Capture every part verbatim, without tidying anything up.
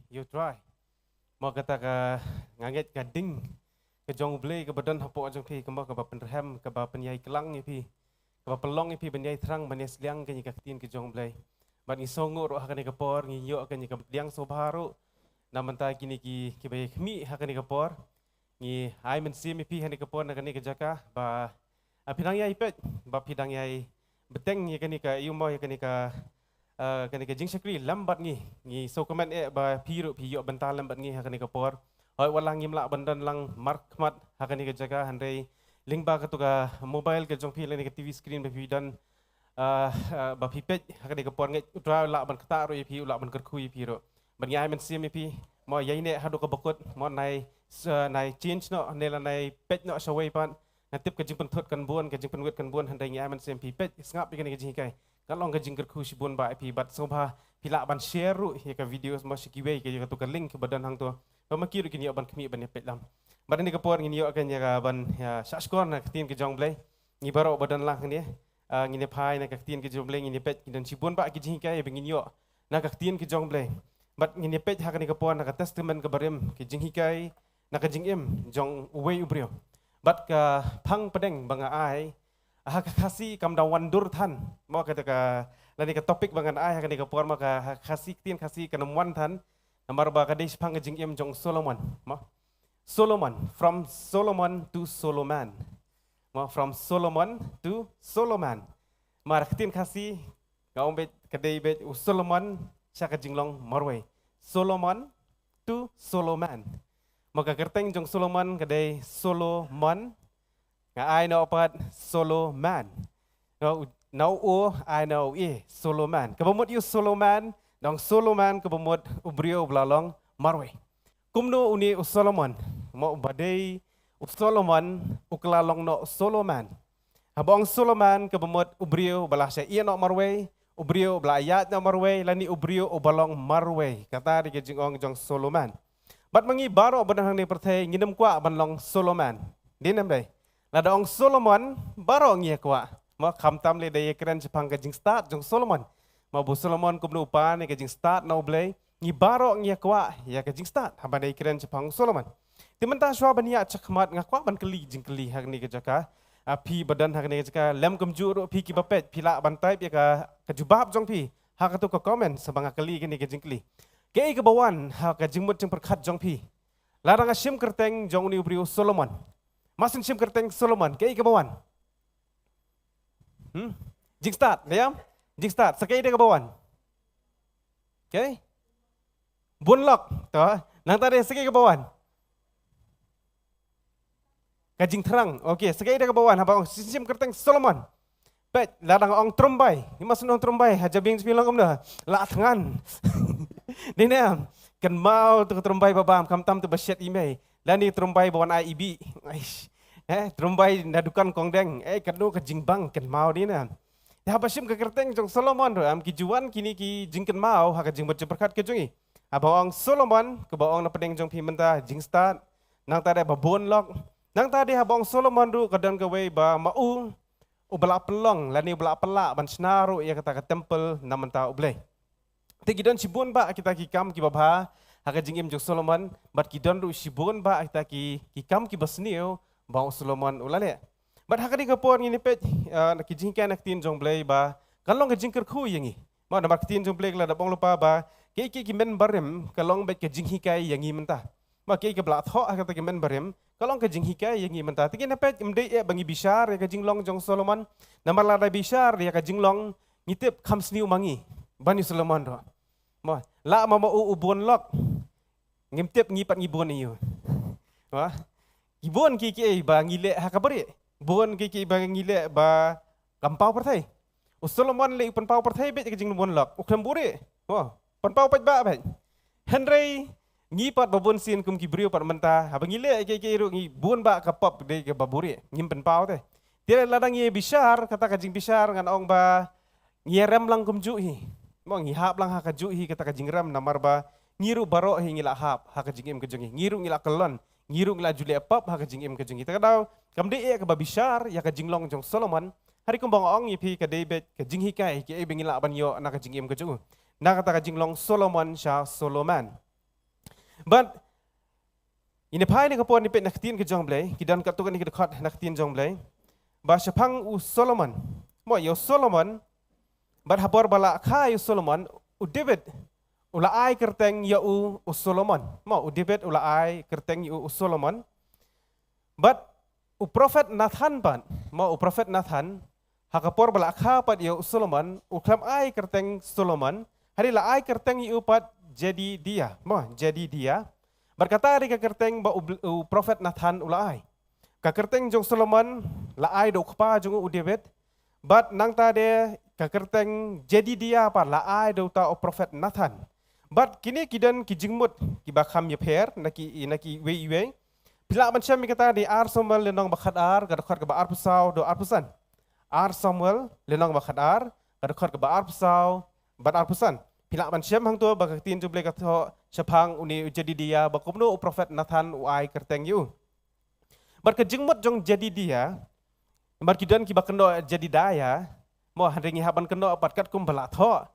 ïa U Trai. Mo kata ka nga ngeit ka ding ka jong U Blei kaba don hapoh jong phi, ka mo kaba pynrhem, kaba pynïaid klang ïa phi, kaba pynlong ïa phi ban ïai thrang, ban ïai sliang ka ïa ka ktien ka jong U Blei. Bad ngi sngewnguh ruh ha kane ka por, ngi ïoh ka ïa ka pdiang sngewbha ruh na bynta kine ki, kiba ïai khmih ha kane ka por. Ngi ai mynsiem ïa phi ha kane ka por na kane ka jaka ba, ah, phi dang ïai peit, ba phi dang ïai bteng ïa kane ka, ïa mo ïa kane ka, ah, kane ka jingshakri lem bad ngi. Ngi sngewkmen eh ba phi ruh phi ïoh bynta lem bad ngi ha kane ka por. Hooid, wat la ngim lah ban don lang markhmat ha kane ka jaka, hynrei lyngba katu ka mobile ka jong phi lane ka T V screen ba phi don, ah, ah, ba phi peit ha kane ka por, ngeit U Trai u lah ban ktah ruh ïa phi, u lah ban kyrkhu ïa phi ruh. Bad ngi ai mynsiem ïa phi, mo ïai neh haduh kaba kut, mo nai, s-, nai change noh ne la nai peit noh shawei pat. Nga tip ka jingpynthut kan bun, ka jingpynwit kan bun, hynrei ngi ai mynsiem phi peit, sngap ïa kane ka jinghikai. Kan long ka jingkyrkhu shibun bha ïa phi, bad sngewbha phi lah ban share ruh ïa ka video mo sha kiwei, ka ïa katu ka link kaba don hangto, ba ma ki ruh kin ïoh ban khmih ban ïa peit lem. Bad ha kane ka por ngin ïoh ka ïa ka ban ïa shahshkor na ka ktien ka jong U Blei. Ngi baroh ba don lang hangne, ah, ngin ïa phai na ka ktien ka jong U Blei, ngin ïa peit, ki don shibun bha ki jinghikai ba ngin ïoh na ka ktien ka jong U Blei. Bad ngin ïa peit ha kane ka por na ka Testament kaba rim, ki jinghikai na ka jingim jong uwei u briew. Bad ka phang pdeng ba nga ai ha ka Khasi kam da wan dur than, mo kata ka, lane ka topic ba ngan ai ha kane ka por, mo ka ha Khasi, ktien Khasi kam da wan than. Namar ba ka dei shaphang ka jingim jong Solomon, mo. Solomon, from Solomon to Soloman. Mo, from Solomon to Soloman. Mar ktien Khasi, nga ong beit, ka dei beit u Solomon sha ka jinglong marwei. Solomon to Soloman. Mo, ka kyrteng jong Solomon ka dei Solomon, nga ai noh pat Soloman. Na u, na u o ai noh u e, Soloman. Kaba mut ïa u Soloman, dang Soloman kaba mut u briew ba la long marwei. Kumno une u Solomon? Mo, ba dei u Solomon u kylla long noh Soloman. Haba ong Soloman kaba mut u briew ba la shah ïeh noh marwei, u briew ba la ïaid noh marwei, lane u briew uba long marwei. Kata dei ka jingong jong Soloman. Bad ma ngi baroh ba don hangne pyrthei ngin ym kwah ban long Soloman. Dei ne ym dei? Lada ong Solomon, baroh ngi ïa kwah. Mo, khamtam lei da ïa kren shaphang ka jingstad jong Solomon. Mo, ba u Solomon kumno u pan ïa ka jingstad na U Blei, ngi baroh ngi ïa kwah ïa ka jingstad haba dei kren shaphang u Solomon. Te mynta shuwa ban ïa shakhmat, nga kwah ban kylli jingkylli ha kane ka jaka. Ah, phi ba don ha kane ka jaka, lem kumjuh ruh phi kiba peit, phi lah ban type ïa ka, ka jubab jong phi ha katu ka comment, sa ba nga kylli kane ka jingkylli. Kaei kaba wan ha ka jingmut jingpyrkhat jong phi lada nga shim kyrteng jong une u briew Solomon? Ma shu shim kyrteng Solomon, kaei kaba wan? Hmm? Jingstad, dei em? Jingstad, sa kaei de kaba wan? Kaei? Bun lok. To, nangta de sa kaei kaba wan? Ka jingthrang. Okay, sa kaei de kaba wan haba ong shim kyrteng Solomon? Peit, lada nga ong Trymbai, ngi ma shu ong Trymbai, ha jabieng jong phi long kumno? Lah thngan. Dei ne em? Kynmaw tu ka Trymbai ba bam, khamtam tu ba shet i mei. Lane Trymbai ba wan ai i bih. Aish. Eh, Trymbai na dukan kongdeng. Eh, katno ka jingbang, kynmaw, dei ne em? Te haba shim ka kyrteng jong Solomon ruh, em, ki ju wan kine ki jingkynmaw ha ka jingmut jingpyrkhat ka jong ngi. Haba ong Solomon, kaba ong na pdeng jong phi mynta, jingstad. Nangta de ba bun lok. Nangta de haba ong Solomon ruh ka don kawei ba ma u, uba la pynlong lane uba la pynlah ban shna ruh ïa kata ka temple na bynta U Blei. Te ki don shibun bha kita ki kam kiba bha ha ka jingim jong Solomon, bad ki don ruh shibun bha kita ki, ki kam kiba sniew ba u Solomon u la leh. Bad ha kane ka por ngin ïa peit, ah, na ki jinghikai na ka ktien jong U Blei ba kan long ka jingkyrkhu ïa ngi. Mo, namar ka ktien jong U Blei ka la dep ong lypa ba kiei kiei ki men barim ka long beit ka jinghikai ïa ngi mynta. Mo, kiei kiba la thoh ha kata ki men barim ka long ka jinghikai ïa ngi mynta. Te ngin ïa peit, ym dei eh ba ngi bishar ïa ka jinglong jong Solomon. Namar lada bishar ïa ka jinglong, ngi tip kham sniew ma ngi ban ïa u Solomon ruh. Mo, lah ma ma u u bun lok, ngim tip ngi pat ngi bun ïa u. Mo, ki bun kiei kiei ba ngi leh ha ka barieh. Bun kiei kiei ba ngi leh ba kam paw pyrthei. U Solomon leh u pynpaw pyrthei beit ka jingbun lok, u khlem buhrieh. Mo, pynpaw paidbah beit. Hynrei ngi pat ba bun sien kum ki briew pat mynta, haba ngi leh kiei kiei ruh ngi bun bha ka pop, dei kaba buhrieh, ngim pynpaw te. Te lada ngi bishar, kata ka jingbishar ngan ong ba ngi rem lang kumjuh hi. Mo, ngi hap lang ha kajuh hi kata ka jingrem, namar ba ngi ruh baroh hi ngi la hap ha ka jingim ka jong ngi. Ngi ruh ngi la kyllon, ngi ruh ngi la ju leh pop ha ka jingim ka jong ngi. Te ka daw kam dei eh kaba bishar ïa ka jinglong jong Solomon. Hynrei kumba nga ong ïa phi, ka dei beit ka jinghikai, kiei ba ngi lah ban ïoh na ka jingim ka jong u, na kata ka jinglong Solomon sha Soloman. Bad ngin ïa phai na ka por ngin ïa peit na ka ktien ka jong U Blei, ki don katto katne ki dkhot na ka ktien jong U Blei. Ba shaphang u Solomon, mo, ïa u Solomon, bad ha ka por ba la kha ïa u Solomon, u David u la ai kyrteng ïa u u Solomon. Mo, u David u la ai kyrteng ïa u u Solomon. Bad u prophet Nathan pat, mo, u prophet Nathan, ha ka por ba la kha pat ïa u Solomon, u khlem ai kyrteng Solomon, hynrei la ai kyrteng ïa u pat Jedidiah, mo, Jedidiah. Bad kata dei ka kyrteng ba u bl-, u prophet Nathan u la ai. Ka kyrteng jong Solomon la ai da u kpa jong u, u David. Bad nangta de ka kyrteng Jedidiah pat la ai da uta u prophet Nathan. Bad kine ki don ki jingmut kiba kham ïapher na ki, na kiwei kiwei. Phi lah ban shem ïa kata da Ar Samuel lynnong ba khatar, ka dkhot kaba arphew saw haduh arphew san. Ar Samuel lynnong ba khatar, ka dkhot kaba arphew saw bad arphew san. Phi lah ban shem hangto ba ka ktien jong U Blei ka thoh shaphang une u Jedidiah ba kumno u prophet Nathan u ai kyrteng ïa u. Bad ka jingmut jong Jedidiah, bad ki don kiba kynnoh Jedidiah, mo, hynrei ngi hap ban kynnoh pat katkum ba la thoh.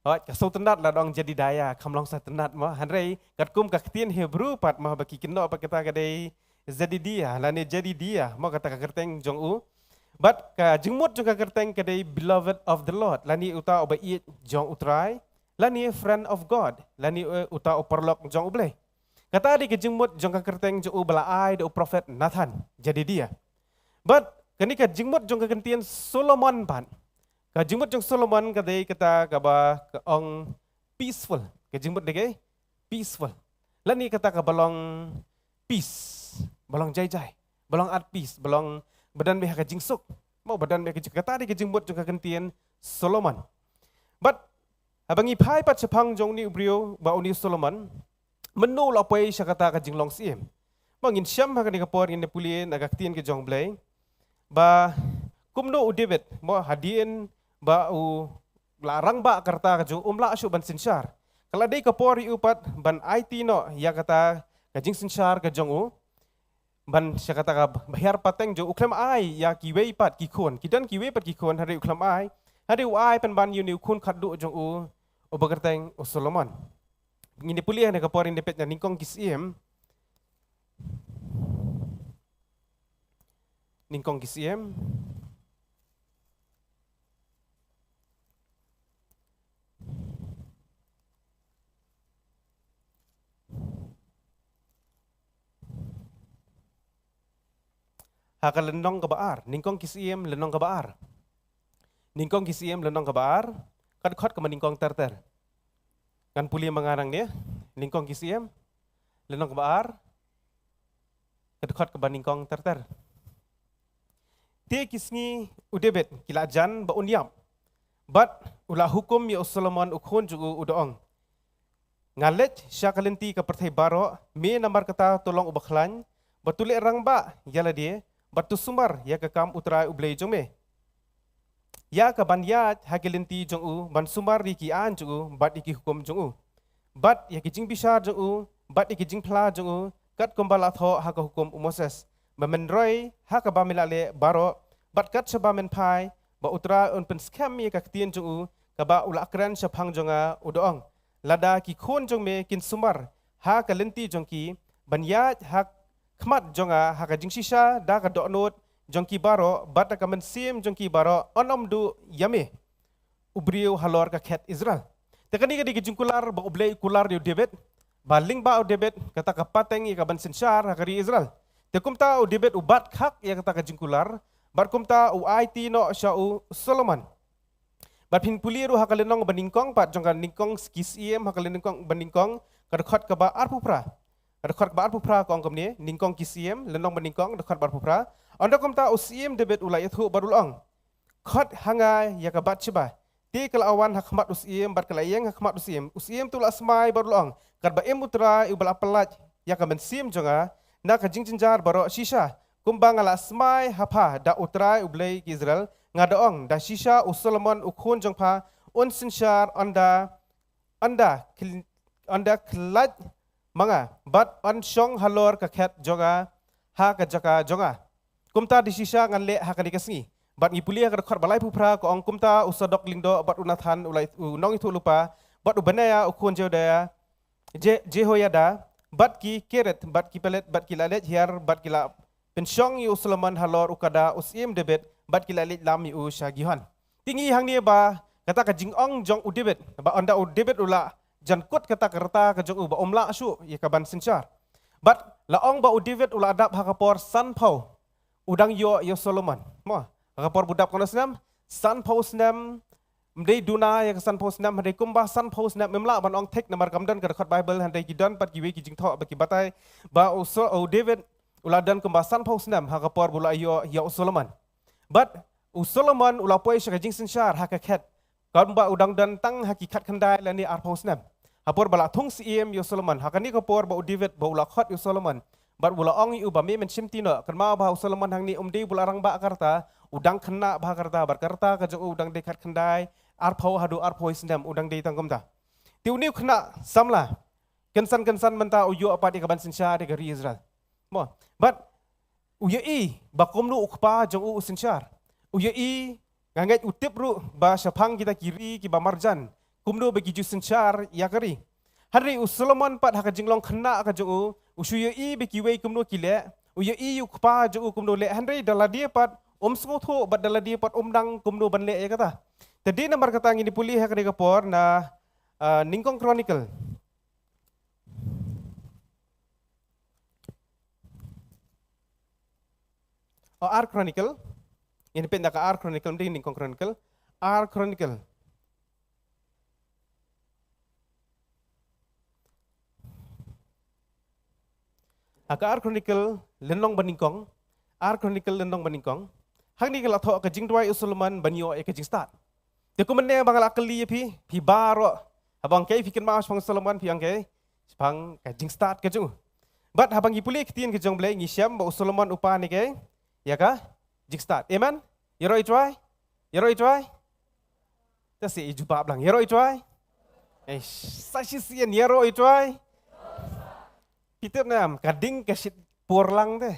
Hooid, ka sngewtynnat la dang Jedidiah, kham long sngewtynnat, mo, hynrei katkum ka ktien Hebrew pat, mo, ba ki kynnoh pat kata ka dei Jedidiah, lane Jedidiah, mo, kata ka kyrteng jong u. Bad ka jingmut jong ka kyrteng ka dei beloved of the Lord, lane uta uba ïeit jong U Trai, lane friend of God, lane, eh, uta u paralok jong U Blei. Kata dei ka jingmut jong ka kyrteng jong u ba la ai da u prophet Nathan, Jedidiah. Bad kane ka jingmut jong ka ktien Solomon pat. Ka jingmut jong Solomon ka dei kata kaba ka ong peaceful. Ka jingmut dei ka peaceful. Lane kata kaba long peace, ba long jai jai, ba long at peace, ba long, ba don beit ha ka jingsuk. Mo, ba don beit ha ka jing-, kata dei ka jingmut jong ka ktien Solomon. Bad haba ngi phai pat shaphang jong une u briew, ba une u Solomon, mynno u la poi sha kata ka jinglong syiem. Mo, ngin shem ha kane ka por, ngin ïa pule na ka ktien ka jong U Blei. Ba kumno u David, mo, hadien ba u la rangbah ka rta ka jong u, um lah shuh ban synshar. Ka la dei ka por ïa u pat ban aiti noh ïa kata ka jingsynshar ka jong u. Ban sha kata kaba hiar pateng jong u, u khlem ai ïa kiwei pat ki khun. Ki don kiwei pat ki khun, hynrei u khlem ai. Hynrei u ai pynban ïa une u khun khatduh jong u, uba kyrteng u Solomon. Ngin ïa pule ha kane ka por, ngin ïa peit na Nyngkong Ki Syiem. Nyngkong Ki Syiem. Ha ka lynnong kaba ar, Nyngkong Ki Syiem lynnong kaba ar. Nyngkong Ki Syiem lynnong kaba ar, ka dkhot kaba nyngkong ter ter. Ngan pule ma nga nangne, Nyngkong Ki Syiem lynnong kaba ar, ka dkhot kaba nyngkong ter ter. Te ki sngi u David ki la jan ba un ïap. Bad u la hukum ïa u Solomon u khun jong u, u da ong, nga leit sha ka lynti ka pyrthei baroh, me namar kata to long uba khlaiñ, bad to leh rangbah ïa lade, bad to sumar ïa ka kam U Trai U Blei jong me, ïa ka ban ïaid ha ki lynti jong u, ban sumar ïa ki aiñ jong u bad ïa ki hukum jong u, bad ïa ki jingbishar jong u, bad ïa ki jingphla jong u, katkum ba la thoh ha ka hukum u Moses, ba men roi ha kaba me la leh baroh, bad kat shaba men phai, ba U Trai un pynskhem ïa ka ktien jong u kaba u la kren shaphang jong nga, u da ong, lada ki khun jong me kin sumar ha ka lynti jong ki, ban ïaid ha khmat jong nga ha ka jingshisha da ka dohnud jong ki baroh bad da ka mynsiem jong ki baroh, un ym duh ïa me u briew halor ka khet Israel. Te kane ka dei ka jingkular ba U Blei u kular ïa u David, ba lyngba u David kata ka pateng ïa ka ban synshar ha ka ri Israel. Te kumta u David u bat khak ïa kata ka jingkular, bad kumta u aiti noh sha u Solomon. Bad phin pule ruh ha ka lynnong ba nyngkong pat jong ka Nyngkong Ki Syiem, ha ka lynnong ba nyngkong, ka dkhot kaba arphew phra. Ka dkhot kaba arphew phra ka ong kumne, Nyngkong Ki Syiem lynnong ba nyngkong, dkhot ba arphew phra. Ynda kumta u Syiem David u la ïathuh bad u la ong, khot ha nga ïa ka Bathsheba. Te ka la wan ha khmat u syiem bad ka la ïeng ha khmat u syiem. U syiem te u la smai bad u la ong, katba im U Trai uba la pyllait ïa ka mynsiem jong nga na ka jingjynjar baroh shisha, kumba nga la smai ha pha da U Trai U Blei ki Israel, nga da ong, da shisha u Solomon u khun jong pha un synshar ynda, ynda khl-, ynda khlaiñ ma nga, bad un shong halor ka khet jong nga ha ka jaka jong nga. Kumta da shisha ngan leh ha kane ka sngi. Bad ngi pule ha ka dkhot ba laiphew phra ka ong, kumta u Sadok lyngdoh bad u Nathan u la, u nongïathuhlypa, bad u Benaïa u khun Jehoiada, Je-, Jehoiada, bad ki Kereth, bad ki Pelet, bad ki la leit hiar, bad ki la pynshong ïa u Solomon halor u kada u syiem David, bad ki la leit lam ïa u sha Gihon. Te ngi hangne ba kata ka jingong jong u David, ba ynda u David u la jan kut kata ka rta ka jong u ba um lah shuh ïa ka ban synshar. Bad la ong ba u David u la dap ha ka por sanphew u dang ïoh ïa u Solomon. Mo, ha ka por ba u dap katno snem? Sanphew snem. Ym dei duna ïa ka sanphew snem, hynrei kumba sanphew snem, ym lah ban ong thik namar kam don ka dkhot Baibl, hynrei ki don pat kiwei ki jingthoh ba ki batai ba u So-, u David u la don kumba sanphew snem ha ka por ba u la ïoh ïa u Solomon. Bad u Solomon u la poi sha ka jingsynshar ha ka khet kumba u dang don tang ha ki khatkhyndai lane arphew snem. Ha por ba la thung syiem ïa u Solomon, ha kane ka por ba u David ba u la khot ïa u Solomon, bad u la ong ïa u ba me men shimti noh, kynmaw ba u Solomon hangne um dei ba u la rangbah ka rta, u dang khynnah bha ka rta, bad ka rta ka jong u dang dei khatkhyndai, arphew haduh arphew snem, u dang dei tang kumta. Te une u khynnah samla kynsan kynsan mynta u ïoh pat ïa ka ban synshar ïa ka ri Israel. Mo, bad u ïohi ba kumno u kpa jong u u synshar. U ïohi, nga ngeit u tip ruh ba shaphang kita ki ri kiba marjan, kumno ba ki ju synshar ïa ka ri. Hynrei u Solomon pat ha ka jinglong khynnah ka jong u, u shu ïohi ba kiwei kumno ki leh, u ïohi u kpa jong u kumno leh, hynrei da lade pat um sngewthuh bad da lade pat um nang kumno ban leh ïa kata. Te dei namar kata ngin ïa pule ha kane ka por na, ah, Nyngkong Chronicle. O, Ar Chronicle. Ngin peit na ka Ar Chronicle, ym dei Nyngkong Chronicle. Ar Chronicle. Ha ka Ar Chronicle lynnong ba nyngkong, Ar Chronicle lynnong ba nyngkong, hangne ka la thoh ka jingduwai u Solomon ban ïoh ïa ka jingstad. Te kumne ba nga la kylli ïa phi, phi baroh, haba ong kaei phi kynmaw shaphang u Solomon, phi ong kaei? Shaphang ka jingstad ka jong u. Bad haba ngi pule ïa ka ktien ka jong U Blei ngi shem ba u Solomon u pan ïa kaei? Ïa ka jingstad. Amen? Ïaroh ïa u Trai? Ïaroh ïa u Trai? Te shu jubab lang. Ïaroh ïa u Trai? Eish, sa shisien ïaroh ïa u Trai? Phi tip ne em, ka ding ka shit por lang te.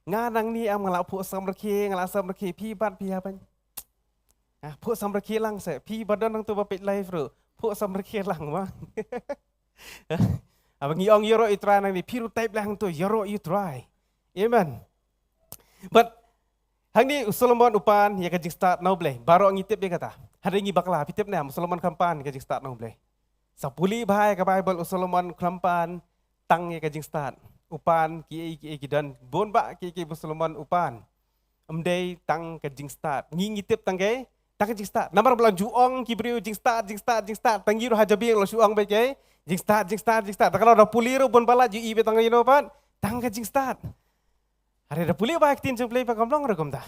Nga nangne em nga la phuh samrkhie, nga la samrkhie, phi pat phi hapdeng. Ah, phuh samrkhie lang se, phi ba don hangto ba peit live ruh. Phuh samrkhie lang ma. Haba ngi ong ïaroh ïa u Trai nangne, phi ruh type lang hangto, ïaroh ïa u Trai. Amen. But hangne u Solomon u pan ïa ka jingstad na U Blei. Baroh ngi tip ïa kata. Hynrei ngi bakla, phi tip ne em, u Solomon khlem pan ïa ka jingstad na U Blei. Sa pule bha ïa ka Baibl, u Solomon khlem pan tang ïa ka jingstad. U pan kiei kiei ki don, bun bah kiei kiei ba u Solomon u pan. Ym dei tang ka jingstad. Ngi ngi tip tang kaei? Tang ka jingstad. Namar ba la ju ong ki briew jingstad, jingstad, jingstad. Tang ngi ruh ha jabieng la shu ong beit kaei? Jingstad, jingstad, jingstad. Te ka la da pule ruh bun ba la ju i beit tang ïa u pat, tang ka jingstad. Hynrei da pule bha ïa ka ktien jong U Blei pat kam long ruh kumta.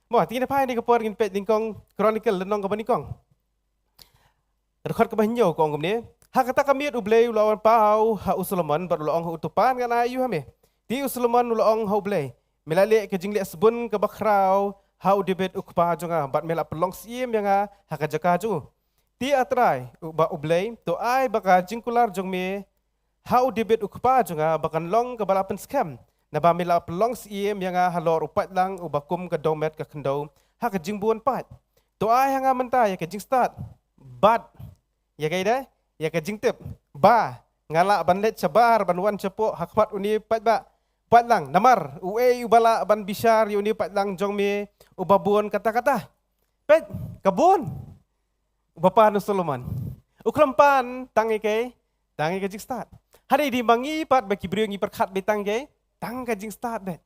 Mo, te ngin phai ha kane ka por ngin peit Nyngkong Chronicle lynnong kaba nyngkong. Ka dkhot kaba hynñiew ka ong kumne: Ha kata ka miet U Blei u la wan paw ha u Solomon bad u la ong ha u, to pan ngan ai aïu ha me? Te u Solomon u la ong ha U Blei, me la leh ka jingleh sbun kaba khraw ha u David u kpa jong nga bad me la pynlong syiem ïa nga ha ka jaka jong u. Te A Trai, u ba U Blei, to ai ba ka jingkular jong me ha u David u kpa jong nga ba kan long kaba la pynskhem, naba me la pynlong syiem ïa nga halor u paidlang uba kum ka dewmet ka khyndew ha ka jingbun paid. To ai ha nga mynta ïa ka jingstad bad ïa kaei de, ïa ka jingtip ba nga lah ban leit shabar ban wan shapoh ha khmat une paidbah, paidlang, namar uei uba lah ban bishar ïa une paidlang jong me uba bun katta katta? Peit, ka bun. Uba pan u Solomon. U khlem pan tang ïa kaei? Tang ïa ka jingstad. Hynrei dei ma ngi pat ba ki briew ngi pyrkhat beit tang ïa kaei? Tang ka jingstad beit.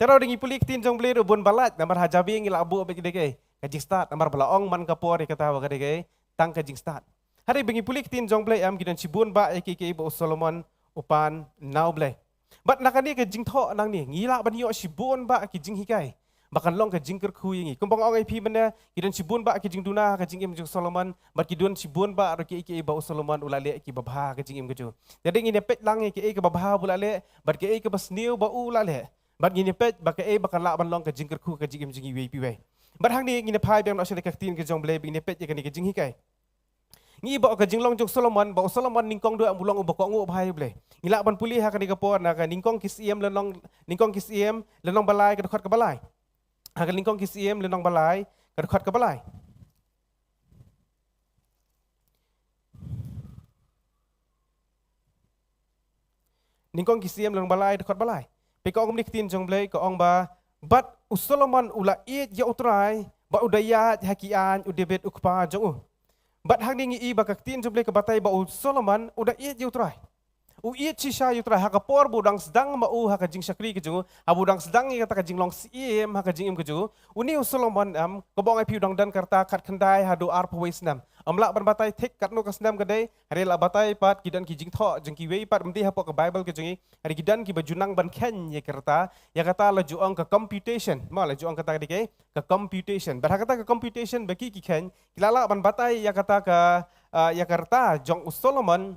Te ruh da ngi pule ïa ka ktien jong U Blei ruh bun ba lait, namar ha jabieng ngi la buh beit ka dei kaei? Ka jingstad, namar ba la ong man ka por ïa kata ba ka dei kaei? Tang ka jingstad. Hynrei ba ngi pule ïa ka ktien jong U Blei em, ki don shibun bah ïa kiei kiei ba u Solomon u pan na U Blei. Bad na kane ka jingthoh nangne ngi lah ban ïoh shibun bah ki jinghikai ba kan long ka jingkyrkhu ïa ngi. Kumba nga ong ïa phi mynne, ki don shibun bah ki jingduna ha ka jingim jong u Solomon, bad ki don shibun bah ruh kiei kiei ba u Solomon u la leh kiba bha ha ka jingim ka jong u. Te dei ngin ïa peit lang ïa kaei kaba bha ba u la leh bad kaei kaba sniew ba u la leh. Bad ngin ïa peit ba kaei ba kan lah ban long ka jingkyrkhu ha ka jingim jong ngi iwei pa iwei. Bad hangne ngin ïa phai biang noh sha ka ktien ka jong U Blei, ba ngin ïa peit ïa kane ka jinghikai. Ngi ba ka jinglong jong u Solomon, ba u Solomon nyngkong duh em u long uba kohnguh bha ïa U Blei. Ngi lah ban pule ha kane ka por na ka Nyngkong Ki Syiem lynnong, Nyngkong Ki Syiem lynnong ba lai, ka dkhot kaba lai. Ha ka Nyngkong Ki Syiem lynnong ba lai, ka dkhot kaba lai. Nyngkong Ki Syiem lynnong ba lai dkhot ba lai. Peit ka ong kumne ka ktien jong U Blei, ka ong ba, bad u Solomon u la ïeit ïa U Trai, bad u da ïaid ha ki aiñ u David u kpa jong u. Bad hangne ngi i ba ka ktien jong U Blei ka batai ba u Solomon u da ïeit ïa U Trai. U ïeit shisha ïa U Trai ha ka por ba u dang sdang ma u ha ka jingshakri ka jong u, haba u dang sdang ïa kata ka jinglong syiem ha ka jingim ka jong u. Une u Solomon em, kaba ong ïa phi u dang don ka rta khatkhyndai haduh arphew wei snem. Ym lah ban batai thik katno ka snem ka dei, hynrei la batai pat ki don ki jingthoh jong kiwei pat, ym dei hapoh ka Bible ka jong ngi, hynrei ki don kiba ju nang ban kheiñ ïa ka rta, ïa kata la ju ong ka computation. Mo, la ju ong kata ka dei ka, ka computation. Bad ha kata ka computation ba ki ki kheiñ, ki la lah ban batai ïa kata ka, ah, ïa ka rta jong u Solomon,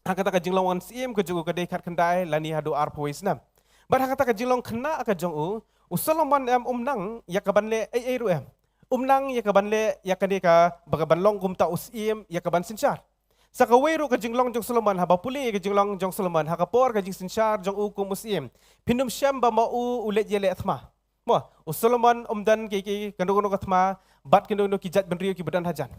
ha kata ka jinglong wan syiem ka jong u ka dei khatkhyndai lane haduh arphew wei snem. Bad ha kata ka jinglong khynnah ka jong u, u Solomon em um nang ïa ka ban leh ei ei ruh em. Um nang ïa ka ban leh ïa kane ka, ba ka ban long kumta u syiem, ïa ka ban synshar. Sa kawei ruh ka jinglong jong Solomon, haba pule ïa ka jinglong jong Solomon ha ka por ka jingsynshar jong u kum u syiem, phin ym shem ba ma u u leit ïaleh thma. Mo, u Solomon um don ki, ki, kano kano ka thma, bad kano kano ki jaitbynriew kiba don hajan.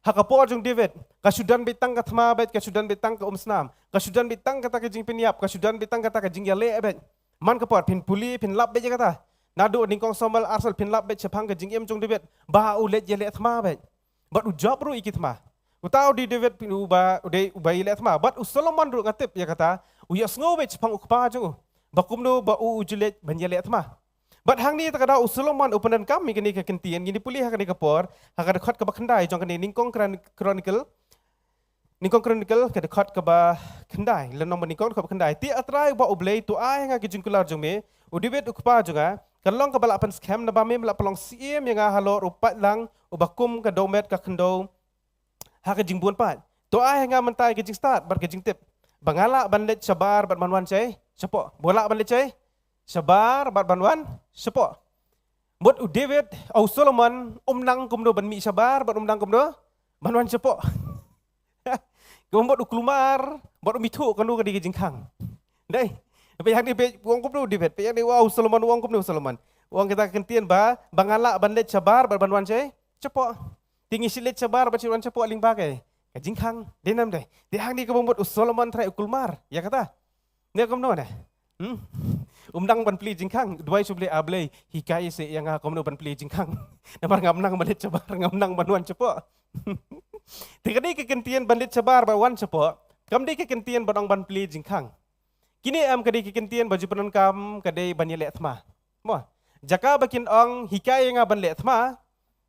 Ha ka por jong David, ka shu don beit tang ka thma beit, ka shu don beit tang ka umsnam, ka shu don beit tang kata ka jingpynïap, ka shu don beit tang kata ka jingïaleh beit. Man ka por, phin pule, phin lap beit ïa kata. Naduh nyngkong Samuel ar Saul, phin lap beit shaphang ka jingim jong David, ba u leit ïaleh thma beit. Bad u jop ruh ïa ki thma. Uta u dei David phin, uba, u dei uba ïaleh thma. Bad u Solomon ruh nga tip ïa kata, u ïohsngew beit shaphang u kpa jong u, ba kumno ba u u ju leit ban ïaleh thma. Bad hangne ta ka daw u Solomon u pyndonkam ïa kane ka kyntien, ngin ïa pule ha kane ka por, ha ka dkhot kaba khyndai jong kane Nyngkong Chron-, Chronicle, Nyngkong Chronicle ka dkhot kaba khyndai, lynnong ba nyngkong dkhot ba khyndai. Te A Trai uba U Blei, to ai ha nga ka jingkular jong me, u David u kpa jong nga, kan long kaba la pynskhem, naba mem la pynlong syiem ïa nga halor u paidlang uba kum ka dewmet ka khyndew ha ka jingbun paid. To ai ha nga mynta ïa ka jingstad bad ka jingtip, ba nga lah ban leit shabar bad ban wan shai shapoh. Ba lah ban leit shai shabar bad ban wan shapoh. Mut u David, u Solomon, um nang kumno ban mih shabar bad um nang kumno ban wan shapoh. Kumba mut u kulmar bad um ithuh kano ka dei ka jingkhang. Dei. Peit hangne, peit u ong kumno u David, peit hangne u Solomon, u ong kumno u Solomon. U ong kata ka kyntien ba, ba nga lah ban leit shabar bad ban wan shai shapoh. Te ngi shu leit shabar bad shu wan shapoh lyngba ka, ka jingkhang. Dei ne ym dei? Te hangne kumba mut u Solomon trai u kulmar ïa kata. Ne kumno ne? Hmm? Um nang ban plie jingkhang, duwai sha U Blei, A Blei, hikai seh ïa nga kumno ban plie jingkhang. Namar ngam nang ban leit shabar, ngam nang ban wan shapoh. Te ka dei ka kyntien ban leit shabar bad wan shapoh, kam dei ka kyntien ban ong ban plie jingkhang. Kine em ka dei ka kyntien ba ju pyndonkam ka dei ban ïaleh thma. Mo, jaka ba kin ong hikai ïa nga ban leh thma,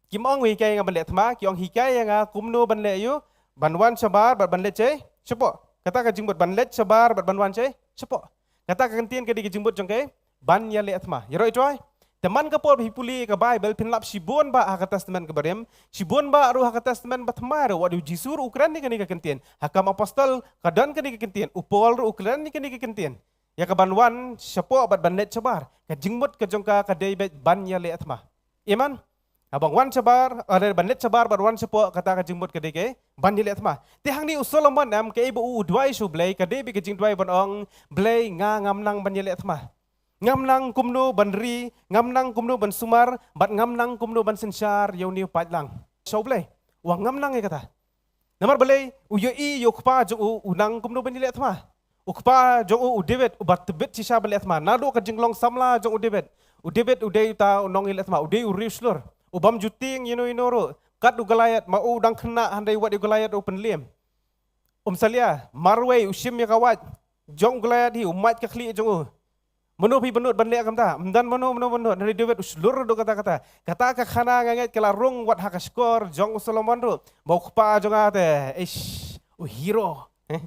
kim ong hikai ïa nga ban leh thma, ki ong hikai ïa nga kumno ban leh ïa u, ban wan shabar bad ban leit shai shapoh. Kata ka jingmut ban leit shabar bad ban wan shai shapoh. Kata ka kyntien ka dei ka jingmut jong ka ban ïaleh thma. Ïaroh ïa u trai. Te man ka por ba phi pule ka Bible phin lap shibun bah ha ka Testament kaba rim, shibun bah ruh ha ka Testament ba thymmai ruh, wat u Jisu ruh u kren ïa kane ka kyntien. Ha Kam Apostol ka don kane ka kyntien. U Paul ruh u kren ïa kane ka kyntien. Ïa ka ban wan shapoh bad ban leit shabar. Ka jingmut ka jong ka ka dei beit ban ïaleh thma. Amen. Haba wan shabar, ah, ban leit shabar bad wan shapoh, kata ka jingmut ka dei ka ban ïaleh thma. Te hangne u Solomon em, kaei ba u u duwai sha U Blei, ka dei beit ka jingduwai ban ong, Blei, nga ngam nang ban ïaleh thma. Ngam nang kumno ban ri, ngam nang kumno ban sumar, bad ngam nang kumno ban synshar ïa une u paidlang. Sha U Blei, u ong ngam nang ïa kata. Namar balei? U ïohi ïa u kpa jong u u nang kumno ban ïaleh thma. U kpa jong u, u David, uba tbit shisha ban leh thma. Naduh ka jinglong samla jong u David. U David u dei uta u nongïaleh thma, u dei u riewshlur. U bym ju tieng ïano ïano ruh. Kat u Goliath, ma u dang khynnah hynrei wat ïa u Goliath u pynliem. Um salia, marwei u shim ïa ka wait jong u Goliath hi, u mait ka khlieh jong u. Mano phi bynnud ban leh kumta? Ym don mano mano bynnud. Hynrei David u shlur duh katta katta. Kata ka khana nga ngeit ka la rung wat ha ka shkor jong u Solomon ruh. Ba u kpa jong nga te, ish, u hero. Eh?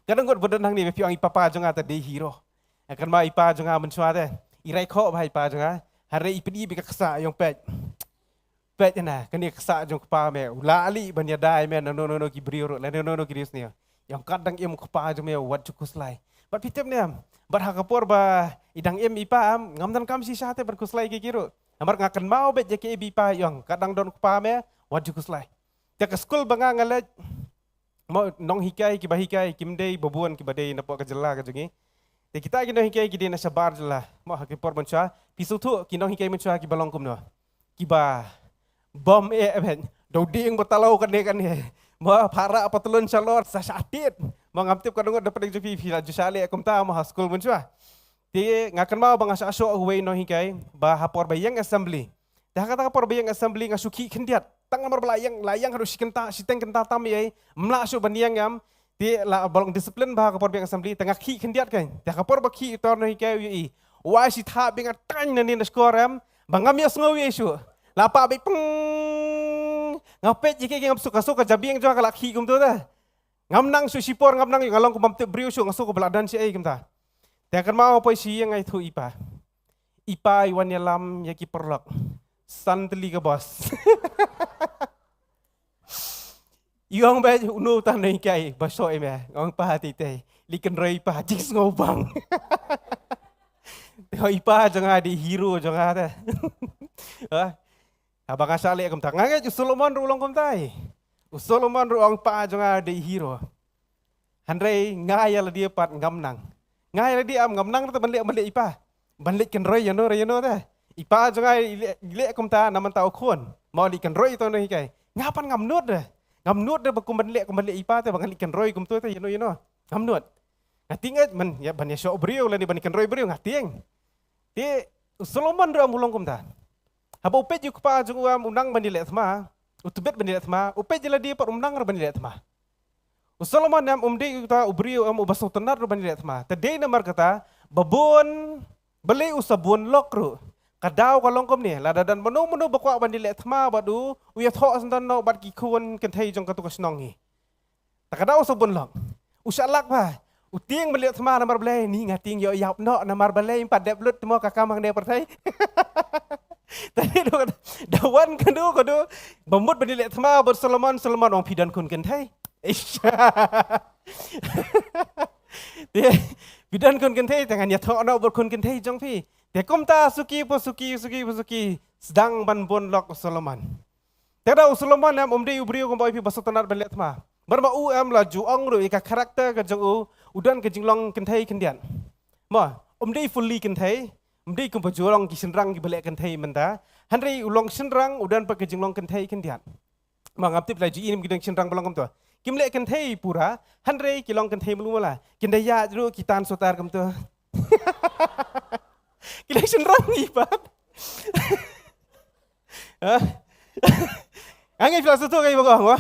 Ka dang ngut ba don hangne ba phi ong i papa jong nga te dei hero. Kynmaw i pa jong nga mynshuwa te, i rai khoh bha i pa jong nga. Hynrei i pyni beit ka ksah, i ong peit. Peit na, kane ka ksah jong kpa me, u lah leh ban ïada ïa me na no no no ki briew ruh, lane no no ki riewsniew. I ong kat dang im kpa jong me wat ju khuslai. Bad phi tip ne em, bad ha ka por ba i dang im i pa em, ngam donkam shisha te ban khuslai ïa ki ruh. Namar nga kynmaw beit ïa kaei ba i pa i ong, kat dang don kpa me wat ju khuslai. Te ka skul ba nga nga leit, mo, nonghikai kiba hikai kim dei ba bun kiba dei napoh ka jylla ka jong ngi. Te kita ki nonghikai ki dei na shabar jylla. Mo, ha ki por mynshuwa, phi sngewthuh ki nonghikai mynshuwa kiba long kumno? Kiba bym eh beit, da u dieng ba talaw kane kane. Mo, pharah patlun shalor sa shah tied. Mo ngam tip ka dang da pdeng jong phi, phi la ju shah leh kumta mo ha skul mynshuwa. Te nga kynmaw ba nga shah shoh uwei u nonghikai ba ha por ba ïeng assembly. Te ha kata ka por ba ïeng assembly nga shu khih khyndiat. Tang namar ba la ïeng, la ïeng haduh shi kynta, shiteng kynta tam ïa i. Ym lah shuh ban ïeng em. Te la ba long discipline ba ha ka por ba ïeng assembly. Te nga khih khyndiat kein. Te ha ka por ba khih uto u nonghikai u ïohi. Wai shi thap biang nga tang nangne na shkor em. Ba ngam ïohsngew ïa i shuh. La pah beit peng. Nga peit ïa ki, ki ngam suk, ka suk ka jabieng jong nga ka la khih kumto te. Ngam nang shuh shipor, ngam nang, nga long kum bym tip briew shuh, nga sngew kumba la don shaei kumta. Te kynmaw poi shi ïing nga ïathuh i pa. I pa i wan ïalam ïa ki paralok. San tylli ka bos. I ong ba uno uta u nonghikai ba shoh ïa me. Nga ong pa, tei tei. Leit kynroi i pa, jingsngewbang. Te i pa jong nga dei hero jong nga te. Ha? Haba nga shah leh kumta, nga ngeit u Solomon ruh u long kumta. U Solomon ruh u ong pa jong nga dei hero. Hynrei nga ïa lade pat ngam nang. Nga ïa lade em ngam nang te ban leh, ban leh i pa. Ban leit kynroi ïano re ïano te. I pa jong nga i leh, i leh kumta na bynta u khun. Mo leit kynroi uto u nonghikai. Nga pat ngam nud de. Ngam nud de ba kum ban leh, kum ban leh i pa te ba ngan leit kynroi kumto te ïano ïano. Ngam nud. Nga tieng eh ban ïa, ban ïa shoh briew lane ban kynroi briew nga tieng. Te u Solomon ruh em u long kumta. Haba u peit ïa u kpa jong u em u nang ban ïaleh thma, u tbit ban ïaleh thma, u peit ïa lade pat um nang ruh ban ïaleh thma. U Solomon em um dei uta u briew em uba sngewtynnat ruh ban ïaleh thma. Te dei namar kata ba bun, balei u sa bun lok ruh. Ka daw ka long kumne, lada don mano mano ba kwah ban ïaleh thma bad u, u ïathoh syndon noh bad ki khun kynthei jong kato ka shnong hi. Ta ka daw u sa bun lok. U shah lak ba. U tieng ban leh thma namar balei, ni nga tieng ïoh ïap noh namar balei, ym pat dep lut mo ka kam hangne pyrthei. Te da, da wan kano kano ba mut ban leh thma bad Solomon, Solomon ong phi don khun kynthei. Eish. Te phi don khun kynthei, te ngan ïathoh noh bad khun kynthei jong phi. Te kumta suki pa suki, suki pa suki, sdang ban bun lok u Solomon. Te da u Solomon em um dei u briew kumba ong ïa phi ba sngewtynnat ban leh thma. Bad ma u em la ju ong ruh ïa ka character ka jong u, u don ka jinglong kynthei khyndiat. Mo, um dei fully kynthei, um dei kumba ju long ki shynrang kiba leh kynthei mynta. Hynrei u long shynrang u don pat ka jinglong kynthei khyndiat. Mo ngam tip la ju i ne em ki don shynrang ba long kumto. Kim leh kynthei pura, hynrei ki long kynthei malu mala. Kin da ïaid ruh ki tan sutar kumto. Ki leh shynrang ngi pat. Ha? Nga ngeit phi la sngewthuh kaei ba nga ong, mo?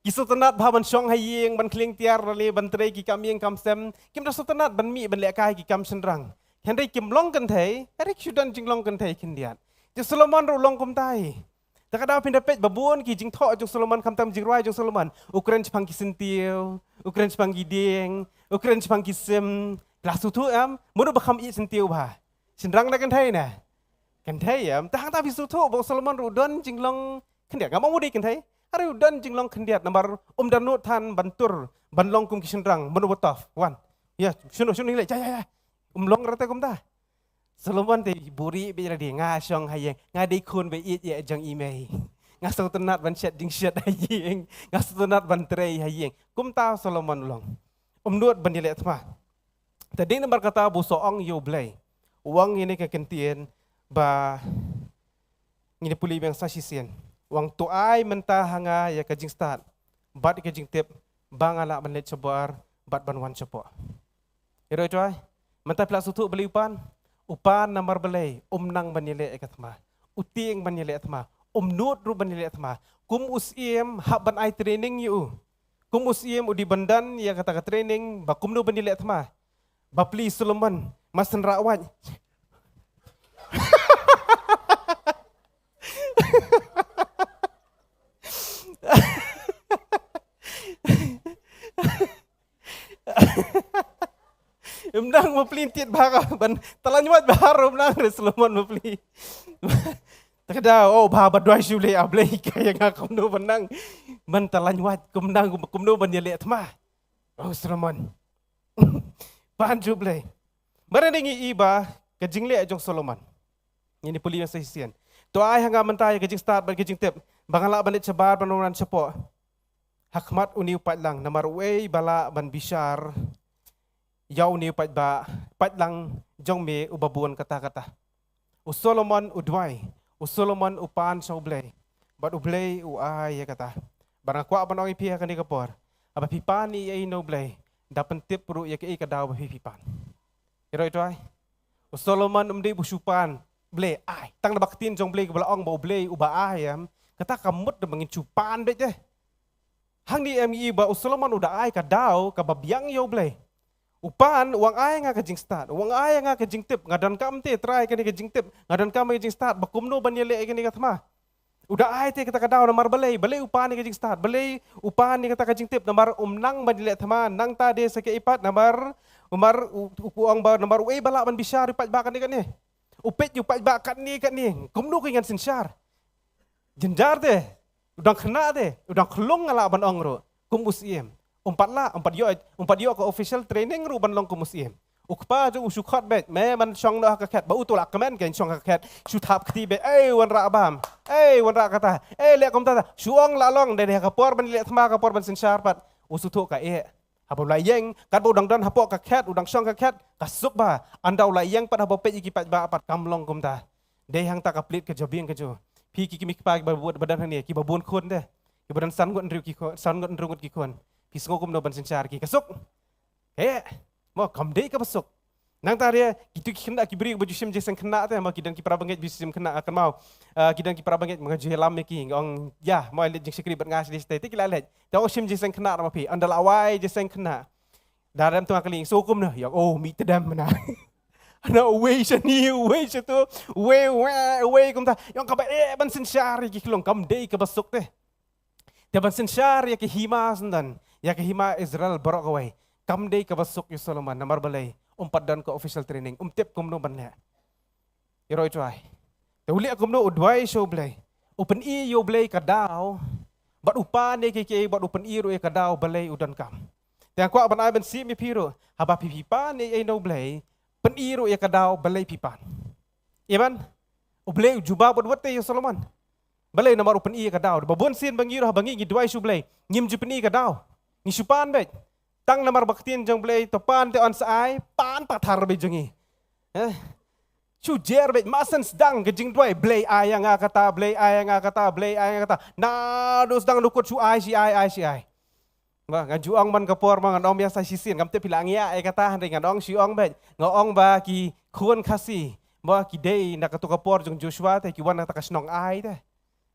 Ki sngewtynnat bha ban shong ha ïing, ban khlieng tiar lane ban trei ki kam ïing kam sem. Kim da sngewtynnat ban mih ban lehkai ki kam shynrang. Hynrei kim long kynthei, hynrei ki shu don jinglong kynthei khyndiat. Te Solomon ruh u long kumta hi. Ta ka daw phin da peit ba bun ki jingthoh jong Solomon khamtam jingrwai jong Solomon. U kren shaphang ki syntiew, u kren shaphang ki dieng, u kren shaphang ki sim. Phi la sngewthuh em? Mano ba kham ïeit syntiew bha? Shynrang ne kynthei ne? Kynthei em. Te hangta phi sngewthuh ba u Solomon ruh u don jinglong khyndiat. Ngam ong u dei kynthei. Hynrei u don jinglong khyndiat namar um da nud than ban tur, ban long kum ki shynrang, mano ba tough. Wan. Ïa, shano, shano leh, ïa, ïa, ïa. Um long rata kumta. Solomon te buhrieh beit ïa lade, nga shong ha ïing, nga dei khun ba ïeit ïa jong i mei. Nga sngewtynnat ban shet jingshet ha ïing, nga sngewtynnat ban trei ha ïing. Kumta u Solomon u long. Um nud ban ïaleh thma. Te dei namar kata ba u sa ong ïa U Blei. U ong ïa kane ka kyntien ba ngin ïa pule biang sa shisien. U ong to ai mynta ha nga ïa ka jingstad bad ïa ka jingtip ba nga lah ban leit shabar bad ban wan shapoh. Ïa ro ïa to ai. Mynta phi la sngewthuh balei u pan? U pan namar balei? Um nang ban ïaleh ïa ka thma. U tieng ban ïaleh thma. Um nud ruh ban ïaleh thma. Kum u syiem hap ban ai training ïa u. Kum u syiem u dei ban don ïa kata ka training ba kumno ban ïaleh thma. Bapli Solomon, ma synrah wait. Ym dang bapli tied bha ka ban talan wait bha, ym dang re Solomon bapli. Ta ka daw, oh, bha ba duwai shu leh, A Blei ka ïa nga kumno ban nang ban talan wait, kum nang kumno ban ïaleh thma. Oh Solomon. Ban ju Blei. Ba dang ngi i ba ka jingleh jong Solomon. Ngin ïa pule sa shisien. To ai ha nga mynta ïa ka jingstad bad ka jingtip ba nga lah ban leit shabar ban wan shapoh ha khmat une u paidlang, namar uei ba lah ban bishar ïa une u paidbah, paidlang jong me uba bun katta katta. U Solomon u duwai, u Solomon u pan sha U Blei, bad U Blei u ai ïa kata. Bad nga kwah ban ong ïa phi ha kane ka por, haba phi pan ei ei na U Blei, da pyntip ruh ïa kaei ka daw ba phi phi pan. Ïa ro ïa trai. U Solomon um dei ba u shu pan Blei ai. Tang da ba ka ktien jong Blei kaba la ong ba U Blei uba ai em. Kata ka mut da ba ngin shu pan beit eh. Hangne em ngi i ba u Solomon u da ai ka daw kaba biang ïa U Blei. U pan, u ong ai nga ka jingstad, u ong ai nga ka jingtip, nga donkam te Trai kane ka jingtip, nga donkam ka jingstad, ba kumno ban ïaleh ïa kane ka thma. U da ai te kata ka daw namar balei, balei u pan ïa ka jingstad, balei u pan ïa kata ka jingtip, namar um nang ban ïaleh thma, nangta de sa kaei pat, namar, namar u, u, u ong ba, namar uei ba lah ban bishar ïa u paidbah kane kane. U peit ïa u paidbah kane kane, kumno ki ngan synshar. Jynjar te, u dang khynnah te, u dang khlung nga lah ban ong ruh, kum u Syiem. Um pat lah, um pat ïoh, um pat ïoh ka official training ruh ban long kum u Syiem. U kpa jong u shu khot beit, me man shong noh ha ka khet, ba u tu lah kmen kein shong ha ka khet, shu thap kti beit, ei wanrah bam, ei wanrah kata, ei leh kumta ta, shu ong lah long, dei dei ha ka por ban leh thma, ka por ban synshar pat, u shu thuh ka eh. Haba u la ïeng, katba u dang don hapoh ka khet, u dang shong ka khet, ka suk bha. Ynda u la ïeng pat haba peit ïa ki paidbah pat kam long kumta. Dei hangta ka plied ka jabieng ka ju. Phi ki kmie ki kpa kiba bun, ba don hangne, kiba bun khun te. Kiba don san ngut hynriew ki khun, san ngut hynriew ngut ki khun. Phi sngew kumno ban synshar ki ka suk. He, mo kam dei kaba suk. Nangta re, kitu ki khynnah ki briew ba ju shim jingïaseng khynnah te, mo ki don ki para bangeit ba ju shim khynnah, ah, kynmaw. Ah, ki don ki para bangeit ma nga ju ïalam ïa ki, nga ong, ïa, mo leit jingshakri bad nga sha dei shatei, te ki la leit. Te ong shim jingïaseng khynnah ma phi, ynda la wai jingïaseng khynnah. Da rem tu nga kylli, so kumno, ïa, oh, mih tdem na. Na uwei shane, uwei shatu, uwei, uwei, uwei kumta. Ïa, kaba eh ban synshar ïa ki khlong, kam dei kaba suk te. Te ban synshar ïa ka hima syndon, ïa ka hima Israel baroh kawei. Kam dei kaba suk ïa u Solomon, namar balei, um pat don ka official training, um tip kumno ban leh. Ïa ro ïa trai. Te u leh kumno, u duwai sha U Blei. U pyni ïa U Blei ka daw. Bad u pan ïa kiei kiei, bad u pyni ruh ïa ka daw balei u donkam. Te nga kwah ban ai ban sngewthuh ïa phi ruh. Haba phi phi pan ïa ei na U Blei, pyni ruh ïa ka daw balei phi pan. Amen. U Blei u jubab wut wut te ïa u Solomon. Balei, namar u pyni ïa ka daw. Ba bun sien ba ngi ruh, ba ngi ngi duwai sha U Blei, ngim ju pyni ïa ka daw. Ngi shu pan beit. Tang namar ba ka ktien jong U Blei, to pan te yn sa ai, pan pathar beit jong ngi. Eh? Shu jer beit, mutton sdang ka jingduwai, Blei ai ïa nga kata, Blei ai ïa nga kata, Blei ai ïa nga kata. Naduh sdang naduh kut shu ai shi ai, ai shi ai. Ba, nga ju ong man ka por ma ngan ong biang sa shisien, ngam tip phi la ngiah ïa kata, hynrei ngan ong shi ong beit. Nga ong ba ki khun Khasi, ba ki dei na katu ka por jong Joshua te, ki wan na kata ka shnong Ai te.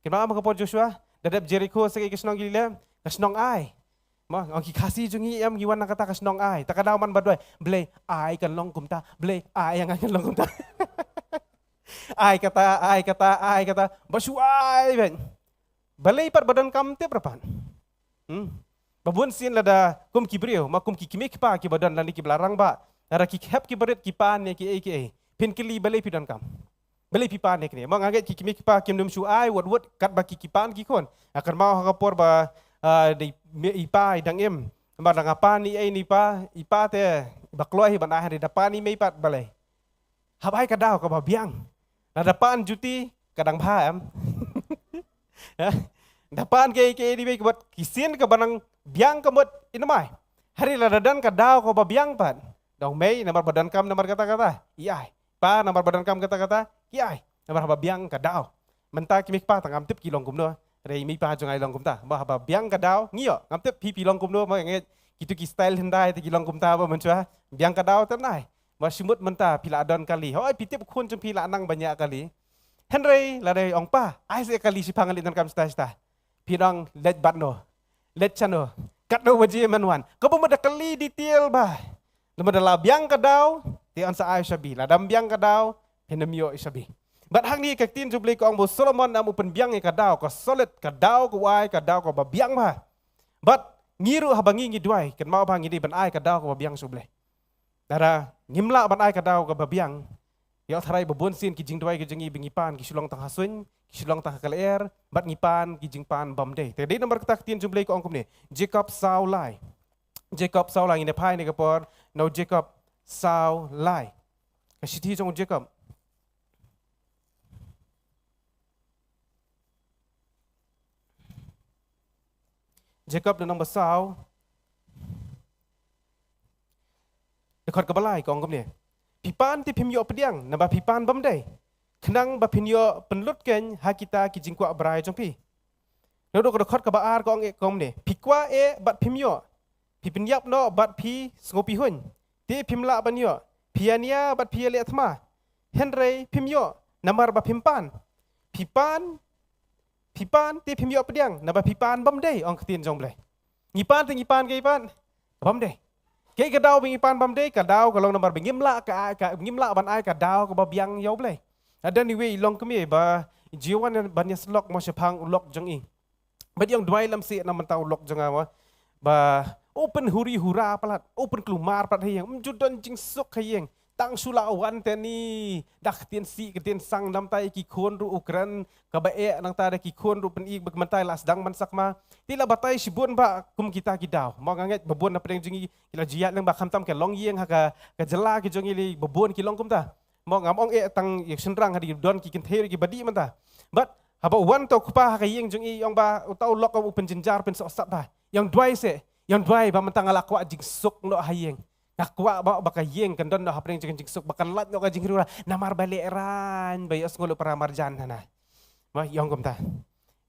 Kynmaw ma ka por Joshua, da dep Jerikho sa ka shnong, ki leh ka shnong Ai. Ma, ong ki Khasi jong ngi em, ngi wan na kata ka shnong Ai. Ta ka daw man ba duwai, Blei, Ai kan long kumta, Blei, Ai ïa nga kan long kumta. Ai kata, ai kata, ai kata, ba shu ai beit. Balei pat ba donkam tip ra pat. Hmm. Ba bun sien lada kum ki briew, ma kum ki kmie ki kpa kiba don lane kiba la rangbah. Lada ki hep kiba rit ki pan ïa kiei kiei. Phin kylli balei phi donkam. Balei phi pan ïa kine. Ma nga ngeit ki kmie ki kpa kim nym shu ai wut wut katba ki ki pan ki khun. Nga kynmaw ha ka por ba, ah, dei i pa i dang im. Namar lada nga pan ïa i pa, i pa te ba kloi hi ban ai, hynrei da pan i mei pat balei. Hap ai ka daw kaba biang. Lada pan juti ka dang bha em. Eh? Da pan kiei kiei dei beit, ka mut ki sien kaba nang biang ka mut i namar. Hynrei lada don ka daw kaba biang pat. Da ong mei namar ba donkam namar kata kata. I ai. Pa namar ba donkam kata kata. I ai. Namar ba biang ka daw. Mynta ki mei ki pa tang ngam tip ki long kumno. Hynrei i mei i pa jong nga i long kumta. Ba haba biang ka daw. Ngi ïoh. Ngam tip phi phi long kumno. Ma ngi kitu ki style hyndai te ki long kumta ba mynshuwa. Biang ka daw te nai. Ba shimut mynta phi la don kali. Hoi, phi tip khun jong phi la nang ban ïa kali. Hynrei lada ong pa, ai sa kali shiphang, leit donkam shata shata. Phin ong leit bad no. Leit shano. Katno baje men wan. Kaba mut da kali detail bha. Lada mut da la biang ka daw, te yn sa ai shabi. Lada ym biang ka daw, phin ym ïoh shabi. Bad hangne ka ktien jong U Blei ka ong ba u Solomon am u pynbiang ïa ka daw, ka solid, ka daw ka wai, ka daw kaba biang bha. Bad ngi ruh haba ngi ngi duwai, kynmaw ba ngi dei ban ai ka daw kaba biang sha U Blei. Lada ngim lah ban ai ka daw kaba biang. Ïoh tharai ba bun sien ki jingduwai ki jong ngi ba ngi pan ki shu long tang ha suiñ, ki shu long tang ha ka lyer, bad ngi pan ki jingpan bym dei. Te dei namar kata ka ktien jong U Blei ka ong kumne. Jakob saw lai. Jakob saw lai, ngin ïa phai ne ka por na u Jakob saw lai. Ka shithi jong u Jakob. Jakob lynnong ba saw. Dkhot kaba lai ka ong kumne. Phi pan te phim ïoh pdiang, naba phi pan bym dei. Khnang ba phin ïoh pynlut keiñ ha kita ki jingkwah brai jong phi. Naduh ka dkhot kaba ar ka ong eh kumne. Phi kwah eh bad phim ïoh. Phi pynïap noh bad phi sngewpihun, te phim lah ban ïoh. Phi ïania bad phi ïaleh thma, hynrei phim ïoh namar ba phim pan. Phi pan, phi pan te phim ïoh pdiang, naba phi pan bym dei, ong ka ktien jong U Blei. Ngi pan te ngi pan kaei pat? Bym dei. Kaei ka daw ba ngi pan bym dei? Ka daw ka long namar ba ngim lah ka, ka, ngim lah ban ai ka daw kaba biang ïa U Blei. Hadien iwei i longkmie ba ju wan ban ïasyllok mo shaphang u lok jong i. Bad i ong duwai lem seh na bynta u lok jong nga mo. Ba u pynhuri hura palat, u pynkulmar palat ha ïing, ym ju don jingsuk ha ïing. Tang shu la wan te ni da ktien sih ktien sang, nangta ïa ki khun ruh u kren kaba eh, nangta da ki khun ruh pyn-i ba mynta la sdang ban sakma. Te la batai shibun ba kum kita ki daw. Mo nga ngeit ba bun na pdeng jong ngi ki la ju ïaid lang ba khamtam ka longïing ha ka, ka jylla ka jong ngi lei ba bun ki long kumta. Mo ngam ong eh tang ïa shynrang, ha dei don ki kynthei ruh kiba dih mynta. Bad haba wan uta u kpa ha ka ïing jong i, i ong ba uta u lok u pynjynjar pynsohsat ba. I ong duwai seh, i ong duwai ba mynta nga la kwah jingsuk noh ha ïing. Nga kwah ba, ba ka ïing kan don noh hapdeng jong ka jingsuk, ba kan lait noh ka jinghuri hura namar ba lehraiñ ba ïohsngew lut para marjan hana. Mo i ong kumta.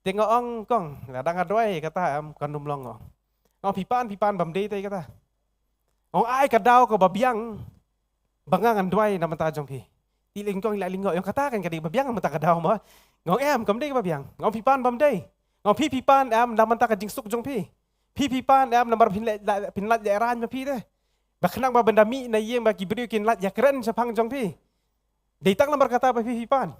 Te nga ong kong, lada nga duwai kata em kan ym long, ong. Nga ong phi pan, phi pan bym dei te kata. Ong ai ka daw kaba biang ba nga ngan duwai na bynta jong phi. Te i lyngkong i la lyngngoh, i ong kata kan ka dei ba biang na bynta ka daw mo. Nga ong em, kam dei kaba biang. Nga ong phi pan bym dei? Nga ong phi, phi pan em na bynta ka jingsuk jong phi? Phi, phi pan em namar phin lait, lait, phin lait lehraiñ ma phi te? Ba khnang ba ban da mih na ïing ba ki briew kin lait ïakren shaphang jong phi. Dei tang namar kata ba phi, phi pan?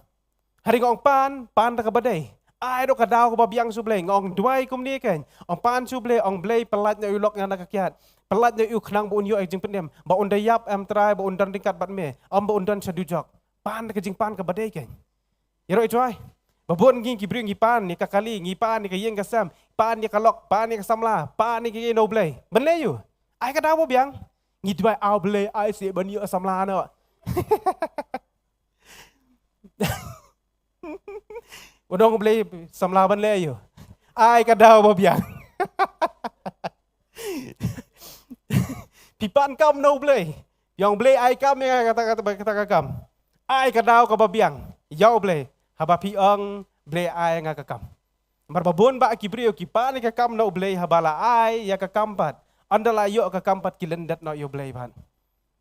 Hynrei nga ong pan, pan da kaba dei. Ai ruh ka daw kaba biang sha U Blei. Nga ong duwai kumne keiñ. Ong pan sha U Blei, ong Blei, pyllait noh ïa u lok nga na ka kiad. Pyllait noh ïa u khnang ba un ïoh ïa ka jingpynim, ba un da ïap em Trai, ba un don ryngkat bad me, ym ba un don sha dujok. Pan da ka jingpan kaba dei keiñ. Ïaroh ïa U Trai. Ba bun ngi ki briew ngi pan ïa ka kali, ngi pan ïa ka ïing ka sem, pan ïa ka lok, pan ïa ka samla, pan ïa kiei kiei na U Blei. Ban leh aïu? Ai ka daw ba biang. Ngi duwai, a Blei, ai seh ban ïoh samla noh. Ba dang U Blei, samla ban leh aïu? Ai ka daw ba biang. Phi pan kam na U Blei. Phi ong Blei ai kam ïa nga kata, kata, kata ka kam. Ai ka daw kaba biang ïa U Blei haba phi ong Blei ai nga ka kam. Namar ba bun bah ki briew ki pan ïa ka kam na U Blei haba la ai ïa ka kam pat, ynda la ïoh ka kam pat ki lyndet noh ïa U Blei pat.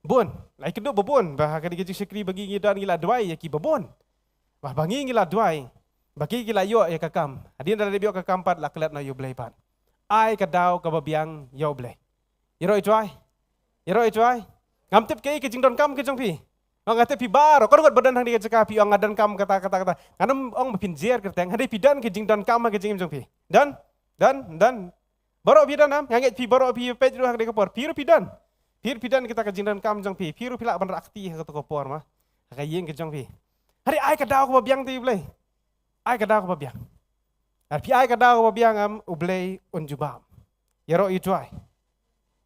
Bun, la ïakynduh ba bun, ba ha kane ka jingshakri ba ngi ngi don ngi la duwai ïa ki ba bun. Ba, ba ngi ngi la duwai ba ki, ki la ïoh ïa ka kam. Hadien da la dep ïoh ka kam pat la klet noh ïa U Blei pat. Ai ka daw kaba biang ïa U Blei. Ïaroh ïa U Trai. Ïaroh ïa U Trai. Ngam tip kaei ka jingdonkam ka jong phi. Nga tip phi baroh, ka ruh ba don hangne ka jaka phi ong nga donkam kata, kata, kata. Ngan ym ong ba phin jer kyrteng, hynrei phi don ka jingdonkam ha ka jingim jong phi. Don? Don? Don? Baroh phi don em? Nga ngeit phi baroh phi peit ruh ha kane ka por. Phi ruh phi don. Phi ruh phi don kata ka jingdonkam jong phi. Phi ruh phi lah ban rah kti ha kato ka por mo. Ha ka ïing ka jong phi. Hynrei ai ka daw kaba biang te ïa U Blei. Ai ka daw kaba biang. Ar phi ai ka daw kaba biang em, U Blei un jubab. Ïaroh ïa U Trai.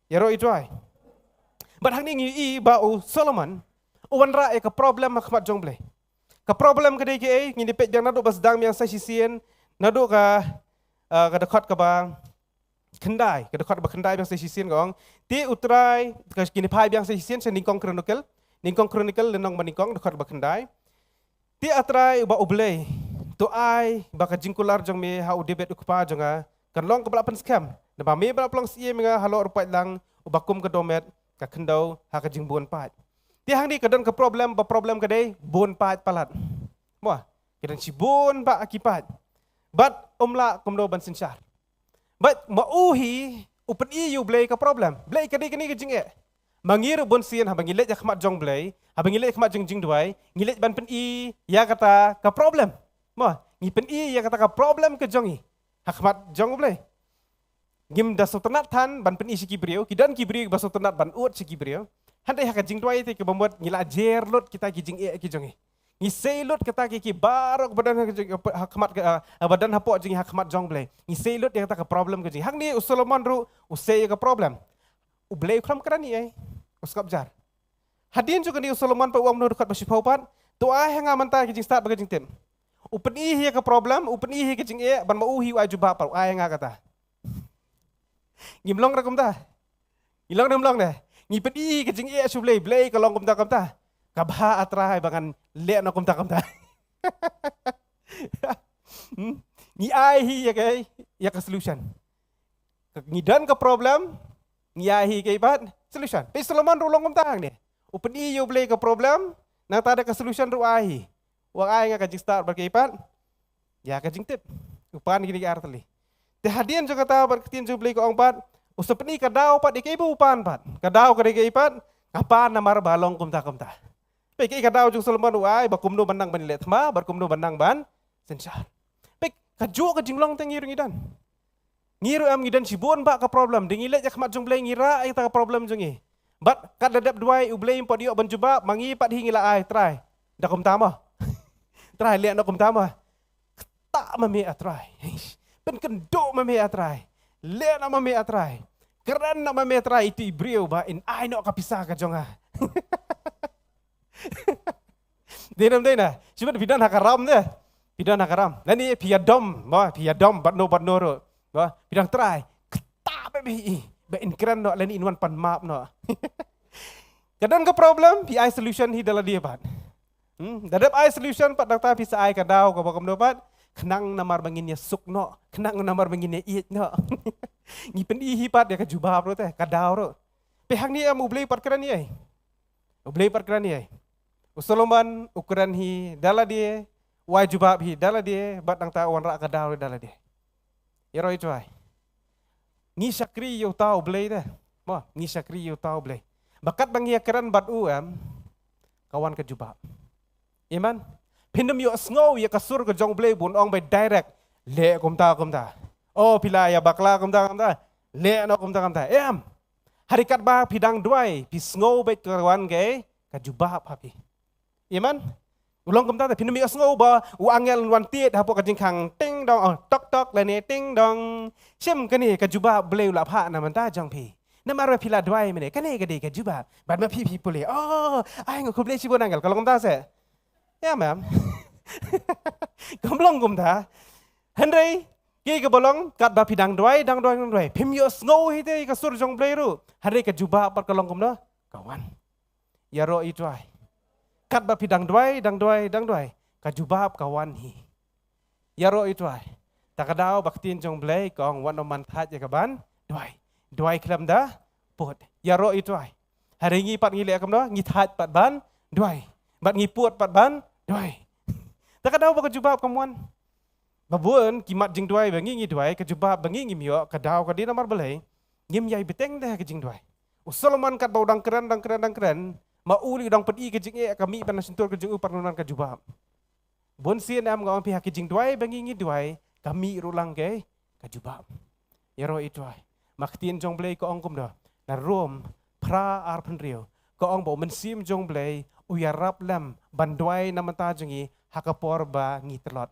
Ïaroh ïa U Trai. Bad hangne ngi i ba u Solomon u wanrah ïa ka problem ha khmat jong U Blei. Ka problem ka dei kaei, ngin ïa peit biang naduh ba sdang biang sa shisien, naduh ka, ah, ka dkhot kaba khyndai, ka dkhot ba khyndai biang sa shisien ka ong. Te U Trai, ka, ngin ïa phai biang sa shisien sha Nyngkong Chronicle, Nyngkong Chronicle lynnong ba nyngkong, dkhot ba khyndai. Te A Trai uba U Blei, to ai ba ka jingkular jong me ha u David u kpa jong nga kan long kaba la pynskhem, naba me ba la pynlong syiem ïa nga halor u paidlang uba kum ka dohmed ka khyndew ha ka jingbun paid. Te hangne ka don ka problem, ba problem ka dei bun paid palat. Mo, ka don shibun bah ki paid. Bad ym lah kumno ban synshar. Bad ma u hi u pyn-i ïa U Blei ka problem. Blei, ka dei kane ka jingeh. Ma ngi ruh bun sien haba ngi leit ha khmat jong U Blei, haba ngi leit ha khmat jong jingduwai, ngi leit ban pyn-i ïa kata ka problem. Mo, ngi pyn-i ïa kata ka problem ka jong ngi ha khmat jong U Blei. Ngim da sngewtynnat than ban pyn-i sha ki briew, ki don ki briew ba sngewtynnat ban ud sha ki briew. Hynrei ha ka jingduwai te kaba mut ngi la jer lut kita ki jingeh ki jong ngi. Ngi sei lut kata ki, ki baroh ba don ha ka jing, ha khmat ka, ah, ba don hapoh jong ngi ha khmat jong U Blei. Ngi sei lut ïa kata ka problem ka jong ngi. Hangne u Solomon ruh u sei ïa ka problem. U Blei u khlem kren ei ei. U sngap jar. Hadien jong kane u Solomon pat u ong kumno, dkhot ba shiphew pat. To ai ha nga mynta ka jingstad bad ka jingtip. U pyn-i ïa ka problem, u pyn-i ïa ka jingeh, bad ma u hi u ai jubab pat, u ai ha nga kata. Ngim long re kumta? Ngi long ne ym long ne? Ngi pyn-i ka jingeh sha U Blei, Blei ka long kumta kumta. Ka bha A Trai ba ngan leh noh kumta kumta. Hmm? Ngi ai hi ïa ka, ïa ka solution. Ka, ngi don ka problem, Ngi ai hi kaei pat? Solution. Peit Solomon ruh long kumta hangne. U pyni ïa U Blei ka problem, nangta da ka solution ruh ai hi. U ai nga ka jingstad bad kaei pat? Ïa ka jingtip. U pan kine ki artylli. Te hadien jong kata bad ka ktien jong U Blei ka ong pat, u sa pyni ka daw pat ïa kaei ba u pan pat. Ka daw ka dei kaei pat? Nga pan namar ba long kumta kumta. Peit kaei ka daw jong Solomon u ai, ba kumno ban nang ban leh thma, bad kumno ban nang ban synshar. Peit kajuh ka jinglong te ngi ruh ngi don. Ngi ruh em ngi don shibun bah ka problem. Dei ngi leit ïa khmat jong U Blei ngi rah ïa kata ka problem jong ngi. Bad kat la dep duwai U Blei um pat ïoh ban jubab, ma ngi pat hi ngi la ai, Trai, da kumta mo. Trai, leh noh kumta mo. Ktah ma me, ah Trai. Pynkynduh ma me, ah Trai. Leh noh ma me, ah Trai. Kren noh ma me, Trai, ïa iti i briew ba in ai noh ka pisa ka jong nga. Dei nam dei na. Shu ban phi don ha ka ram de. Phi don ha ka ram. Lane phi ïadom, mo, phi ïadom bad no bad no ruh. Mo, phi dang trai. Ktah bha bha ïa i. Ba in kren noh lane in wan pan map noh. Ka don ka problem, phi ai solution hi da lade pat. Hmm, da dep ai solution pat, nangta phi sa ai ka daw kaba kumno pat? Khnang namar ba ngin ïasuk noh, khnang namar ba ngin ïaieit noh. Ngi pyni hi pat ïa ka jubab ruh te, ka daw ruh. Peit hangne em U Blei pat kren ïa i. U Blei pat kren ïa i. U Solomon u kren hi da lade, u ai jubab hi da lade, bad nangta u wanrah ka daw ruh da lade. Ïaroh ïa u trai. Ngi shakri ïa uta U Blei te. Mo, ngi shakri ïa uta U Blei. Ba katba ngi ïakren bad u em, ka wan ka jubab. Amen. Phin ym ïohsngew ïa ka sur ka jong U Blei ba un ong bha direct, leh kumta kumta. O phi la ïa bakla kumta kumta, leh noh kumta kumta. Em. Hynrei katba phi dang duwai, phi sngew bha ka wan ka, ka jubab ha phi. Amen. U long kumta te, phin ym ïohsngew ba u angel un wan tied hapoh ka jingkhang, ting dong, oh, tok tok lane ting dong. Shim kane ka jubab Blei u la phah na bynta jong phi. Namar ba phi la duwai mynne, kane ka dei ka jubab. Bad ma phi phi pule, oh, ai nga khublei shibun angel, ka long kumta se? Ïa mem. Kam long kumta. Hynrei kaei kaba long, katba phi dang duwai, dang duwai, dang duwai, phim ïohsngew hi te ïa ka sur jong U Blei ruh. Hynrei ka jubab pat ka long kumno? Ka wan. Ïaroh ïa u trai. Katba phi dang duwai, dang duwai, dang duwai, ka jubab ka wan hi. Ïaroh ïa u trai. Ta ka daw ba ka ktien jong U Blei ka ong, wat nym man thait ïa kaban duwai. Duwai khlem da pud. Ïaroh ïa u trai. Hynrei ngi pat ngi leh kumno? Ngi thait pat ban duwai. Bad ngi pud pat ban duwai. Ta ka daw ba ka jubab kam wan. Ba bun ki mat jingduwai ba ngi ngi duwai, ka jubab ba ngi ngim ïoh, ka daw ka dei namar balei? Ngim ïai bteng da ka jingduwai. U Solomon katba u dang kren, dang kren, dang kren, ma u lei u dang pyni ka jingeh ka mih ban na shyntur ka jong u, pat ym don ka jubab. Bun sien em nga ong phi ha ka jingduwai ba ngi ngi duwai, ka mih ruh lang ka, ka jubab. Ïaroh ïa u trai. Ma ka ktien jong U Blei ka ong kumno? Na Rom phra arphew hynriew ka ong ba u Mynsiem jong U Blei u ïarap lem ban duwai na bynta jong ngi ha ka por ba ngi tlot.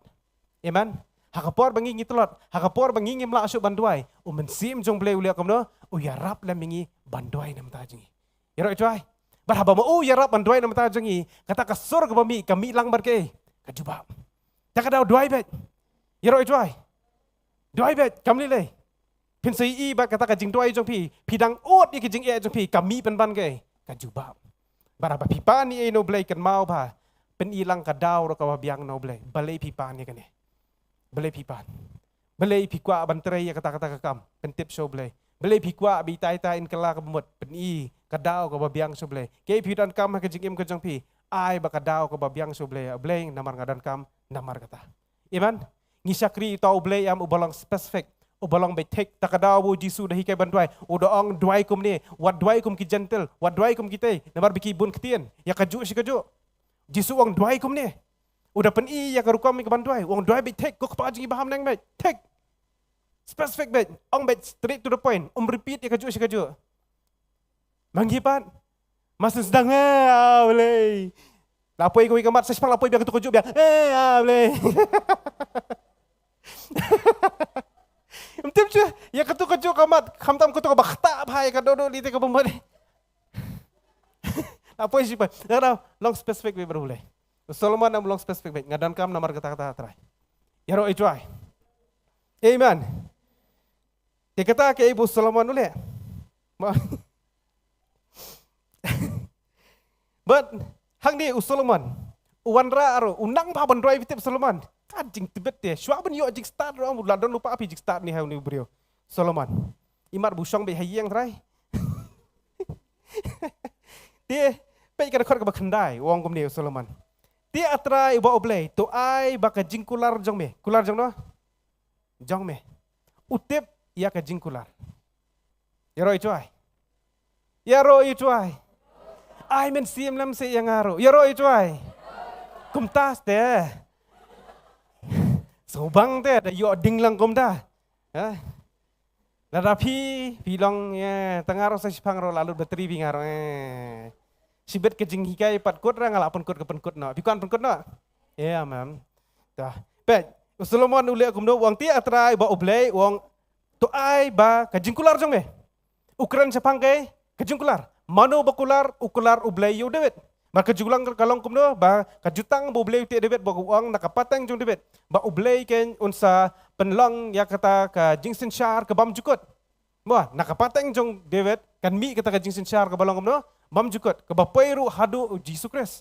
Amen. Ha ka por ba ngi ngi tlot, ha ka por ba ngi ngim lah shuh ban duwai, u Mynsiem jong U Blei u leh kumno? U ïarap lem ïa ngi ban duwai na bynta jong ngi. Ïaroh ïa u trai. Bad haba ma u ïarap ban duwai na bynta jong ngi, kata ka sur kaba mih ka mih lang bad kaei? Ka jubab. Ta ka daw duwai beit. Ïaroh ïa u trai. Duwai beit, kam lei lei. Phin sa ïohi ba kata ka jingduwai jong phi, phi dang ud ïa ka jingeh jong phi, ka mih pynban kaei? Ka jubab. Bad haba phi pan ïa U Blei, kynmaw ba phin ïoh lang ka daw ruh kaba biang na U Blei. Balei phi pan ïa kane? Balei phi pan? Balei phi kwah ban trei ïa kata kata ka kam? Pyntip sha U Blei. Balei phi kwah ba itai itai in kylla kaba mut? Pyni ka daw kaba biang sha U Blei. Kaei phi donkam ha ka jingim ka jong phi, ai ba ka daw kaba biang sha U Blei. U Blei, namar nga donkam namar kata. Amen. Ngi shakri ïa uta U Blei em uba long specific, uba long beit thik. Ta ka daw ba u Jisu da hikai ban duwai, u da ong, duwai kumne, wat duwai kum ki Jentil, wat duwai kum kitei, namar ba ki bun ktien ïa kajuh shi kajuh. Jisu u ong duwai kumne. U da pyni ïa ka rukom ïa ka ban duwai, u ong duwai beit thik, ko Kpa jong ngi ba ha bneng, beit thik. Specific beit, ong beit straight to the point, um repeat ïa kajuh shi kajuh. Ma ngi pat, ma sdang, eh, ah, U Blei. La poi kawei ka mat, sa shipang la poi biang kato kajuh biang, eh, ah, U Blei. Ym tip shuh, ïa kato kajuh ka mat, khamtam kato kaba ktah bha ïa ka dohnud lei te kaba mut. La poi shipang. Nga da long specific beit bad U Blei. U Solomon em u long specific beit, nga donkam namar kata kata, Trai. Ïaroh ïa u trai. Amen. Te kata kaei ba u Solomon u leh. Ma- Bad hangne u Solomon u wanrah ruh, u nang bha ban duwai, phi tip Solomon. Ka jingtbit te, shuwa ban ïoh jingstad ruh, u la don lypa phi jingstad ne ha une u briew. Solomon, imat ba u shong beit ha ïing, Trai. Te, peit ka dkhot kaba khyndai, u ong kumne u Solomon. Te A Trai uba U Blei, to ai ba ka jingkular jong me. Kular jong no? Jong me. U tip ïa ka jingkular. Ïaroh i trai. Ïaroh i trai. Ai mynsiem lem seh ïa nga ruh. Ïaroh i trai. Kumta te. Sngewbang te da ïoh ding lang kumta. Ha? Lada phi, phi long, ïa, tang nga ruh sa shipang ruh la lut battery phi nga ruh, eh. Shibit ka jinghikai pat kut ra nga la pynkut ka pynkut noh. Phi kwah pynkut noh? Ïa, mam. Tah. Peit, u Solomon u leh kumno, u ong te A Trai uba U Blei, u ong to ai ba ka jingkular jong me. U kren shaphang ka, ka jingkular. Mano ba kular, u kular U Blei ïa u David. Bad ka jingkular ka long kumno, ba ka jutang ba U Blei u tip David, ba u ong na ka pateng jong David. Ba U Blei kein un sa pynlong ïa kata ka jingsynshar ka bym jukut. Mo, na ka pateng jong David, kan mih kata ka jingsynshar kaba long kumno, bym jukut, kaba poi ruh haduh u Jisu Khrist.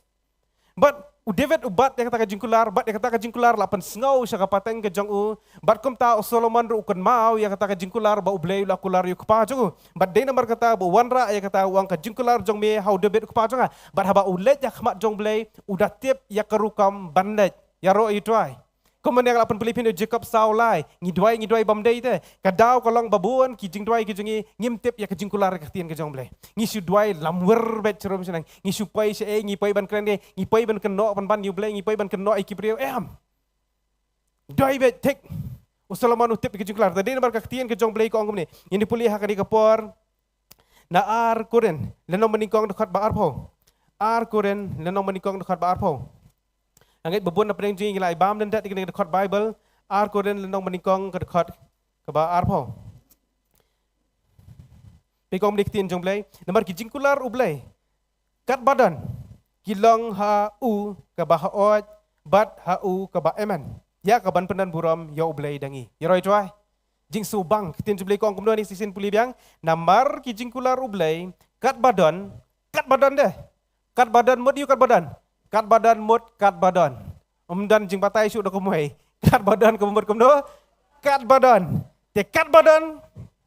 Bad u David u bat ïa kata ka jingkular, bad ïa kata ka jingkular la pynsngew sha ka pateng ka jong u, bad kumta u Solomon ruh u kynmaw ïa kata ka jingkular ba U Blei u la kular ïa u kpa jong u. Bad dei namar kata ba u wanrah ïa kata u ong ka jingkular jong me ha u David u kpa jong nga. Bad haba u leit ïa khmat jong U Blei, u da tip ïa ka rukom ban leit. Ïaroh i trai. Kumne nga la pynpule phin u Jakob saw lai. Ngi duwai, ngi duwai bym dei te. Ka daw ka long ba bun ki jingduwai ki jong ngi, ngim tip ïa ka jingkular ka ktien ka jong U Blei. Ngi shu duwai lamwir beit sharum shaneng. Ngi shu poi sha ei, ngi poi ban kren ei, ngi poi ban kynnoh ban ban ïa U Blei, ngi poi ban kynnoh ïa ki briew. Em. Duwai beit thik. U Solomon u tip ïa ka jingkular. Te dei namar ka ktien ka jong U Blei ka ong kumne. Ngin ïa pule ha kane ka por. Na Ar Korinth, lynnong banyngkong dkhot ba arphew. Ar Korinth, lynnong banyngkong dkhot ba arphew. Nga ngeit ba bun na pdeng jong ngi la i bam lyndet ïa kane ka dkhot Bible, Ar Korinth lynnong banyngkong ka dkhot kaba arphew. Peit kumne ka ktien jong U Blei, namar ki jingkular U Blei. Katba don, ki long ha u kaba haoid, bad ha u kaba amen. Ïa kaban pyndon burom ïa U Blei da ngi. Ïaroh i trai. Jingsngewbang, ka ktien jong U Blei ka ong kumno, ngi sa sien pule biang, namar ki jingkular U Blei, katba don, katba don de. Katba don mut ïa u katba don. Katba don mut katba don. Ym don jingbatai shuh da kumwei. Katba don ka mut kumno? Katba don. Te katba don.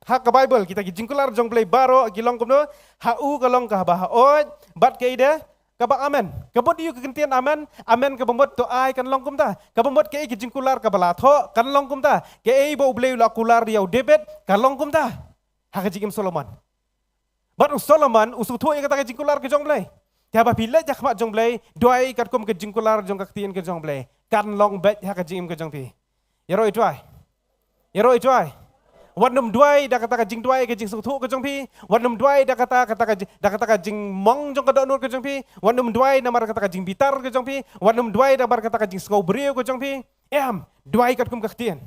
Ha ka Bible kita ki jingkular jong U Blei baroh ki long kumno? Ha u ka long kaba haoid. Bad kaei de? Kaba amen. Ka mut ïa ka ktien amen. Amen kaba mut to ai kan long kumta. Kaba mut kaei ka jingkular kaba la thoh kan long kumta. Kaei ba U Blei u la kular ïa u David kan long kumta. Ha ka jingim Solomon. Bad u Solomon, u sngewthuh ïa kata ka jingkular ka jong U Blei. Te haba phi leit ha khmat jong U Blei, duwai katkum ka jingkular jong ka ktien ka jong U Blei. Kan long beit ha ka jingim ka jong phi. Ïaroh i trai. Ïaroh i trai. Wat nym duwai da kata ka jingduwai ka jingsngewthuh ka jong phi. Wat nym duwai da kata, kata ka jing, da kata ka jingmong jong ka dohnud ka jong phi. Wat nym duwai namar kata ka jingbitar ka jong phi. Wat nym duwai namar kata ka jingsngew briew ka jong phi. Em, duwai katkum ka ktien.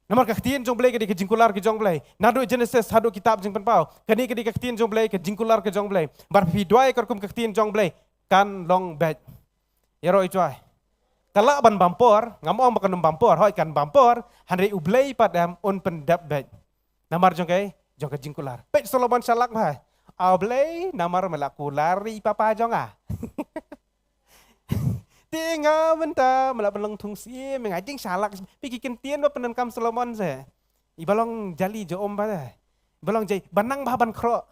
Namar ka ktien jong U Blei ka dei ka jingkular ka jong U Blei. Naduh Genesis haduh kitab Jingpynpaw. Kane ka dei ka ktien jong U Blei, ka jingkular ka jong U Blei. Bad phi duwai katkum ka ktien jong U Blei. Kan long beit. Ïaroh i trai. Ka lah ban bam por, ngam ong ba kan ym bam por, hooid kan bam por, hynrei U Blei pat em un pyndep beit. Namar jong kaei, jong ka jingkular. Peit Solomon shalak bha. A Blei, namar me la kular ïa i papa jong nga. Te nga mynta me la pynlong thung syiem ïa nga, jingshalak. Phi, ki kyntien ba pyndonkam Solomon se. Iba long jali jong um ba se. Iba long jai, ba nang bha ban khroh.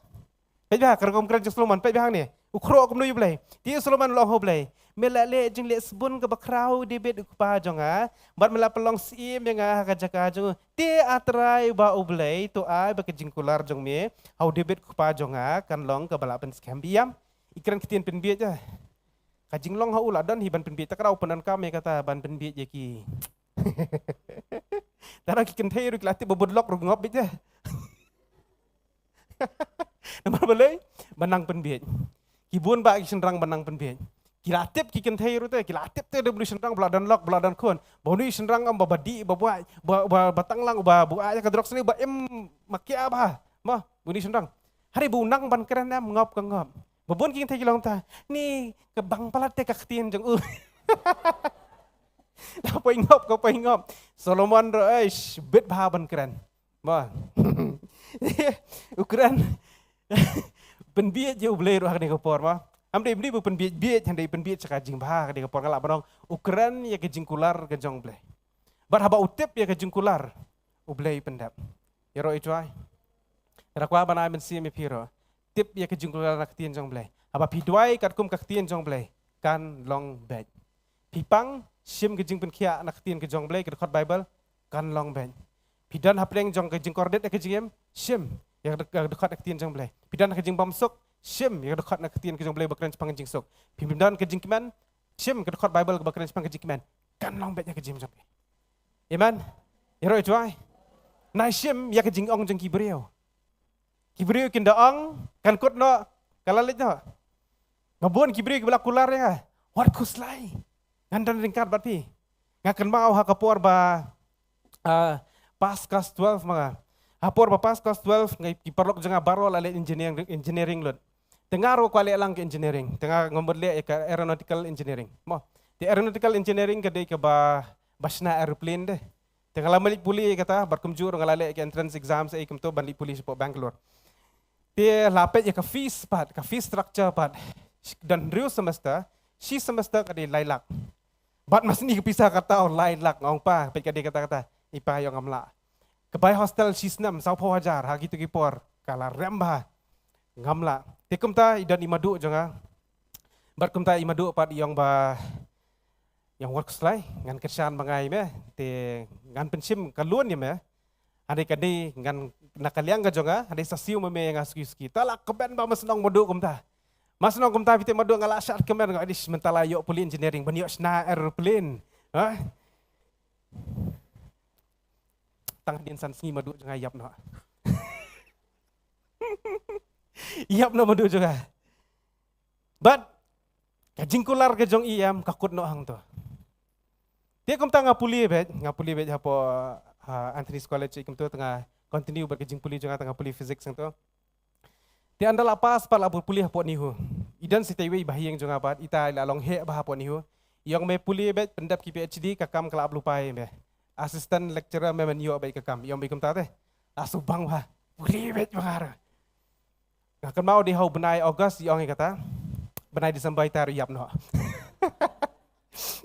Peit bha ka rukom kren jong Solomon, peit bha hangne. U khroh kumno ïa U Blei. Te Solomon u la ong ha U Blei, me la leh jingleh sbun kaba khraw David u kpa jong nga, bad me la pynlong syiem ïa nga ha ka jaka jong u. Te A Trai ba U Blei, to ai ba ka jingkular jong me ha u David u kpa jong nga kan long kaba la pynskhem, biang. I kren ktien pynbiej ah. Ka jinglong ha u la don hi ban pynbiej, te ka daw pyndonkam ïa kata ban pynbiej ïa ki. Te nang ki kynthei ruh ki la tip ba budlok ruh ngop biej te. Namar balei? Ba nang pynbiej. Ki bun bah ki shynrang ba nang pynbiej. Ki la tip ki kynthei ruh te, ki la tip te da ba une u shynrang ba la don lok, ba la don khun. Ba une u shynrang em ba, ba dih, ba buaid, ba, ba, ba tanglang, ba buaid ïa ka drok sniew, ba im makia bha. Mo, ba une u shynrang. Hynrei ba u nang ban kren em ngop ka ngop. Ba bun ki kynthei ki long ta, ni ka bang palat te ka ktien jong u. La poi ngop ka poi ngop. Solomon ruh, eish, bit bha ban kren. Mo. U kren. Pynbiej ïa U Blei ruh ha kane ka por mo. Ym dei, ym dei ba pynbiej biej, hynrei pynbiej sha ka jingbha ha kane ka por, nga lah ban ong. U kren ïa ka jingkular ka jong U Blei. Bad haba u tip ïa ka jingkular U Blei, pyndep. Ïaroh i trai. Nga kwah ban ai mynsiem ïa phi ruh. tip ïa ka jingkular na ka ktien jong U Blei. Haba phi duwai katkum ka ktien jong U Blei, kan long beit. Phi pang, shim ka jingpynkhiah na ka ktien ka jong U Blei, ka dkhot Bible, kan long beit. Phi don hapdeng jong ka jingkordit ïa ka jingim, shim ïa ka dkhot na ka ktien jong U Blei. Phi don ka jingbymsuk, shim ïa ka dkhot na ka ktien ka jong U Blei ba kren shaphang ka jingsuk. Phi don ka jingkmen, shim ka dkhot Bible ba kren shaphang ka jingkmen. Kan long beit ïa ka jingim jong phi. Amen. Ïaroh ïa U Trai. Nai shim ïa ka jingong jong ki briew. Ki briew kin da ong, kan kut noh, ka la leit noh. Ba bun ki briew kiba la kular ïa nga. Wat khuslai. Ngan don ryngkat bad phi. Nga kynmaw ha ka por ba, ah, pass class twelve ma nga. Ha por ba pass class twelve, nga, ki paralok jong nga baroh la leh engineering, engineering lut. Te nga ruh kwah leh lang ka engineering. Te nga, nga mut leh ïa ka aeronautical engineering. Mo. Te aeronautical engineering ka dei kaba, ba shna aeroplane de. Te nga la mih leit pule ïa kata, bad kumjuh ruh nga la leh ïa ka entrance exam sa ei kumto ban leit pule shapoh Bangalore. Te la peit ïa ka fees pat, ka fees structure pat. Don hynriew semester, shi semester ka dei lai lak. Bad ma sni ka pisa kata, oh, lai lak, nga ong pa, peit ka dei kata kata. I pa, ïoh ngam lah. Ka bai hostel shi snem, sawphew hajar, ha kito ki por, ka la rem bha. Ngam lah. Te kumta, i don i madu jong nga. Bad kumta i madu pat i ong ba, ïa wat khuslai, ngan kyrshan ma nga ïa me, te ngan pynshim ka loan ïa me. Hynrei ka dei ngan na ka liang ka jong nga, hynrei sa siew ma me ïa nga suki suki. Te la kmen ba ma shnong madu kumta. Ma shnong kumta phi te madu nga la shad kmen nga, ish, mynta la ïoh pule engineering, ban ïoh shna aeroplane. Ha? Tang hadien san sngi madu jong nga ïap noh. Ïap noh madu jong nga. Bad ka jingkular ka jong i em ka kut noh hangto. Te kumta nga pule beit, nga pule beit hapoh, ha, Anthony's College kumto, te nga continue bad ka jingpule jong nga, te nga pule physics hangto. Te ynda la pass pat la pule hapoh NEHU. I don sa itei iwei i bahaïing jong nga pat, ita i la long heh bha hapoh NEHU. I ong me pule beit pyndep ki PhD, ka kam ka la ap lypa ïa me. Assistant lecturer me, men ïoh beit ka kam. I ong beit kumta te. La shu bang bha. Pule beit bha nga ruh. Nga kynmaw dei ha u bnai August i ong ïa kata. Bnai December ita ruh ïap noh.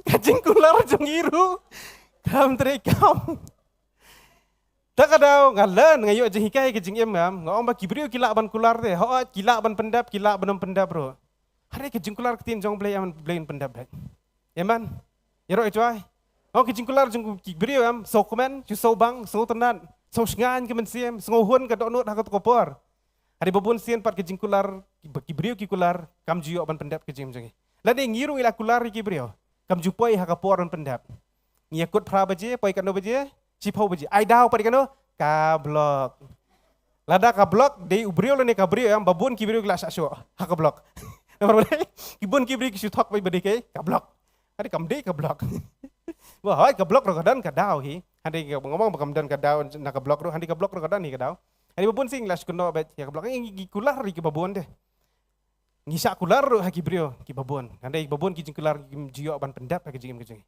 Ka jingkular jong i ruh kam trei kam. Ta ka daw nga learn, nga ïoh jinghikai ka jingim ngam. Nga ong ba ki briew ki lah ban kular te. Hooid, ki lah ban pyndep, ki lah ban ym pyndep ruh. Hynrei ka jingkular ka ktien jong U Blei, em, U Blei un pyndep beit. Amen. Ïaroh ïa U Trai. Ong ka jingkular jong ki briew em, sngewkmen, shu sngewbang, sngewtynnad, sngewshngaiñ ka mynsiem, sngewhun ka dohnud ha kato ka por. Hynrei ba bun sien pat ka jingkular, ki, ki briew ki kular, kam ju ïoh ban pyndep ka jingim jong ngi. Lane ngi ruh ngi la kular ïa ki briew. Kam ju poi ha ka por ban pyndep. Ngi ïakut phra baje, poi katno baje, shiphew baje. Ai daw pat ïa kano, ka block. Lada ka block, dei u briew lane ka briew em, ba bun ki briew ki la shah shoh ha ka block. Namar balei, ki bun ki briew ki shu thok beit ba dei kaei, ka block. Hynrei kam dei ka block. Ba hooid ka block ruh ka don ka daw hi. Hynrei nga ong ba kam don ka daw na ka block ruh, hynrei ka block ruh ka don hi ka daw. Hynrei ba bun sien la shu kynnoh beit ïa ka block. Ngi, ngi kular ïa kiba bun de. Ngi shah kular ruh ha ki briew kiba bun. Hynrei ba bun ki jingkular kim ju ïoh ban pyndep ha ka jingim ka jong ngi.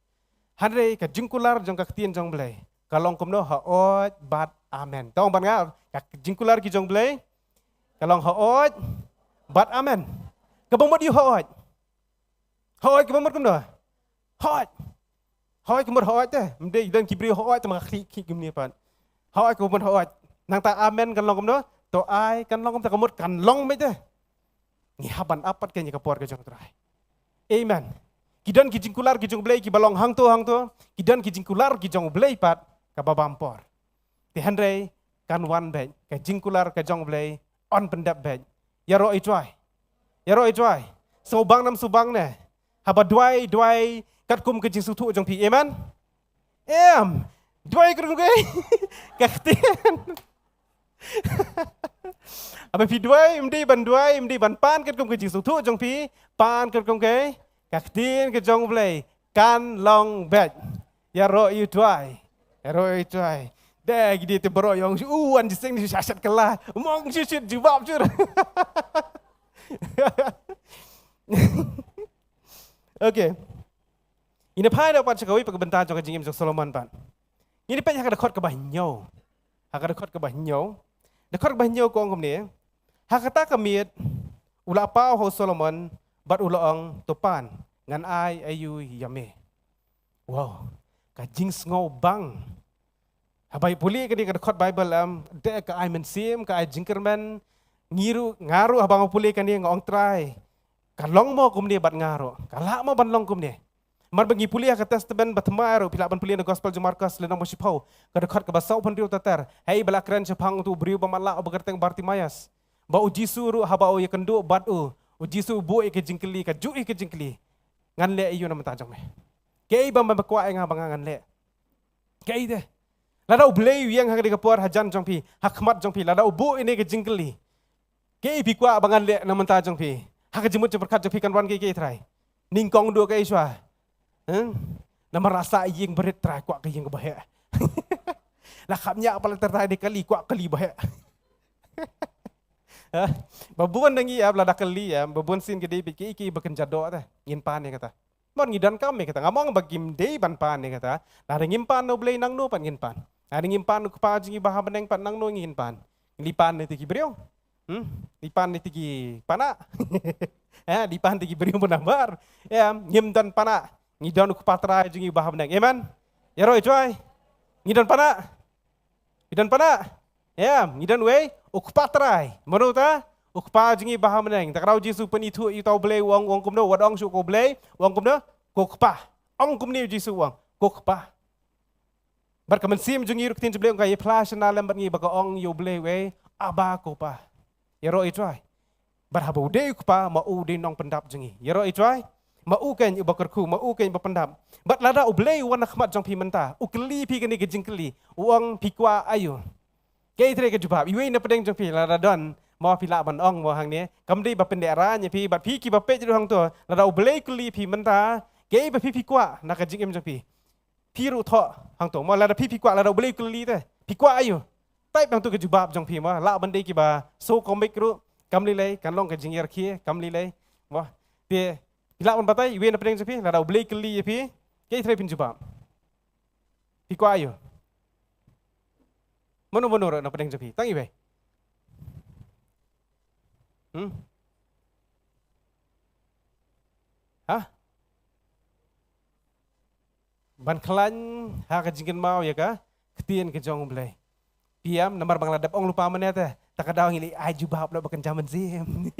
Hynrei ka jingkular jong ka ktien jong U Blei ka long kumno, hooid bad amen. To ong bad nga, ka jingkular ki jong U Blei ka long hooid bad amen. Kaba mut ïa u hooid. Hooid kaba mut kumno? Hooid. Hooid ka mut hooid te. Ym dei don ki briew hooid te ma ka khlieh khlieh kumne pat. Hooid ka mut hooid. Nangta amen kan long kumno? To ai kan long kumta, ka mut kan long beit te. Ngi hap ban ap pat kein ïa ka por ka jong U Trai. Amen. Ki don ki jingkular ki jong U Blei kiba long hangto hangto. Ki don ki jingkular ki jong U Blei pat kaba bam por. Te hynrei kan wan beit ka jingkular ka jong U Blei, yn pyndep beit. Ïaroh ïa U Trai. Ïaroh ïa U Trai. Sngewbang ne ym sngewbang ne, haba duwai, duwai katkum ka jingsngewthuh jong phi. Amen. Em. Duwai katkum ka, ka ktien. Haba phi duwai, ym dei ban duwai, ym dei ban pan katkum ka jingsngewthuh jong phi, pan katkum ka, ka ktien ka jong U Blei. Kan long beit. Ïaroh ïa U Trai. Ïaroh ïa U Trai. Dei ki dei te baroh ïong, u wan jingïaseng ni sha shet kylla. Mong shu shu jubab shu. Okay. Ngin ïa phai da pat sha kawei pat ka bynta jong ka jingim jong Solomon pat. Ngin ïa peit ha ka dkhot kaba hynñiew. Ha ka dkhot kaba hynñiew. Dkhot kaba hynñiew ka ong kumne. Ha kata ka miet u la paw ha u Solomon bad u la ong, to pan, ngan ai aïu ïa me. Wow, ka jingsngewbang. Haba pule kane ka dkhot Bible em, dei ka ai mynsiem, ka ai jingkyrmen, Ngi ruh, nga ruh haba nga pule kane nga ong Trai, ka long mo kumne bad nga ruh? Ka lah mo ban long kumne? Namar ba ngi pule ha ka Testament Bathymmai ruh, phi lah ban pule na Gospel jong Markos lynnong ba shiphew, ka dkhot kaba sawphew hynriew ter ter. Hei ba la kren shaphang utu u briew ba matlah uba kyrteng Bartimaios. Ba u Jisu ruh haba u ïakynduh bad u, u Jisu u buh ïa ka jingkylli, kajuh ïa ka jingkylli: Ngan leh aïu na bynta jong me? Kaei ba me kwah ïa nga ba nga ngan leh? Kaei te? Lada U Blei u ïeng ha kane ka por hajan jong phi, ha khmat jong phi, lada u buh ïa kane ka jingkylli, kaei phi kwah ba ngan leh na bynta jong phi? Ha ka jingmut jingpyrkhat jong phi kan wan kaei kaei, Trai? Nyngkong duh kaei shuwa? Huh? Namar la sah ïing barit, Trai, kwah ka ïing kaba heh. La khapngiah palat, Trai, da kali, kwah kali ba heh. Ha? Ba bun na ngi ïa, lada kali ïa, ba bun sien ka dei beit kaei kaei ba kynja doh te ngin pan ïa kata. Namar ngi donkam ïa kata. Ngam ong ba kim dei ban pan ïa kata. Lada ngim pan na U Blei, nangno pat ngin pan? Lada ngim pan na U Kpa jong ngi ba ha bneng pat, nangno ngin pan? Ngi pan na kito ki briew. Hmm? Ngi pan na kito ki panak. Eh, ngi pan na kito ki briew mynta namar, ïa, ngim don panak. Ngi don U Kpa Trai jong ngi ba ha bneng. Amen. Ïaroh ïa u Trai. Ngi don panak? Ngi don panak? Ïa, ngi don uwei U Kpa Trai. Mano uta? U Kpa jong ngi ba ha bneng. Te ka daw U Jisu u pynithuh ïa uta U Blei, u ong, u ong kumno? Wat ong shuh ko Blei, u ong kumno? Ko Kpa. Ong kumne U Jisu, u ong, ko Kpa. Bad ka mynsiem jong ngi ruh, ka ktien jong U Blei ka ïaphla shynna lem bad ngi ba ka ong ïa U Blei uwei, Abba, ko Pa. Ïaroh ïa u Trai. Bad haba u dei U Kpa, ma u u dei u nongpyndap jong ngi. Ïaroh ïa u Trai. Ma u keiñ uba kyrkhu, ma u keiñ uba pyndap. Bad lada U Blei u wan ha khmat jong phi mynta, u kylli phi kane ka jingkylli, u ong, phi kwah aïu? Kaei trei ka jubab? Iwei na pdeng jong phi lada don, ma phi lah ban ong mo hangne. Kam dei ba pyndep ran ïa phi, bad phi kiba peit ruh hangto, lada U Blei u kylli phi mynta, kaei ba phi phi kwah na ka jingim jong phi? Phi ruh thoh hangto mo, lada phi phi kwah, lada U Blei u kylli te, phi kwah aïu? Type hangto ka jubab jong phi mo. Lah ban dei kiba shu comic ruh, kam lei lei, kan long ka jingïarkhie, kam lei lei. Mo. Te phi lah ban batai, iwei na pdeng jong phi, lada U Blei u kylli ïa phi, kaei trei phin jubab? Phi kwah aïu? Mano mano ruh na pdeng jong phi, tang iwei. Hmm? Ha? Ban khlaiñ ha ka jingkynmaw ïa ka ktien ka jong U Blei. Phi ïam, namar ba nga la dep ong lypa mynne te, ta ka daw ngi leh ai jubab noh ba kynja mynsiem.